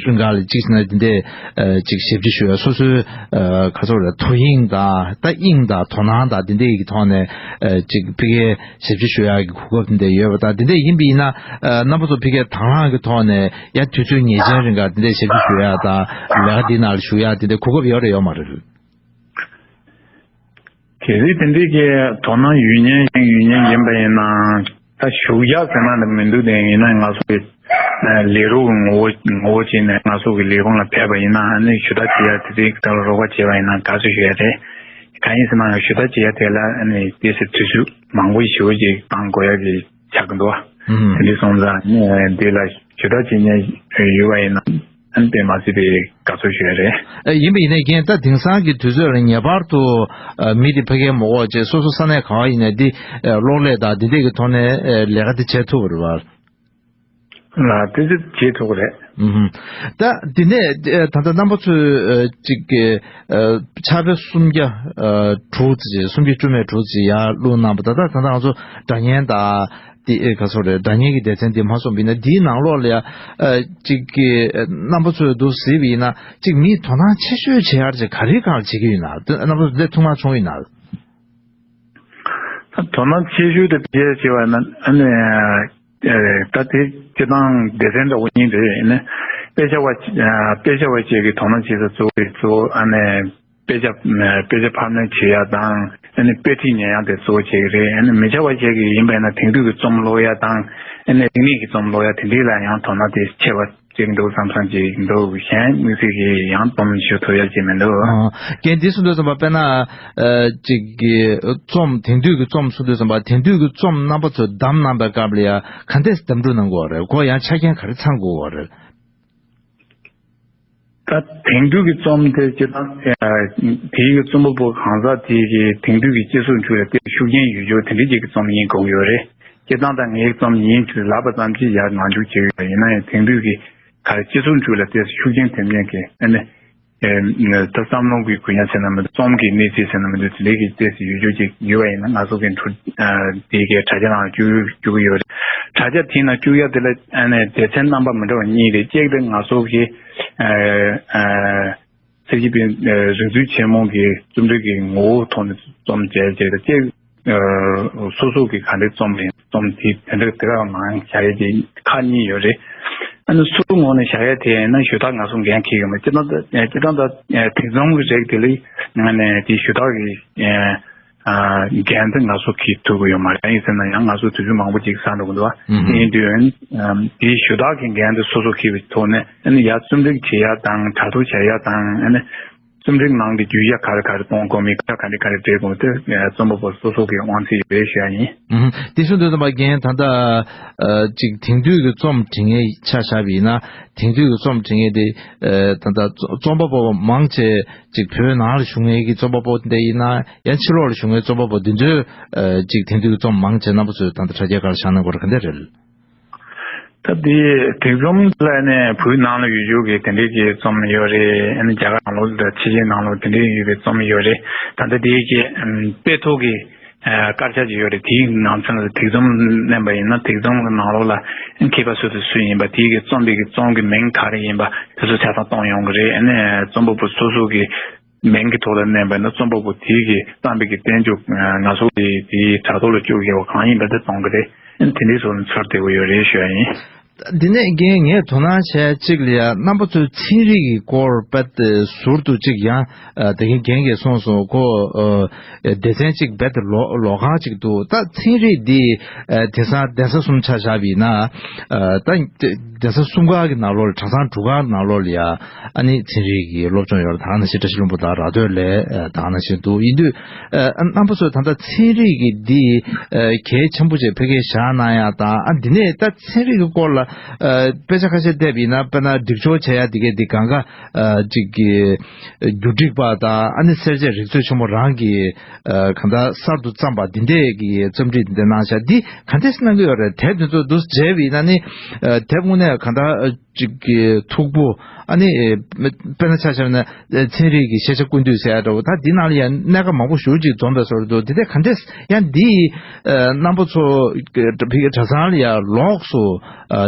རིང་ག་ལ་གཅིག་ཟེར་ན་དེ་འདྲ་ཨ་གཅིག་ཞིབ་འཇུག་ཞུ་ཡག་སོ་སོའི་ཨ་ག་ཚོད་རེད། ཐོ་དབྱིངས་དང་ད་དབྱིངས་དང་དོ་སྣང་དང་དེ་འདྲའི་གི་ཐོག་ནས་ཨ་གཅིག་ཕ་གིའི་ཞིབ་འཇུག་ཞུ་ཡག་གི་གོ་སྐབས་དེ་འདྲ་ཡོད་པ་དང་། དེ་འདྲ་ཡིན་པ་ཡིན་ན་ཨ་རྣམ་པ་ཚོ་ཕ་གིའི་དང་བླངས་ཀྱི་ཐོག་ནས་ཡང་དུས་ཚོད་ངེས་ཅན་རིང་ག་དེ་འདྲའི་ཞབས་ཞུ་ཞུ་ཡག་དང་ལས་ཀ་འདི་ནང་ལ་ཞུགས་ཡག་དེ་འདྲའི་གོ་སྐབས་ཡོད་རེད་ཡོད་མ་རེད། གལ་སྲིད་དེ་འདྲའི་གི་དོ་སྣང་ཡོད་མཁན་ཡོད་མཁན་ཡིན་པ་ཡིན་ན། ད་ཞུགས་ཡག་ཟེར་ན་ནི་མི་འདུག་དེ་ཡིན་ན་ང་ཚོ་གི་ལས་རོགས་ཀྱི་ངོ་བོ་ངོ་བོ་བྱས་ནས་ང་ཚོ་གི་ལས་ཁུངས་ལ་ཕེབས་པ་ཡིན་ན། ཨ་ནི་ཞུ་དག་བྱེད་ཡག་དེ་དེ་ལ་རོགས་པ་བྱས་པ་ཡིན་ན་དགའ་བསུ་ཞུ་ཡག་རེད། གང་ཡིན་ཟེར་ན་ཞུ་དག་བྱེད་ཡག་དེ་ལ་ཨ་ནི་ཏོག་ཙམ་དུས་ཚོད་མང་པོ་ཞེ་པོ་ཅིག་བཏང་དགོས་ཡག་གི་ཆགས་ཀྱི་འདུག་བ། ཨུམ། དེ་འདྲ་སོང་ཙང་ཨ་ནི་འདི་ལ་ཞུ་དག་བྱེད་མཁན་ཡོད་པ་ཡིན་ན་ཨ་ནི་དཔེ་མ་སྲིད་པའི་དགའ་ཚོར་ཞུ་ཡག་རེད། ཨ་ཡིན་པ་ཡིན་ནའི་རྒན་ད་དེང་སང་གི་དུས་ཚོད་ལ་ངེས་པར་དུ་ཨ་མི་དེ་ཕ་གིར་མ་འོངས་བྱས་སོ་སོ་ས་གནས་ག་བ་ཡིན་ནའི་འདི་ཨ་གློག་ཀླད་དང་འདི་འདྲས་ཀྱི་ཐོག་ནས་ཨ་ལས་ཀ་དེ་བྱེད་ཐུབ་པ་རེད་བ། ལ་དེ་ཚོ་བྱེད་ཐུབ་ཀྱི་རེད། ཨུམ། ད་འདི་ནས་ཨ་ད་ལྟ་རྣམ་པ་ཚོས་ཨ་གཅིག་གི་ཨ་ཕྱག་དཔེ་སུམ་བརྒྱ་ཨ་དྲུག་ཙམ་ཅིག་སུམ་བརྒྱ་བཅུ་མེད་དྲུག་ཙམ་ཅིག་ཡར་བླུགས་གནང་བ། ད་ལྟ་ད་ལྟ་ང་ཚོ་སྒྲ་སྙན་དང་དེ་ཨེ་ག་ཚོད་རེད། སྒྲ་སྙན་གྱི་སྡེ་ཚན་འདི་མ་སོང་བ་ཡིན་ན་འདིའི་ནང་ལོགས་ལ་ཡ་ཨ་གཅིག་གི་ཨ་རྣམ་པ་ཚོས་འདུག་གཟིགས་པ་ཡིན་ན་གཅིག་མིས་དོ་སྣང་ཆེ་ཤོས་བྱེད་ཡག་ཅིག་ག་རེའི་སྒང་ལ་བྱེད་ཀྱི་ཡོད་ན། དེ་རྣམ་པ་ཚོ་འདི་ཐུགས་སྣང་བྱུང་ཡོད་ན། དོ་སྣང་ཆེ་ཤོས་དེ་བྱེད་བྱེད་པ་ན་ཨ་ནི་ཨ་ད་དེ་སྤྱིར་བཏང་སྡེ་ཚན་འདྲ་བོ་གཉིས་རེད། ཨ་ནི་དཔེ་ཆ་བ་ཨ་དཔེ་ཆ་བ་བཅས་ཀྱི་དོ་སྣང་བྱེད་ས་གཙོ་བོ་གཙོ་བོ་ཨ་ནི་དཔེ་ཆ་དཔེ་ཆ་ཕབ་ལེན་བྱེད་ཡག་དང་། ཨ་ནི་དཔེ་ཁྲིད་ཉན་ཡག་དེ་གཙོ་བོ་བྱེད་ཀྱི་རེད། ཨ་ནི་མི་ཆ་བ་བཅས་ཀྱི་ཡིན་པ་ཡིན་ན་དེང་དུས་ཀྱི་རྩོམ་ཀློག་ཡག་དང་། ཨ་ནི་རིག་གནས་ཀྱི་རྩོམ་ཀློག་ཡག་དེ་འདྲས་ལ་ཡང་དོ་སྣང་དེ་ཆེ་བ་ཅིག་འདུག་བསམ་བསམ་ཅིག་འདུག་གཞན་དམིགས་བསལ་གྱི་ཡང་སྡོམ་ཞུ་ཐུབ་ཡག་ཅིག་མི་འདུག་ཨ། རྒན་འདི་གསུང་དུས་ཙམ་པ་དཔེར་ན་ཨ་ཅིག་གི་རྩོམ་དེང་དུས་ཀྱི་རྩོམ་གསུང་དུས་ཙམ་པ་དེང་དུས་ཀྱི་རྩོམ་རྣམ་པ་ཚོས་བདམས་གནང་པའི་སྐབས་ལ་ཡ་ག་འདྲས་འདེམས་སྒྲུག་གནང་དགོས་པ་རེད། ཁོ་ཡང་ཆ་རྐྱེན་ག་རེ་ཚང་དགོས་པ་རེད། ད་དེང་དུས་ཀྱི་རྩོམ་དེ་སྤྱིར་བཏང་ཨ་དེའི་རྩོམ་པ་པོ་གང་ཟག་དེ་གི་དེང་དུས་ཀྱི་སྤྱི་ཚོགས་ཁྲོད་ལ་དེ་ཤུགས་རྐྱེན་ཡོད་རྒྱུ་དེ་འདྲ་ཅིག་གི་རྩོམ་ཡིན་དགོས་ཀྱི་ཡོད་རེད། སྤྱིར་བཏང་ད་ངའི་རྩོམ་ཡིན་ལབ་པ་ཙམ་གྱིས་ཡར་ནང་འཇུག་བྱེད་ཀྱི་ཡོད། ཡིན་ན་ཡང་དེང་དུས་ཀྱི་ག་རེ་སྤྱི་ཚོགས་ཁྲོད་ལ་དེ་ཤུགས་རྐྱེན་ཐེབས་མཁན་གྱི་ཨ་ནི་ཨེ་ད་བསམ་བློ་གི་གུ་ཡངས་ཟེར་ན་མི་འདུག་རྩོམ་གྱི་གནས་ཚུལ་ཟེར་ན་མི་འདུག་དེ་འདྲའི་གི་ཏོག་ཙམ་ཡོད་རྒྱུ་ཅིག་ཡོད་པ་ཡིན་ན་ང་ཚོ་གི་འཕྲུལ་ཨ་དེ་གའི་དྲ་རྒྱ་ནང་བཅུག་བཅུག་གི་ཡོད་རེད། དྲ་རྒྱ་དེའི་ནང་བཅུག་ཡ་དེ་ལ་ཨ་ནི་སྡེ་ཚན་རྣམ་པ་མི་འདྲ་བ་གཉིས་རེད། གཅིག་དེ་ང་ཚོ་གི་ཨ་ཨ་སེར་སྐྱ་པའི་ཨ་རིག་མཛོད་ཆེན་མོ་གི་རྩོམ་རིག་གི་ངོ་བོ་ཐོག་ནས་རྩོམ་མཇལ་བྱས་ཏེ་གཅིག་ཨ་སོ་སོ་གི་ག་འདྲའི་རྩོམ་ཡིན་རྩོམ་དེ་དེ་འདྲ་དེ་ག་ནང་བཞག་ཡས་དེ་ཁག་གཉིས་ཡོད་རེད། ཨ་ནི་སུ་ངོས་ནས་བཞག་ཡས་དེ་ཡིན་ན་ཞུ་དག་ང་ཚོ་འགན་འཁྱེར་གྱི་མ་སྤྱིར་བཏང་ད་སྤྱིར་བཏང་ད་དེ་རྩོམ་གྱི་རིགས་དེ་ལ་ང་ནས་དེ་ཞུ་དག་གི་ཨ་འགན་དེ་ང་ཚོ་འཁྱེར་ཐུབ་ཀྱི་ཡོད་མ་རེད། ཡིན་ཟེར་ན་ཡང་ང་ཚོ་དུས་ཚོད་མང་པོ་ཅིག་ཟ་འགྲོ་གི་འདུག་བ། ཨུ་ཧུ། ཡིན་དུས་ཨ་དེ་ཞུ་དག་གི་འགན་དེ་སོ་སོ་འཁྱེར་བའི་ཐོག་ནས་ཨ་ནི་ཡར་རྩོམ་སྒྲིག་བྱེད་ཡ་དང་དྲ་ཐོག་བྱ་ཡ་དང་། ཨ་ནི་རྩོམ་རིག་ནང་གི་རྒྱུ་ཆ་ག་རེ་ག་རེ་གཏོང་དགོས་མིན། ག་ག་འདྲ་ག་རེ་འབྲི་དགོས་དེ་རྩོམ་པ་པོ་སོ་སོ་གི་དབང་ཚད་ཡོད་རེད་ཞུ་ཡ་ཡིན། ཨུམ། དེ་གསུང་དུས་ཙམ་པ་རྒན་ད་ལྟ་ཨ་ཅིག་དེང་དུས་ཀྱི་རྩོམ་འབྲི་མཁན་ཆ་བཞག་པ་ཡིན་ན། དེང་དུས་ཀྱི་རྩོམ་འབྲི་མཁན་དེ་ཨ་ད་ལྟ་རྩོམ་པ་པོ་མང་ཆེ་ཅིག་བོད་ནང་ལ་བཞུགས་མཁན་གྱི་རྩོམ་པ་པོ་དེ་འདྲ་ཡིན་ན། ཡང་ཕྱི་ལོགས་ལ་བཞུགས་མཁན་རྩོམ་པ་པོ་དེ་ཚོས་ཨ་ཅིག་དེང་དུས་ཀྱི་རྩོམ་མང་ཆེ་རྣམ་པ་ཚོས་ད་ལྟ་དྲ་རྒྱའི་སྒང་ལ་བཞག་གནང་དགོས་རེད། ག་འདྲ་རེད། ད་དེ་དེ་རྩོམ་ལ་ནས་བོད་ནང་ལ་ཡོད་རྒྱུ་གི་དེ་འདྲའི་གི་རྩོམ་ཡོད་རེད། ཨ་ནི་རྒྱ་གར་ནང་ལོགས་དང་ཕྱི་རྒྱལ་ནང་ལོགས་དེ་འདྲའི་ཡོད་པའི་རྩོམ་ཡོད་རེད། ད་ལྟ་དེའི་གི་ཨམ་དཔེ་ཐོག་གི་ཨ་དཀར་ཆག་ཅིག་ཡོད་རེད། དེའི་ནང་ཚན་ལ་དེ་རྩོམ་མནན་པ་ཡིན་ན་དེ་རྩོམ་གི་ནང་ལོགས་ལ་མཁས་པ་སུ་དང་སུ་ཡིན་པ། དེའི་གི་རྩོམ་པའི་གི་རྩོམ་གི་མིང་ག་རེ་ཡིན་པ་དེ་ཚོ་ཆ་ཚང་གཏོང་ཡོང་གི་རེད། ཨ་ནི་རྩོམ་པ་པོ་སོ་སོ་གི་མིང་གི་ཐོག་ལ་མནན་པ་ཡིན་ན་རྩོམ་པ་པོ་དེའི་གི་བརྩམས་པའི་གི་བསྟན་བཅོས་ང་ཚོ་གི་དེའི་དྲ་ཐོག་ལ་བཅུག་ཡོད་པ་གང་ཡིན་པ་དེ་གཏོང་གི་རེད། ཨ་ནི་དེ་འདྲའི་བཟོ་ནས་ཚར་བསྡད་ཡོད་རེད་ཞུ་ཡ་ཡིན། འདི་ནས་རྒན་ངས་དོ་སྣང་བྱས་གཅིག་ལ་ཡ་རྣམ་པ་ཚོའི་ཚན་རིག་གི་སྐོར་རྦད་དེ་ཟུར་དུ་གཅིག་ཡང་ད་གིན་རྒན་གྱིས་གསུངས་སོང་། ཁོ་སྡེ་ཚན་གཅིག་རྦད་དེ་ལོགས་ལོགས་ཀ་གཅིག་འདུག་ད་ཚན་རིག་འདི་དེང་སང་གདན་ས་གསུམ་ཆ་བཞག་པ་ཡིན་ན་ད་གདན་ས་གསུམ་ཀ་གི་ནང་ལོགས་ལ་གྲྭ་ཚང་དྲུག་ཀ་ནང་ལོགས་ལ་ཡ་ཨ་ནི་ཚན་རིག་གི་སློབ་སྦྱོང་ཡོད་རེད། ད་ག་ནང་བཞིན་བཀྲ་ཤིས་ལྷུན་པོ་དང་ར་སྟོད་ལ་ད་ག་ནང་བཞིན་འདུག་ཡིན་དུས་རྣམ་པ་ཚོས་ད་ལྟ་ཚན་རིག་གི་འདི་གལ་ཆེན་པོ་ཅིག་ཕ་གིར་བཞག་གནང་ཡ་དང་ཨ་འདི་ནས་ད་ཚན་རིག་གི་སྐོར་ལ་དཔེ་ཆ་ཁ་ཤས་བལྟས་པ་ཡིན་ན་དཔེར་ན་སྒྲིག་སྦྱོར་བྱེད་ཡ་འདི་གས་འདི་གང་ག་ཅིག་གི་རྒྱུ་སྒྲིག་པ་དང་ཨ་ནི་སེར་བྱེས་རིག་མཛོད་ཆེན་མོ་རང་གི་གང་ལྟར་གསར་དུ་བརྩམས་པ་འདི་འདྲས་ཀྱི་རྩོམ་སྒྲིག་འདི་འདྲས་གནང་བཞག་འདི་ག་འདྲས་གནང་གི་ཡོད་རེད། དེབ་འདི་ཚོ་འདུག་མཇལ་བ་ཡིན་ན་ནི་དེབ་དངོས་གནས་གང་ལྟར་ཅིག་གི་མཐུག་པོ། ཨ་ནི་དཔེར་ན་ཆ་བཞག་ན་ཚན་རིག་གི་ཤེས་བྱ་ཀུན་བཏུས་ཟེར་ཡ་འདྲ་བོ་ད་འདི་ནང་ལ་ཡང་གནད་འགག་མང་པོ་ཞེ་པོ་ཅིག་འཛོམས་པའི་བཟོ་འདྲ་འདུག་འདི་དེ་ག་འདྲས་ཡང་འདི་རྣམ་པ་ཚོ་ཕ་གི་གྲྭ་ཚང་ལ་ཡང་ལོགས་སུ་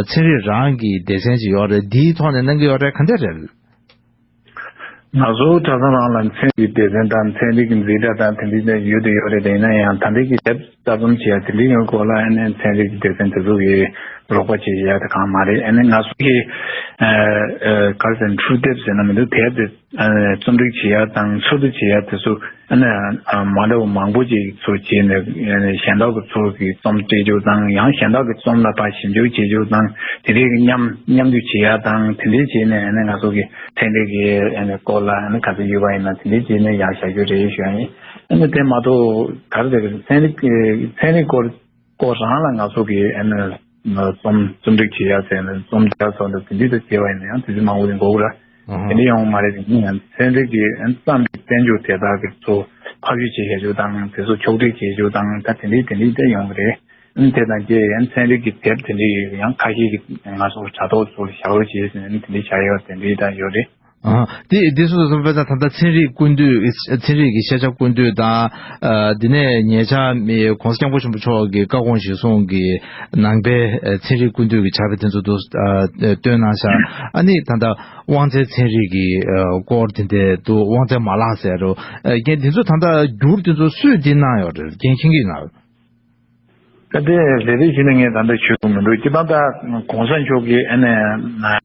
ཚན་རིག་རང་གི་སྡེ་ཚན་ཅིག་ཡོད་རེད། འདིའི་ཐོག་ནས་གནང་གི་ཡོད་རེད། ག་འདྲས་རེད། ང་ཚོ་གྲྭ་ཚང་རང་ལ་ཚན་རིག་སྡེ་ཚན་དང་ཚན་རིག་གི་འཛིན་གྲྭ་དང་དེ་འདྲ་ཡོད་དེ་ཡོད་རེད། དེ་ཡིན་ན་ཡང་ད་ལྟའི་གི་དེབ་ལྟ་སྡོམ་བྱེད་ཡ་དེ་འདྲའི་ཡོད་སྐོར་ལ་ཨ་ནི་ཚན་རིག་གི་སྡེ་ཚན་དེ་ཚོ་གི་རོགས་པ་བྱེད་ཡ་དེ་གང་མ་རེད། ཨ་ནི་ང་ཚོ་གི་ག་རེ་ཟེར་འཕྲུལ་དེབ་ཟེར་ན་མི་འདུག་དེབ་དེ་རྩོམ་སྒྲིག་བྱེད་ཡ་དང་འཚོལ་བསྡུ་བྱེད་ཡ་དེ་ཚོ་ཨ་ནི་མ་འདྲ་བ་མང་པོ་ཅིག་ཚོ་བྱས་ནས་གཞན་དག་གི་ཚོ་གི་རྩོམ་སྤྲད་རྒྱུ་དང་ཡང་གཞན་དག་གི་རྩོམ་ལ་ཕར་ཞིབ་འཇུག་བྱེད་རྒྱུ་དང་དེ་འདྲའི་གི་མཉམ་མཉམ་དུ་བྱེད་ཡ་དང་དེ་འདྲའི་བྱས་ནས་ཨ་ནི་ང་ཚོ་གི་ཚན་རིག་གི་ཨ་ནི་སྐོར་ལ་ཨ་ནི་ག་ཚོད་ཡོད་པ་ཡིན་ན་དེ་འདྲའི་བྱས་ནས་ཡར་བཞག་རྒྱུ་རེད་ཞུ་ཡ་ཡིན། ཨ་ནི་དེ་མ་གཏོགས་ག་རེ་ཟེར་གི་ཚན་རིག་གི་ཚན་རིག་སྐོར་སྐོར་རང་ལ་ང་ཚོ་གི་ཨ་ནི་རྩོམ་རྩོམ་སྒྲིག་བྱེད་ཡ་ཟེར་ནས་རྩོམ་རྒྱག་ཚོགས་འདུ་དེ་འདྲའི་དུ་བྱས་པ་ཡིན་ན་ཡང་དུས་ཚོད་མང་པོ་ཞིག་འགོར་གི་ར། ཨ་དེ་འདྲའི་ཡོང་མ་རེད། དེ་ཡིན་ཡང་ཚན་རིག་གི་ཨ་ནི་བརྩམས་པའི་བསྟན་བཅོས་དེ་དག་གི་ཚོ་ཕབ་བཤུས་བྱེད་བྱ་རྒྱུ་དང་དེ་ཚོ་ཕྱོགས་སྒྲིག་བྱེད་རྒྱུ་དང་ད་དེ་འདྲའི་དེ་འདྲའི་དེ་ཡོང་གི་རེད། ཨ་ནི་དེ་དང་བཅས་ཡང་ཚན་རིག་གི་དེབ་དེ་འདྲའི་ཡང་ཁ་ཤས་ཀྱི་ང་ཚོ་དྲ་ཐོག་ཚོ་ལ་བཞག་རོགས་བྱེད་ཟེར་ནས་དེ་འདྲའི་བྱ་ཡོད་དེ་འདྲའི་ད་ཡོད་རེད། ཨ། དེ་དེ་སོ་སོ་དཔེར་ན་ད་ལྟ་ཚན་རིག་ཀུན་བཏུས་ཚན་རིག་གི་ཤེས་བྱ་ཀུན་བཏུས་དང་། ཨ། དེ་ནས་ཉེ་ཆར་མི་༸གོང་ས་༸སྐྱབས་མགོན་ཆེན་པོ་མཆོག་གི་བཀའ་དགོངས་གཞིར་བཟུང་གི་ནང་པའི་ཚན་རིག་ཀུན་བཏུས་ཀྱི་བྱ་བ་དེ་ཚོ་འདུག་ཨ། བཏོན་གནང་ཤག་ཨ་ནི་ད་ལྟ་དབང་རྩའི་ཚན་རིག་གི་ཨ། སྐོར་དེ་འདྲ་འདུག་དབང་རྩའི་མ་ལག་ཟེར་རོ། ཨ། རྒན་དེ་ཚོ་ད་ལྟ་འགྱུར་དེ་ཚོ་སུས་འདི་གནང་ཡོད་རེད། རྒན་མཁྱེན་གྱི་ཡོད་ན། ད་དེ་རེ་རེ་བཞིན་ནས་ངས་ད་ལྟ་ཞུ་དགོས་མི་འདུག་སྤྱིར་བཏང་ད་གོང་ས་མཆོག་གིས་ཨ་ནི་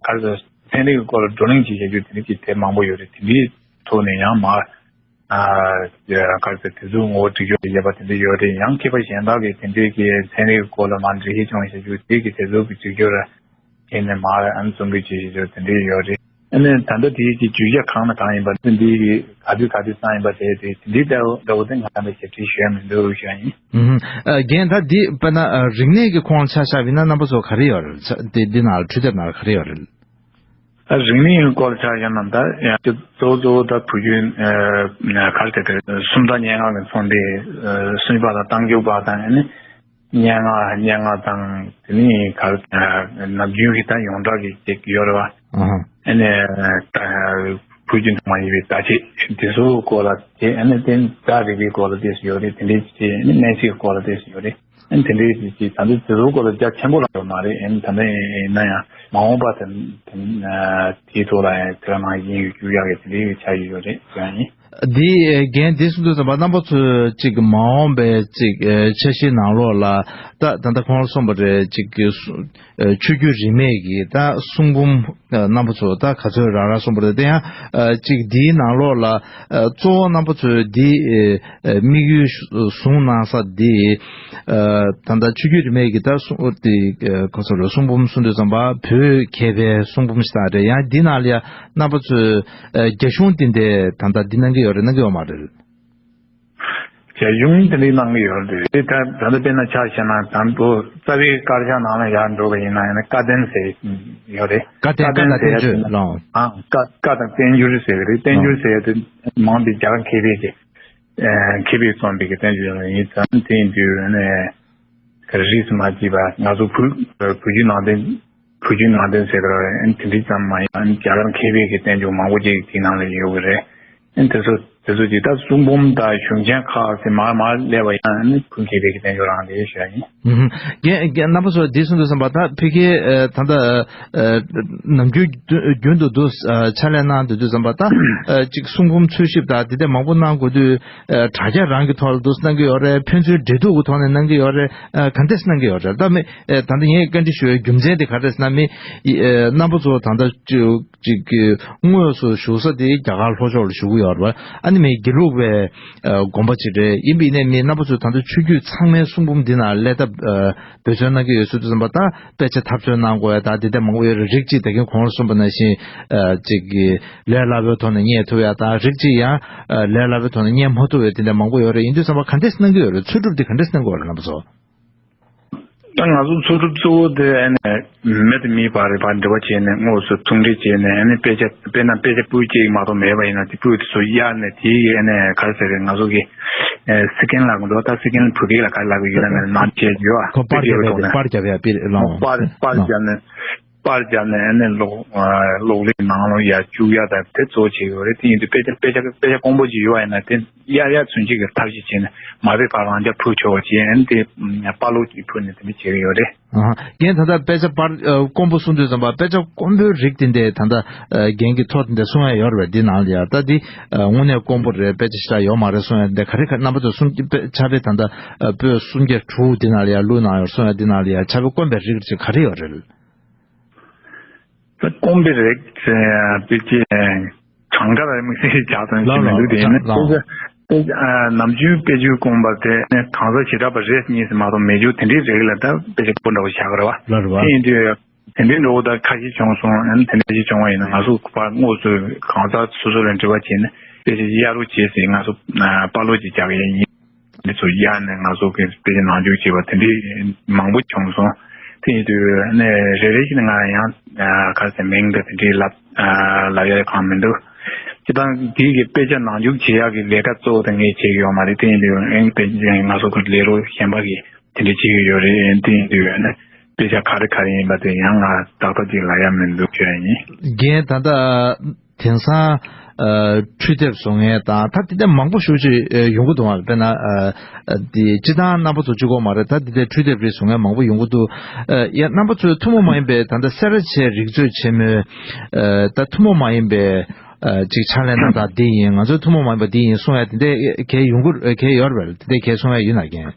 ག་རེ་ཟེར་ཚན་རིག་གི་སྐོར་ལ་བགྲོ་གླེང་བྱེད་བྱ་རྒྱུ་དེ་འདྲ་གི་དེབ་མང་པོ་ཡོད་རེད། དེ་འདྲའི་ཐོག་ནས་ཡང་མར་ཨ་ག་རེ་ཟེར་དེ་ཚོ་ངོ་བོ་སྒྲིག་སྦྱོར་བྱེད་པ་དེ་འདྲ་ཡོད་རེད། ཡང་མཁས་པ་གཞན་དག་གིས་དེ་འདྲའི་གི་ཚན་རིག་གི་སྐོར་ལ་མར་འགྲེལ་བཤད་བྱུང་བྱ་རྒྱུ་དེ་གི་དེ་ཚོ་གི་སྒྲིག་སྦྱོར་ཨེ་ནས་མར་ཨ་ནི་རྩོམ་སྒྲིག་བྱེད་བཞིན་ཡོད་དེ་འདྲ་ཡོད་རེད། ཨ་ནི་ད་ལྟ་དེའི་གི་བརྗོད་བྱ་གང་དང་གང་ཡིན་པ་དེ་འདིའི་གི་ག་དུས་ག་དུས་གཙང་ཡིན་པ་དེ་དེ་འདི་ལྟ་བུ་ལྟ་བུ་དེ་ང་ད་ལྟ་ཞིབ་ཕྲ་ཞུ་ཡ་མི་འདུག་ཞུ་ཡ་ཡིན། ཨུམ། ཨ། རྒན་ད་འདི་དཔེར་ན་ཨ། རིག་གནས་ཀྱི་ཁོངས་ལ་ཆ་བཞག་པ་ཡིན་ན་རྣམ་པ་ཚོ་ག་རེ་ཡོད་རེད། ཆ་འདི་འདི་ནང་ལ་འཕྲུལ་དེབ་ནང་ལ་ག་རེ་ཡོད་རེད། ཨ། རིག་གནས་ཀྱི་སྐོར་ལ་ཆ་བཞག་ན་ད་ཡང་གཙོ་བོ་གཙོ་བོ་ད་བོད་བརྒྱུད་ཨ། ག་རེ་ཟེར་དགོས་སུམ་རྟགས་སྙན་ངག་གི་ཚོགས་འདུ་ཨ། གསུངས་པ་དང་རྟགས་འཇུག་པ་དང་ཨ་ནི། སྙན་ངག་སྙན་ངག་དང་དེ་ནས་ག་རེ་ནམ་རྒྱུན་གྱི་ད་ཡོངས་གྲགས་ཀྱི་ཅིག་ཡོད་རེད་བ། ཨ་ནི་བོད་བརྒྱུད་ནང་མ་ཡིན་པའི་བརྡ་ཆད་དེ་ཚོའི་སྐོར་ལ་དེ་ཨ་ནི་དེ་རྩ་རིག་པའི་སྐོར་ལ་ཏོག་ཙམ་ཡོད་རེད། དེ་འདྲའི་ཅིག་ཨ་ནི་སྨན་རྩིས་ཀྱི་སྐོར་ལ་ཏོག་ཙམ་ཡོད་རེད། ཨ་ནི་དེ་འདྲའི་ཅིག་ད་ལྟ་དེ་ཚོའི་སྐོར་ལ་རྒྱ་ཆེན་པོ་ལ་ཡོད་མ་རེད། ཨ་ནི་ད་ལྟ་ཡིན་ན་ཡང་མ་འོངས་པ་དེ་དེ་དེའི་ཐོག་ལ་ཡང་དེ་ག་ནང་བཞིན་ཡོད་རྒྱུ་ཡག་གི་དེ་འདྲའི་ཆགས་ཀྱི་ཡོད་རེད་ཟེར་ཡ་ཡིན། འདི་རྒན་འདི་གསུང་དུས་ཙམ་པ་རྣམ་པ་ཚོས་ཅིག་མ་འོངས་པའི་ཅིག་འཆར་གཞིའི་ནང་ལོགས་ལ་ད་ད་ལྟ་ཁོང་གསུངས་པ་རེད། ཅིག་ཆོས་བརྒྱུད་རིས་མེད་ཀྱི་ད་གསུང་འབུམ་རྣམ་པ་ཚོ་ད་ག་ཚོད་རག་རག་གསུངས་པ་རེད། དེ་ཡང་ཅིག་འདིའི་ནང་ལོགས་ལ་གཙོ་བོ་རྣམ་པ་ཚོས་འདི་དམིགས་ཡུལ་བཟུང་གནང་ས་འདི་ད་ལྟ་ཆོས་བརྒྱུད་རིས་མེད་ཀྱི་ད་གསུང་དེ་ག་ཚོད་རེད། གསུང་འབུམ་གསུང་དུས་ཙམ་པ་བོད་མཁས་པའི་གསུང་འབུམ་ཞིག་དང་རེད། ཡང་འདི་ནང་ལ་ཡང་རྣམ་པ་ཚོས་ཨ། རྒྱ་གཞུང་འདི་འདྲའི་ད་ལྟ་འདི་གནང་གི་ཡོད་རེད་གནང་གི་ཡོད་མ་རེད། རྒྱ་གཞུང་འདི་འདྲའི་གནང་གི་ཡོད་རེད། དེ་ད་ད་ལྟ་དཔེར་ན་ཆ་བཞག་ན་དང་པོ་རྩ་བའི་དཀར་ཆག་ནང་ལ་ཡར་འགྲོ་བ་ཡིན་ན་ཡང་ན་བཀའ་བསྟན་ཟེར་ཡོད་རེད། བཀའ་བསྟན་བཀའ་དང་བསྟན་བཅོས་ལ། ཨ། བཀའ་བཀའ་དང་བསྟན་འགྱུར་ཟེར་གི་རེད། བསྟན་འགྱུར་ཟེར་ཡ་དེ་མང་པོ་རྒྱ་གར་མཁས་པའི་གི་མཁས་པས་རྩོམ་པའི་གི་བསྟན་འགྱུར་ཡིན་ཙང་དེ་ཡིན་དུས་ནས་རིས་སུ་མ་ཆད་པ་ང་ཚོ་བོད་བོད་བརྒྱུད་ནང་བསྟན་བོད་བརྒྱུད་ནང་བསྟན་ཟེར་གི་རེད། དེ་འདྲ་ཙམ་མ་ཡིན་རྒྱ་གར་མཁས་པའི་གི་བསྟན་འགྱུར་མང་པོ་ཅིག་དེའི་ནང་ལ་ཡོད་གི་རེད། དེ་ཚོ་ དེ་ཚོ་ཅིག་ད་གསུང་འབུམ་དང་གཞུང་ཆེན་ཁག་ཟེར་མར་མར་སླེབས་པ་ཡིན་ན་ནི་ཕུལ་མཁན་རེད་ཀྱི་དེ་འདྲ་རང་རེད་ཤག་ཡིན། ཨུམ། རྒན་རྒན་རྣམ་པ་ཚོ་འདི་གསུང་དུས་ཙམ་པ་ད་ཕ་གིའི་ཨ་ད་ལྟ་ཨ་ནམ་རྒྱུན་རྒྱུན་དུ་འདུག་ཨ་ཕྱག་ལས་གནང་སྡོད་དུས་ཙམ་པ་ད་ཨ་ཅིག་གསུང་འབུམ་འཚོལ་ཞིབ་དང་དེ་འདྲ་མང་པོ་གནང་དགོས་དུས་ཨ་དྲ་རྒྱ་རང་གི་ཐོག་ལ་འདུག་གནང་གི་ཡོད་རེད། ཕན་ཚུན་འབྲེལ་གཏུག་གི་ཐོག་ནས་གནང་གི་ཡོད་རེད། ཨ་ག་འདྲས་གནང་གི་ཡོད་རེད། ད་མི་ཨ་ད་ལྟ་ངས་བཀའ་འདྲི་ཞུ་བའི་རྒྱུ་མཚན་དེ་ག་འདྲས་ཟེར་ན་མི་ཨ་རྣམ་པ་ཚོ་ད་ལྟ་ཅིག་ཅིག་གི་དངོས་སུ་བཞུགས་ས་དེ་རྒྱ་གར་ལྷོ་ཕྱོགས་ལ་བཞུགས་ཀྱི་ཡོད་རེད་པ། ཨ་ནི་མི་དགེ་ལུགས་པའི་ཨ་དགོན་པ་ཅིག་རེད། ཡིན་པའི་ནས་མི་རྣམ་པ་ཚོས་ད་ལྟ་ཆོས་བརྒྱུད་ཚང་མའི་གསུང་འབུམ་འདི་ནང་སླེབས་ཐབས་ཨ་འབད་བརྩོན་གནང་གི་ཡོད་ཟེར་དུས་ཙམ་པ་ད་དཔེ་ཆ་འཐབ་རྩོད་གནང་དགོས་ཡ་ད་འདི་འདྲ་མང་པོ་ཡོད་རེད། རིགས་གཅིག་ད་གིན་གོང་ལ་གསུངས་པ་ནང་བཞིན་ཨ་ཅིག་གི་ལས་སླ་པོའི་ཐོག་ནས་རྙེད་ཐུབ་ཡ་དང་། རིགས་གཅིག་ཡང་ཨ་ལས་སླ་པོའི་ཐོག་ནས་རྙེད་མ་ཐུབ་ཡ་དེ་འདྲ་མང་པོ་ཡོད་རེད། ཡིན་དུས་ཙམ་པ་ག་འདྲས་གནང་གི་ཡོད་རེད། འཚོལ་སྒྲུབ་འདི་ག་འདྲས་གནང་གི་ཡོད་རེད་རྣམ་པ་ཚོ། ད་ང་ཚོ་འཚོལ་སྒྲུབ་གཙོ་བོ་དེ་ཨ་ནི་མི་དང་མིའི་བར་བར་འབྲེལ་བ་བྱས་ནས་དངོས་སུ་ཐུག་འཕྲད་བྱས་ནས། ཨ་ནི་དཔེ་ཆ་དཔེར་ན་དཔེ་ཆ་པོད་གཅིག་མ་གཏོགས་མེད་པ་ཡིན་ན་དེ་པོད་དེ་ཚོ་གཡར་ནས་དེའི་ཨ་ནི་ག་རེ་ཟེར་རེད། ང་ཚོ་གི་ཨ་སི་ཀེན་ལབ་གི་འདུག་ད་སི་ཀེན་བོད་སྐད་ལ་ག་རེ་ལབ་གི་ཡོད་ན་མེད་ན་ནང་བྱས་ཡོད་ཨ། ཁོ་པར་རྒྱབ་ཡ་དེ་པར་རྒྱབ་ཡ་པིར་ལོང་། པར་པར་རྒྱབ་ནས། པར་བརྒྱབ་ནས་ཨ་ནི་གློག་ཨ་གློག་ཀླད་ནང་ལ་ཡར་བཅུག་ཡ་དང་དེ་གཙོ་བོ་བྱེད་ཀྱི་ཡོད་རེད། དེ་ཡིན་དུས་དཔེ་ཆ་དཔེ་ཆ་དཔེ་ཆ་དཀོན་པོ་ཅིག་ཡོད་པ་ཡིན་ན་དེ་གཡར་ཡ་ཚུན་ཆད་ཀྱི་ཐབས་ཤེས་བྱས་ནས་མ་དཔེ་ག་རང་རྐྱ་ཕུལ་ཆོག་པ་བྱས། ཨ་ནི་དེ་པར་ལོག་ཅིག་ཕུལ་ནས་དེ་འདྲ་བྱེད་ཀྱི་ཡོད་རེད། ཨ་ཧ། རྒན་ད་ལྟ་དཔེ་ཆ་པར་ཨ་དཀོན་པོ་གསུང་དུས་ཙམ་པ་དཔེ་ཆ་དཀོན་པོའི་རིགས་དེ་འདྲ་ད་ལྟ་ཨ་རྒན་གྱིས་ཐོ་དེ་འདྲ་གསུང་ཡ་ཡོད་རེད་པས། འདི་ནང་ལ་ཡ་ད་འདི་ཨ་དངོས་གནས་དཀོན་པོ་རེད། དཔེ་ཆ་ཞེ་དྲག་ཡོད་མ་རེད་གསུང་ཡ་འདི་ག་རེ་ག་རྣམ་པ་ཚོ་གསུང་ཕྱག་དཔེ་ད་ལྟ་ཨ་པོད་སུམ་བརྒྱ་དྲུག་འདི་ནང་ལ་ཡ་བླུགས་གནང་ཡོད་གསུང་ཡ་འདི་ནང་ལ་ཡ་ཕྱག་དཔེ་དཀོན་པའི་རིགས་ཅིག་ག་རེ་ཡོད་རེད། དཀོན་པའི་རིགས་དཔེ་ཆའི་གྲངས་ཀ་ལ་དམིགས་བསལ་བྱ་ཙམ་ཞིག་མི་འདུག་དེ་ཡིན་ན་དཔེ་ཆ་དཔེ་ཆ་ནམ་རྒྱུན་དཔེ་ཆའི་དཀོན་པ་དེ་གང་ཟག་བྱེ་བྲག་པ་རེ་གཉིས་སུ་མ་གཏོགས་མེད་རྒྱུ་དེ་འདྲའི་རིགས་ལ་ད་དཔེ་ཆ་དཀོན་པོ་འདྲ་བོ་བཞག་གི་རེད་བ། ལ་རེད་བ། དེ་ཡིན་དུས་དེ་འདྲའི་འགྲོ་བ་ད་ཁ་ཤས་བྱུང་སོང་། ཨ་ནི་དེ་འདྲ་ཞིག་བྱུང་བ་ཡིན་ན་ང་ཚོ་ཕར་དངོས་སུ་གང་ཟག་སོ་སོ་ལ་འབྲེལ་བ་བྱས་ནས་དཔེ་ཆ་གཡར་རོགས་བྱེད་ཟེར་ང་ཚོ་པར་ལོག་ཅིག་རྒྱག་གི་ཡིན། འདི་ཚོ་གཡར་ནས་ང་ཚོ་གི་དཔེ་ཆ་ནང་འཇུག་བྱས་པ་དེ་འདྲའི་མང་པོ་བྱུང་སོང་། དེ་ཡིན་དུས་ནས་རེ་རེ་བཞིན་ང་ཡང་ག་རེ་ཟེར་མིང་དང་དེ་འདྲའི་ལབ་ལབ་ཡ་གང་མི་འདུག་སྤྱིར་བཏང་དེའི་གི་དཔེ་ཆ་ནང་འཇུག་བྱེད་ཡག་གི་ལས་ཀ་གཙོ་བོ་དེ་ངས་བྱེད་ཀྱི་ཡོད་མ་རེད། དེ་ཡིན་དུས་ཨེ་དཔེ་ཆ་ང་ཚོ་གི་ལས་རོགས་གཞན་པ་གིས་དེ་འདྲ་བྱེད་ཀྱི་ཡོད་རེད། དེ་ཡིན་དུས་ནས་དཔེ་ཆ་ག་རེ་ག་རེ་ཡིན་པ་དེ་ཡང་ང་ཏག་ཏག་ཅིག་ལབ་ཡ་མི་འདུག་ཞུ་ཡ་ཡིན། རྒན་ད་ལྟ། དེང་སང་ཨ་འཕྲུལ་དེབ་བཟོ་མཁན་དང་ད་དེ་འདྲ་མང་པོ་ཞེ་པོ་ཅིག་ཨ་ཡོང་གི་འདུག་ཨ། དཔེར་ན་ཨ་ཨ་དེ་སྤྱིར་བཏང་རྣམ་པ་ཚོ་གཅིག་པོ་མ་རེད། ད་དེ་འདྲའི་འཕྲུལ་དེབ་རིགས་བཟོ་མཁན་མང་པོ་ཡོང་གི་འདུག་ཨ་ཡ་རྣམ་པ་ཚོས་ཐུན་མོང་མ་ཡིན་པའི་ད་ལྟ་སེ་ར་བྱེས་རིག་མཛོད་ཆེན་མོའི་ཨ་ད་ཐུན་མོང་མ་ཡིན་པའི་ཨ་ཅིག་ཕྱག་ལས་གནང་སྟངས་འདི་ཡིན། ང་ཚོའི་ཐུན་མོང་མ་ཡིན་པ་འདི་ཡིན་གསུང་ཡ་དེ་འདྲ་གལ་ཡོང་གི་གལ་ཡོད་རེད་པས། དེ་འདྲ་གལ་གསུང་ཡ་ཡོད་ན་རྒན།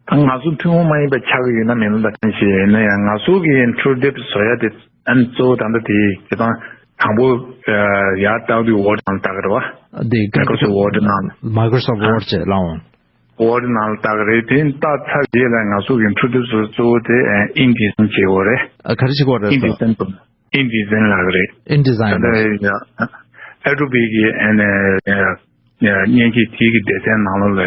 ད་ང་ཚོ་ཐུན་མོང་མ་ཡིན་པ་ཆགས་ཀྱི་ཡོད་ན་མེད་ན་ད་གང་ཞིག་ཡིན་ན་ཡང་ང་ཚོ་གི་འཕྲུལ་དེབ་བཟོ་ཡ་དེ་ཨ་ནི་གཙོ་བོ་ད་ལྟ་དེ་སྤྱིར་བཏང་དང་པོ་ཡར་བཏགས་དུས་ཝར་ཌི་ནང་ལ་བཏགས་ཀྱི་རེད་བ། དེ་Microsoft Word་ནང་ལ། Microsoft Word་བྱས་ལའང་། ཝར་ཌི་ནང་ལ་བཏགས་ཀྱི་རེད། དེ་བཏགས་ཚར་རྗེས་ལ་ང་ཚོ་གི་འཕྲུལ་དེབ་བཟོ་གཙོ་བོ་དེ་ཨིན་ཌི་ཛའིན་བྱེད་དགོས་རེད། ཨ་ག་རེ་བྱེད་དགོས་རེད་ཟེར། ཨིན་ཌི་ཛའིན་དང་ཨིན་ཌི་ཛའིན་ལབ་ཀྱི་རེད། ཨིན་ཌི་ཛའིན་ད་ལྟ་ཨེ་ཌོ་བི་གི་ཨ་ནི་མཉེན་ཆས་དེའི་གི་སྡེ་ཚན་ནང་ལོགས་ལ་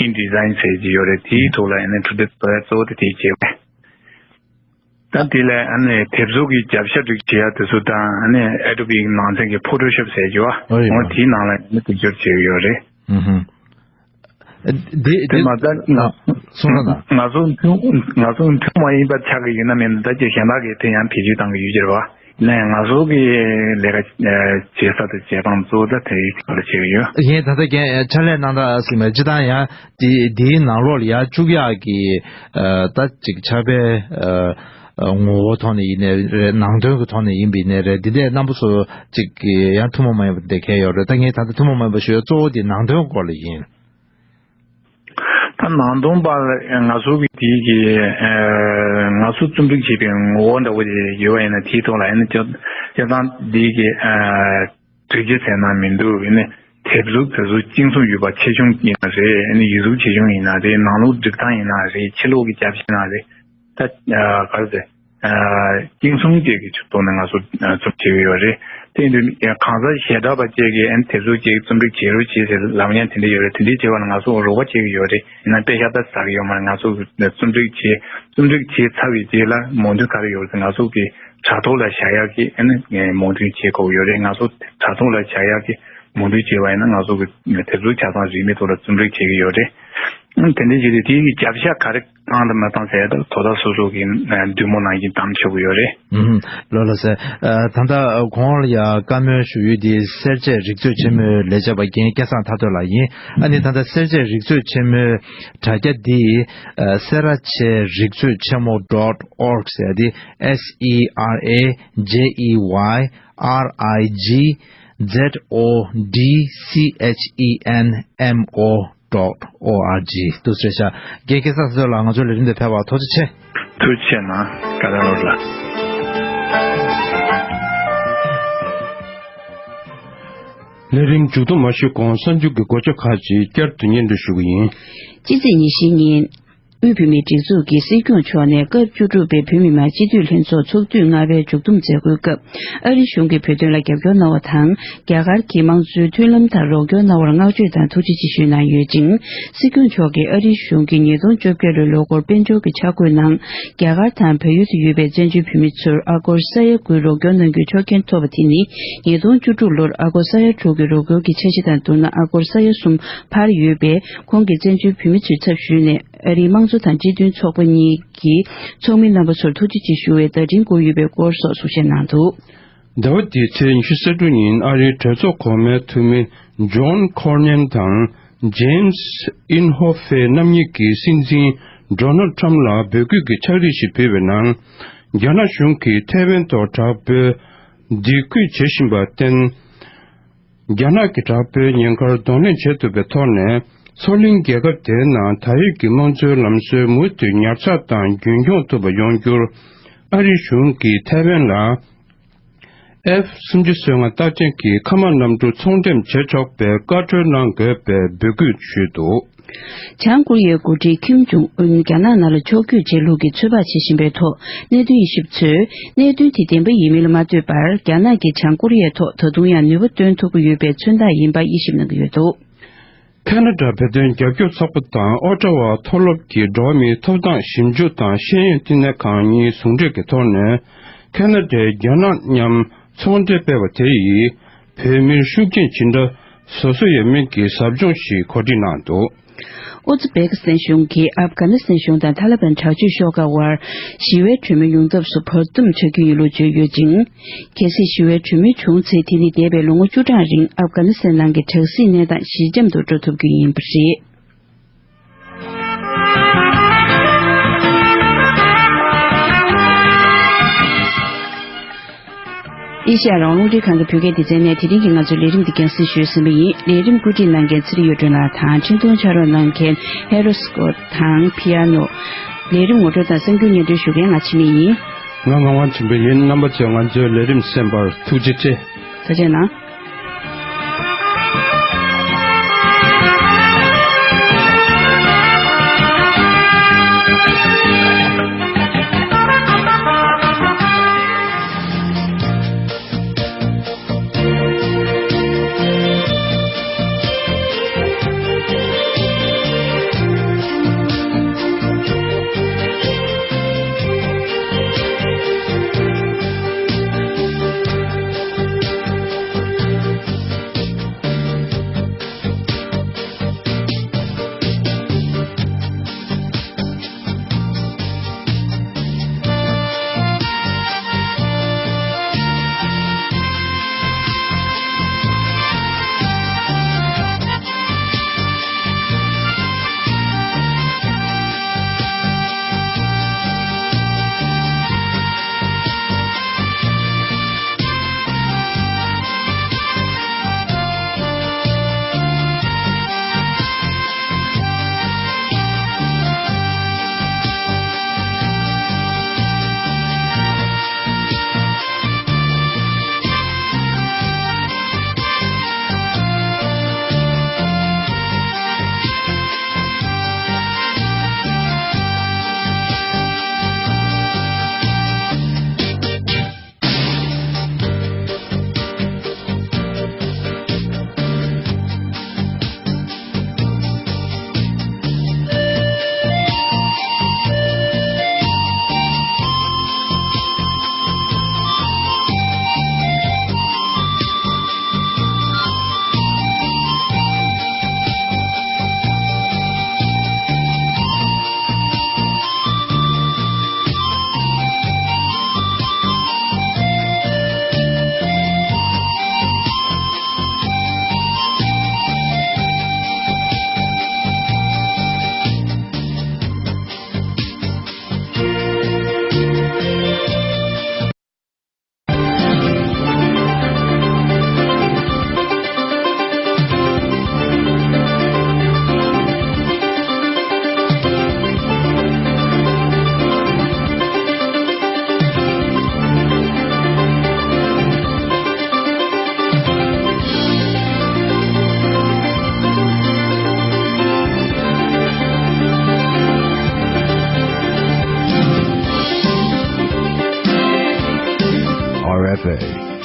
ཨིན་ཌི་ཛའིན་ཟེར་གྱི་ཡོད་རེད། དེའི་ཐོག་ལ་ཨ་ནི་འཕྲུལ་དེབ་བཟོ་ཡ་གཙོ་བོ་དེ་དེ་བྱེད་པས། ད་དེ་ལས་ཨ་ནི་དེབ་གཟུགས་ཀྱི་རྒྱབ་ཤ་སྒྲིག་བྱེད་ཡ་དེ་ཚོ་དང་ཨ་ནི་ཨེ་ཌོ་བི་གི་ནང་ཚན་གྱི་ཕོ་ཊོ་ཤོབ་ཟེར་གྱི་བ། ཨོ་ཡ། འོ་དེའི་ནང་ལ་ཨ་ནི་སྒྲིག་སྦྱོར་བྱེད་ཀྱི་ཡོད་རེད། ཨུ་ཧུ། འདི་དེ་འདི་མ་ད་ང་ཨ་གསུངས་ན་ད། ང་ཚོ་མཐུན་ང་ཚོ་མཐུན་མ་ཡིན་པ་ཆགས་ཀྱི་ཡོད་ན་མིན་ད་ཅེས་གཞན་དག་གིས་དེ་ཡང་བེད་སྤྱོད་གཏང་གི་ཡོད་ཀྱི་རེད་བ། ཡིན་ན་ཡང་ང་ཚོ་གི་ལས་ཀ་བྱེད་ས་དང་བྱེད་སྟངས་གཙོ་བོ་ད་དེ་ཡིག་ཐོག་ལ་བྱེད་ཀྱི་ཡོད། ཡིན་ད་ལྟ་རྒན་ཕྱག་ལས་གནང་སྟངས་ཟེར་མ་སྤྱིར་བཏང་ཡང་དེ་དེའི་ནང་ལོགས་ལ་ཡར་བཅུག་ཡག་གི་ད་ཅིག་ཕྱག་དཔེ་ངོ་བོ་ཐོག་ནས་ཡིན་ནའི་རེད། ནང་དོན་གྱི་ཐོག་ནས་ཡིན་པ་ཡིན་ནའི་རེད། འདི་འདྲའི་རྣམ་པ་ཚོ་ཅིག་ཡང་ཐུན་མོང་མ་ཡིན་པ་འདི་གལ་ཡོད་རེད། ད་ངས་ད་ལྟ་ཐུན་མོང་མ་ཡིན་པ་ཞུ་ཡ་གཙོ་བོ་དེ་ནང་དོན་སྐོར་ལ་ཡིན། ད་ནང་དོན་པ་ལ་ང་ཚོ་གི་དེའི་གི་ང་ཚོ་རྩོམ་སྒྲིག་བྱས་པའི་ངོ་བོ་འདྲ་བོ་དེ་ཡོད་པ་ཡིན་ན་དེའི་ཐོག་ལ་ཨ་ནི་སྤྱིར་བཏང་དེའི་གི་སྒྲིག་གཞི་ཟེར་ན་མི་འདུག་ཨ་ནི་དེབ་གཟུགས་དེ་ཚོ་གཅིག་མཚུངས་ཡོད་པ་ཆེ་ཆུང་ཡིན་ན་རེད། ཨ་ནི་ཡིག་གཟུགས་ཆེ་ཆུང་ཡིན་ན་རེད། ནང་ལོགས་སྒྲིག་སྟངས་ཡིན་ན་རེད། ཕྱི་ལོགས་ཀྱི་རྒྱབ་ཤ་ཡིན་ན་རེད། ད་ག་རེ་ཟེར། གཅིག་མཚུངས་བཅས་ཀྱི་ཐོག་ནས་ང་ཚོ་རྩོམ་བྱེད་ཀྱི་ཡོད་རེད། དེ་ཡིན་དུས་གང་ཟག་བྱེ་བྲག་པ་བཅས་ཀྱིས་ཨ་ནི་དེབ་གཟུགས་ཅིག་རྩོམ་སྒྲིག་བྱེད་རོགས་བྱེད་ཟེར་ལབ་མཁན་དེ་འདྲ་ཡོད་རེད། དེ་འདྲའི་བྱེད་པ་ལ་ང་ཚོ་རོགས་པ་བྱེད་ཀྱི་ཡོད་རེད། ཡིན་ན་དཔེ་ཤ་སྟག་ཟ་གི་ཡོད་མ་རེད། ང་ཚོ་རྩོམ་སྒྲིག་བྱེད་རྩོམ་སྒྲིག་བྱས་ཚར་བའི་རྗེས་ལ་མོས་མཐུན་ག་རེ་ཡོད་རེད་ཟེར། ང་ཚོ་གི་དྲ་ཐོག་ལ་བཞག་ཡག་གི་ཨ་ནི་མོས་མཐུན་བྱེད་དགོས་ཀྱི་ཡོད་རེད། ང་ཚོ་དྲ་ཐོག་ལ་བཞག་ཡག་གི་མོས་མཐུན་བྱས་པ་ཡིན་ན་ང་ཚོ་གི་དེབ་གཟུགས་ཆ་ཚང་རིན་མེད་ཐོག་ལ་རྩོམ་སྒྲིག་བྱེད་ཀྱི་ཡོད་རེད། དེ་འདྲའི་བྱས་ཏེ་དེའི་རྒྱབ་ཤ་ག་རེ་བཏང་དང་མ་བཏང་ཟེར་ཡ་ད་དོ་བདག་སོ་སོ་གི་འདུན་མོ་ནང་བཞིན་གཏམ་བྱེད་དགོས་ཡོད་རེད། ཨུམ། ལགས་ལགས་སེ། ཨ། ད་ལྟ་གོང་ལ་ཡ་བཀའ་མོལ་ཞུ་ཡུལ་འདི་སེར་བྱེས་རིག་མཛོད་ཆེན་མོའི་ལས་བྱེད་པ་རྒན་སྐལ་བཟང་ཐར་འདོད་ལགས་ཡིན། ཨ་ནི་ད་ལྟ་སེར་བྱེས་རིག་མཛོད་ཆེན་མོའི་དྲ་རྒྱ་འདི། ཨ། སེ་ར་བྱེས་རིག་མཛོད་ཆེན་མོ་dot org ཟེར་ཡ་འདི། S E R A J E Y R I G Z O D C H E N M O dot O R G འདུག་ཟེར་ཤག་རྒན་སྐལ་བཟང་ཐར་འདོད་ལགས། ང་ཚོའི་ལས་རིམ་དེ་ཕེབས་པར་ཐུགས་རྗེ་ཆེ། ཐུགས་རྗེ་ཆེ་གནང་། བཀའ་དྲིན་ཆེ་ལགས། ལས་རིམ་མཇུག་བསྡོམས་མ་ཞུས་གོང་གསར་འགྱུར་གྱི་འགོ་བརྗོད་ཁག་ཅིག་བསྐྱར་དུ་སྙན་སྒྲོན་ཞུ་གི་ཡིན། ཕྱི་ཚེས་ཉེར་བཞི་ཉིན། དབུས་བོད་མིའི་སྒྲིག་འཛུགས་ཀྱི་སྲིད་སྐྱོང་མཆོག་ནས་སྐབས་བཅུ་དྲུག་པའི་བོད་མི་མང་སྤྱི་འཐུས་ལྷན་ཚོགས་ཚོགས་དུས་ལྔ་པའི་མཇུག་བསྡོམས་མཛད་སྒོའི་སྐབས། ཨ་རིའི་གཞུང་གིས་བོད་དོན་ལ་རྒྱབ་སྐྱོར་གནང་བ་དང་། རྒྱ་གར་གྱིས་དམངས་གཙོའི་མཐུན་ལམ་ལྟར་རོགས་སྐྱོར་གནང་བར་བསྔགས་བརྗོད་དང་ཐུགས་རྗེ་ཆེ་ཞུས་གནང་ཡོད་ཅིང་། སྲིད་སྐྱོང་མཆོག་གིས་ཨ་རིའི་གཞུང་གིས་ཉིས་སྟོང་བཅོ་བརྒྱད་ལོའི་ལོ་འཁོར་དཔལ་འབྱོར་གྱི་འཆར་འགོད་ནང་། རྒྱ་གར་དང་བལ་ཡུལ་དུ་ཡོད་པའི་བཙན་བྱོལ་བོད་མི་ཚོར་ཨ་སྒོར་ས་ཡ་དགུའི་རོགས་སྐྱོར་གནང་རྒྱུའི་ཆོག་མཆན་ཐོབ་པ་དེ་ནི། ཉིས་སྟོང་བཅུ་དྲུག་ལོར་ཨ་སྒོར་ས་ཡ་དྲུག་གི་རོགས་སྐྱོར་གྱི་འཆར་གཞི་དང་བསྡུར་ན་ཨ་སྒོར་ས་ཡ་གསུམ་འཕར་ཡོད་པས། ཁོང་གིས་བཙན་བྱོལ་བོད་མི་ཚོའི་ཚབ་ཞུས་ནས། ཨ་རིའི་དམངས་གཙོ་དང་སྤྱི་མཐུན་ཚོགས་པ་གཉིས་ཀྱི་ཚོགས་མི་རྣམ་པ་ཚོར་ཐུགས་རྗེ་ཆེ་ཞུ་བའི་བརྡ་འཕྲིན་བསྐུར་ཡོད་པའི་སྐོར་སོགས་གསུང་བཤད་གནང་འདུག། ཟླ་བ་འདིའི་ཚེས་ཉི་ཤུ་རྩ་དྲུག་ཉིན་ཨ་རིའི་གྲོས་ཚོགས་གོང་མའི་འཐུས་མི་ཇོན་ཁོར་ནན་དང་ཇེམ་སི་ཨིན་ཧོ་ཧྥེ་རྣམ་གཉིས་ཀྱིས་སྲིད་འཛིན་ཌོ་ནལ་ཁྲམ་ལ་འབོད་སྐུལ་གྱི་ཕྱག་བྲིས་ཤིག་ཕུལ་བའི་ནང་། རྒྱ་ནག་གཞུང་གིས་ཐའེ་ཝན་ཐོག་དྲག་པོའི་སྡིགས་སྐུལ་བྱེད་བཞིན་པར་བརྟེན། རྒྱ་ནག་གི་དྲག་པོའི་ཉེན་ཁར་གདོང་ལེན་བྱེད་ཐུབ་པའི་ཐོག་ནས། མཚོ་གླིང་རྒྱལ་ཁབ་དེའི་ནང་ད་ཡོད་ཀྱི་དམངས་གཙོའི་ལམ་སྲོལ་མུ་མཐུད་ཉར་ཚགས་དང་རྒྱུན་འཁྱོངས་ཐུབ་པ་ཡོང་རྒྱུར། ཨ་རིའི་གཞུང་གིས་ཐའེ་ཝན་ལ། F་སུམ་ཅུ་སོ་ལྔ་རྟགས་ཅན་གྱི་མཁའ་དམག་གནམ་གྲུ་ཚོང་འགྲེམས་བྱེད་ཆོག་པའི་བཀའ་འཁྲོལ་གནང་དགོས་པའི་འབོད་སྐུལ་ཞུས་འདུག། བྱང་ཀོ་རི་ཡའི་འགོ་ཁྲིད་ཁིམ་ཇུང་ཨུན་རྒྱ་ནག་ནང་ལ་ཕྱོགས་བསྐྱོད་བྱེད་ལུགས་ཀྱི་ཚོད་དཔག་བྱེད་བཞིན་པའི་ཐོག་གནད་དོན་དབྱེ་ཞིབ་ཚོས། གནད་དོན་དེ་བདེན་པ་ཡིན་མིན་ལ་མ་ལྟོས་པར། རྒྱ་ནག་གིས་བྱང་ཀོ་རི་ཡའི་ཐོག་ད་དུང་ཡང་ནུས་པ་བཏོན་ཐུབ་ཀྱི་ཡོད་པའི་མཚོན་རྟགས་ཡིན་པ་དབྱེ་ཞིབ་གནང་གི་ཡོད་འདུག། ཁ་ན་ཌ་བོད་དོན་རྒྱབ་སྐྱོར་ཚོགས་པ་དང་ཨོ་ཊ་ཝ་མཐོ་སློབ་ཀྱི་འགྲོ་བ་མིའི་ཐོབ་ཐང་ཞིབ་འཇུག་དང་ཤེས་ཡོན་བསྟི་གནས་ཁང་གཉིས་ཟུང་འབྲེལ་གྱི་ཐོག་ནས། ཁ་ན་ཌས་རྒྱ་ནག་མཉམ་ཚོང་འབྲེལ་སྤེལ་བ་དེ་ཡིས། བོད་མིར་ཤུགས་རྐྱེན་ཇི་འདྲ་བཟོ་སྲོལ་ཡོད་མིན་གྱི་ཟབ་སྦྱོང་ཞིག་གོ་སྒྲིག་གནང་འདུག། ཨུ་ཛི་བེ་ཀི་སི་ཐན་གཞུང་གིས་ཨབ་གྷ་ནི་སི་ཐན་གཞུང་དང་ཐ་ལི་བན་དྲག་སྤྱོད་ཤོག་ཁག་དབར་ཞི་བའི་གྲོས་མོལ་ཡོང་ཐབས་སུ་བར་འདུམ་བྱ་རྒྱུ་ཡིན་ལུགས་བརྗོད་ཡོད་ཅིང་། གལ་སྲིད་ཞི་བའི་གྲོས་མོལ་བྱུང་ཚེ། དེ་ནི་འདས་པའི་ལོ་ངོ་བཅུ་གྲངས་རིང་ཨབ་གྷ་ནི་སི་ཐན་ནང་གི་དྲག་ཟིང་གནས་སྟངས་ཞི་འཇམ་དུ་འགྲོ་ཐུབ་རྒྱུ་ཡིན་པ་རེད། ཨེ་ཤ་ཡ་རང་དབང་རླུང་འཕྲིན་ཁང་གི་བོད་སྐད་སྡེ་ཚན་ནས་དེ་རིང་གི་ང་ཚོའི་ལས་རིམ་འདི་རྒྱང་སྲིང་ཞུས་ཟིན་པ་ཡིན། ལས་རིམ་བཀོད་སྒྲིག་གནང་མཁན་ཚེ་རིང་གཡུ་སྒྲོན་ལགས་དང་། འཕྲིན་གཏོང་ཕྱག་རོགས་གནང་མཁན་ཧེ་རོ་སི་ཀོ་དང་པི་ཡ་ནོ། ལས་རིམ་ངོ་སྤྲོད་དང་གསར་འགྱུར་སྙན་སྒྲོན་ཞུ་མཁན་ང་འཆི་མེད་ཡིན། ང་ངག་དབང་ཆོས་འཕེལ་ཡིན། རྣམ་པ་ཚོས་ང་ཚོའི་ལས་རིམ་གསན་པར་ཐུགས་རྗེ་ཆེ། ཐུགས་རྗེ་གནང་།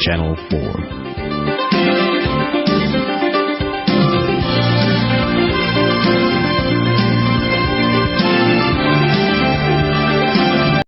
Channel four.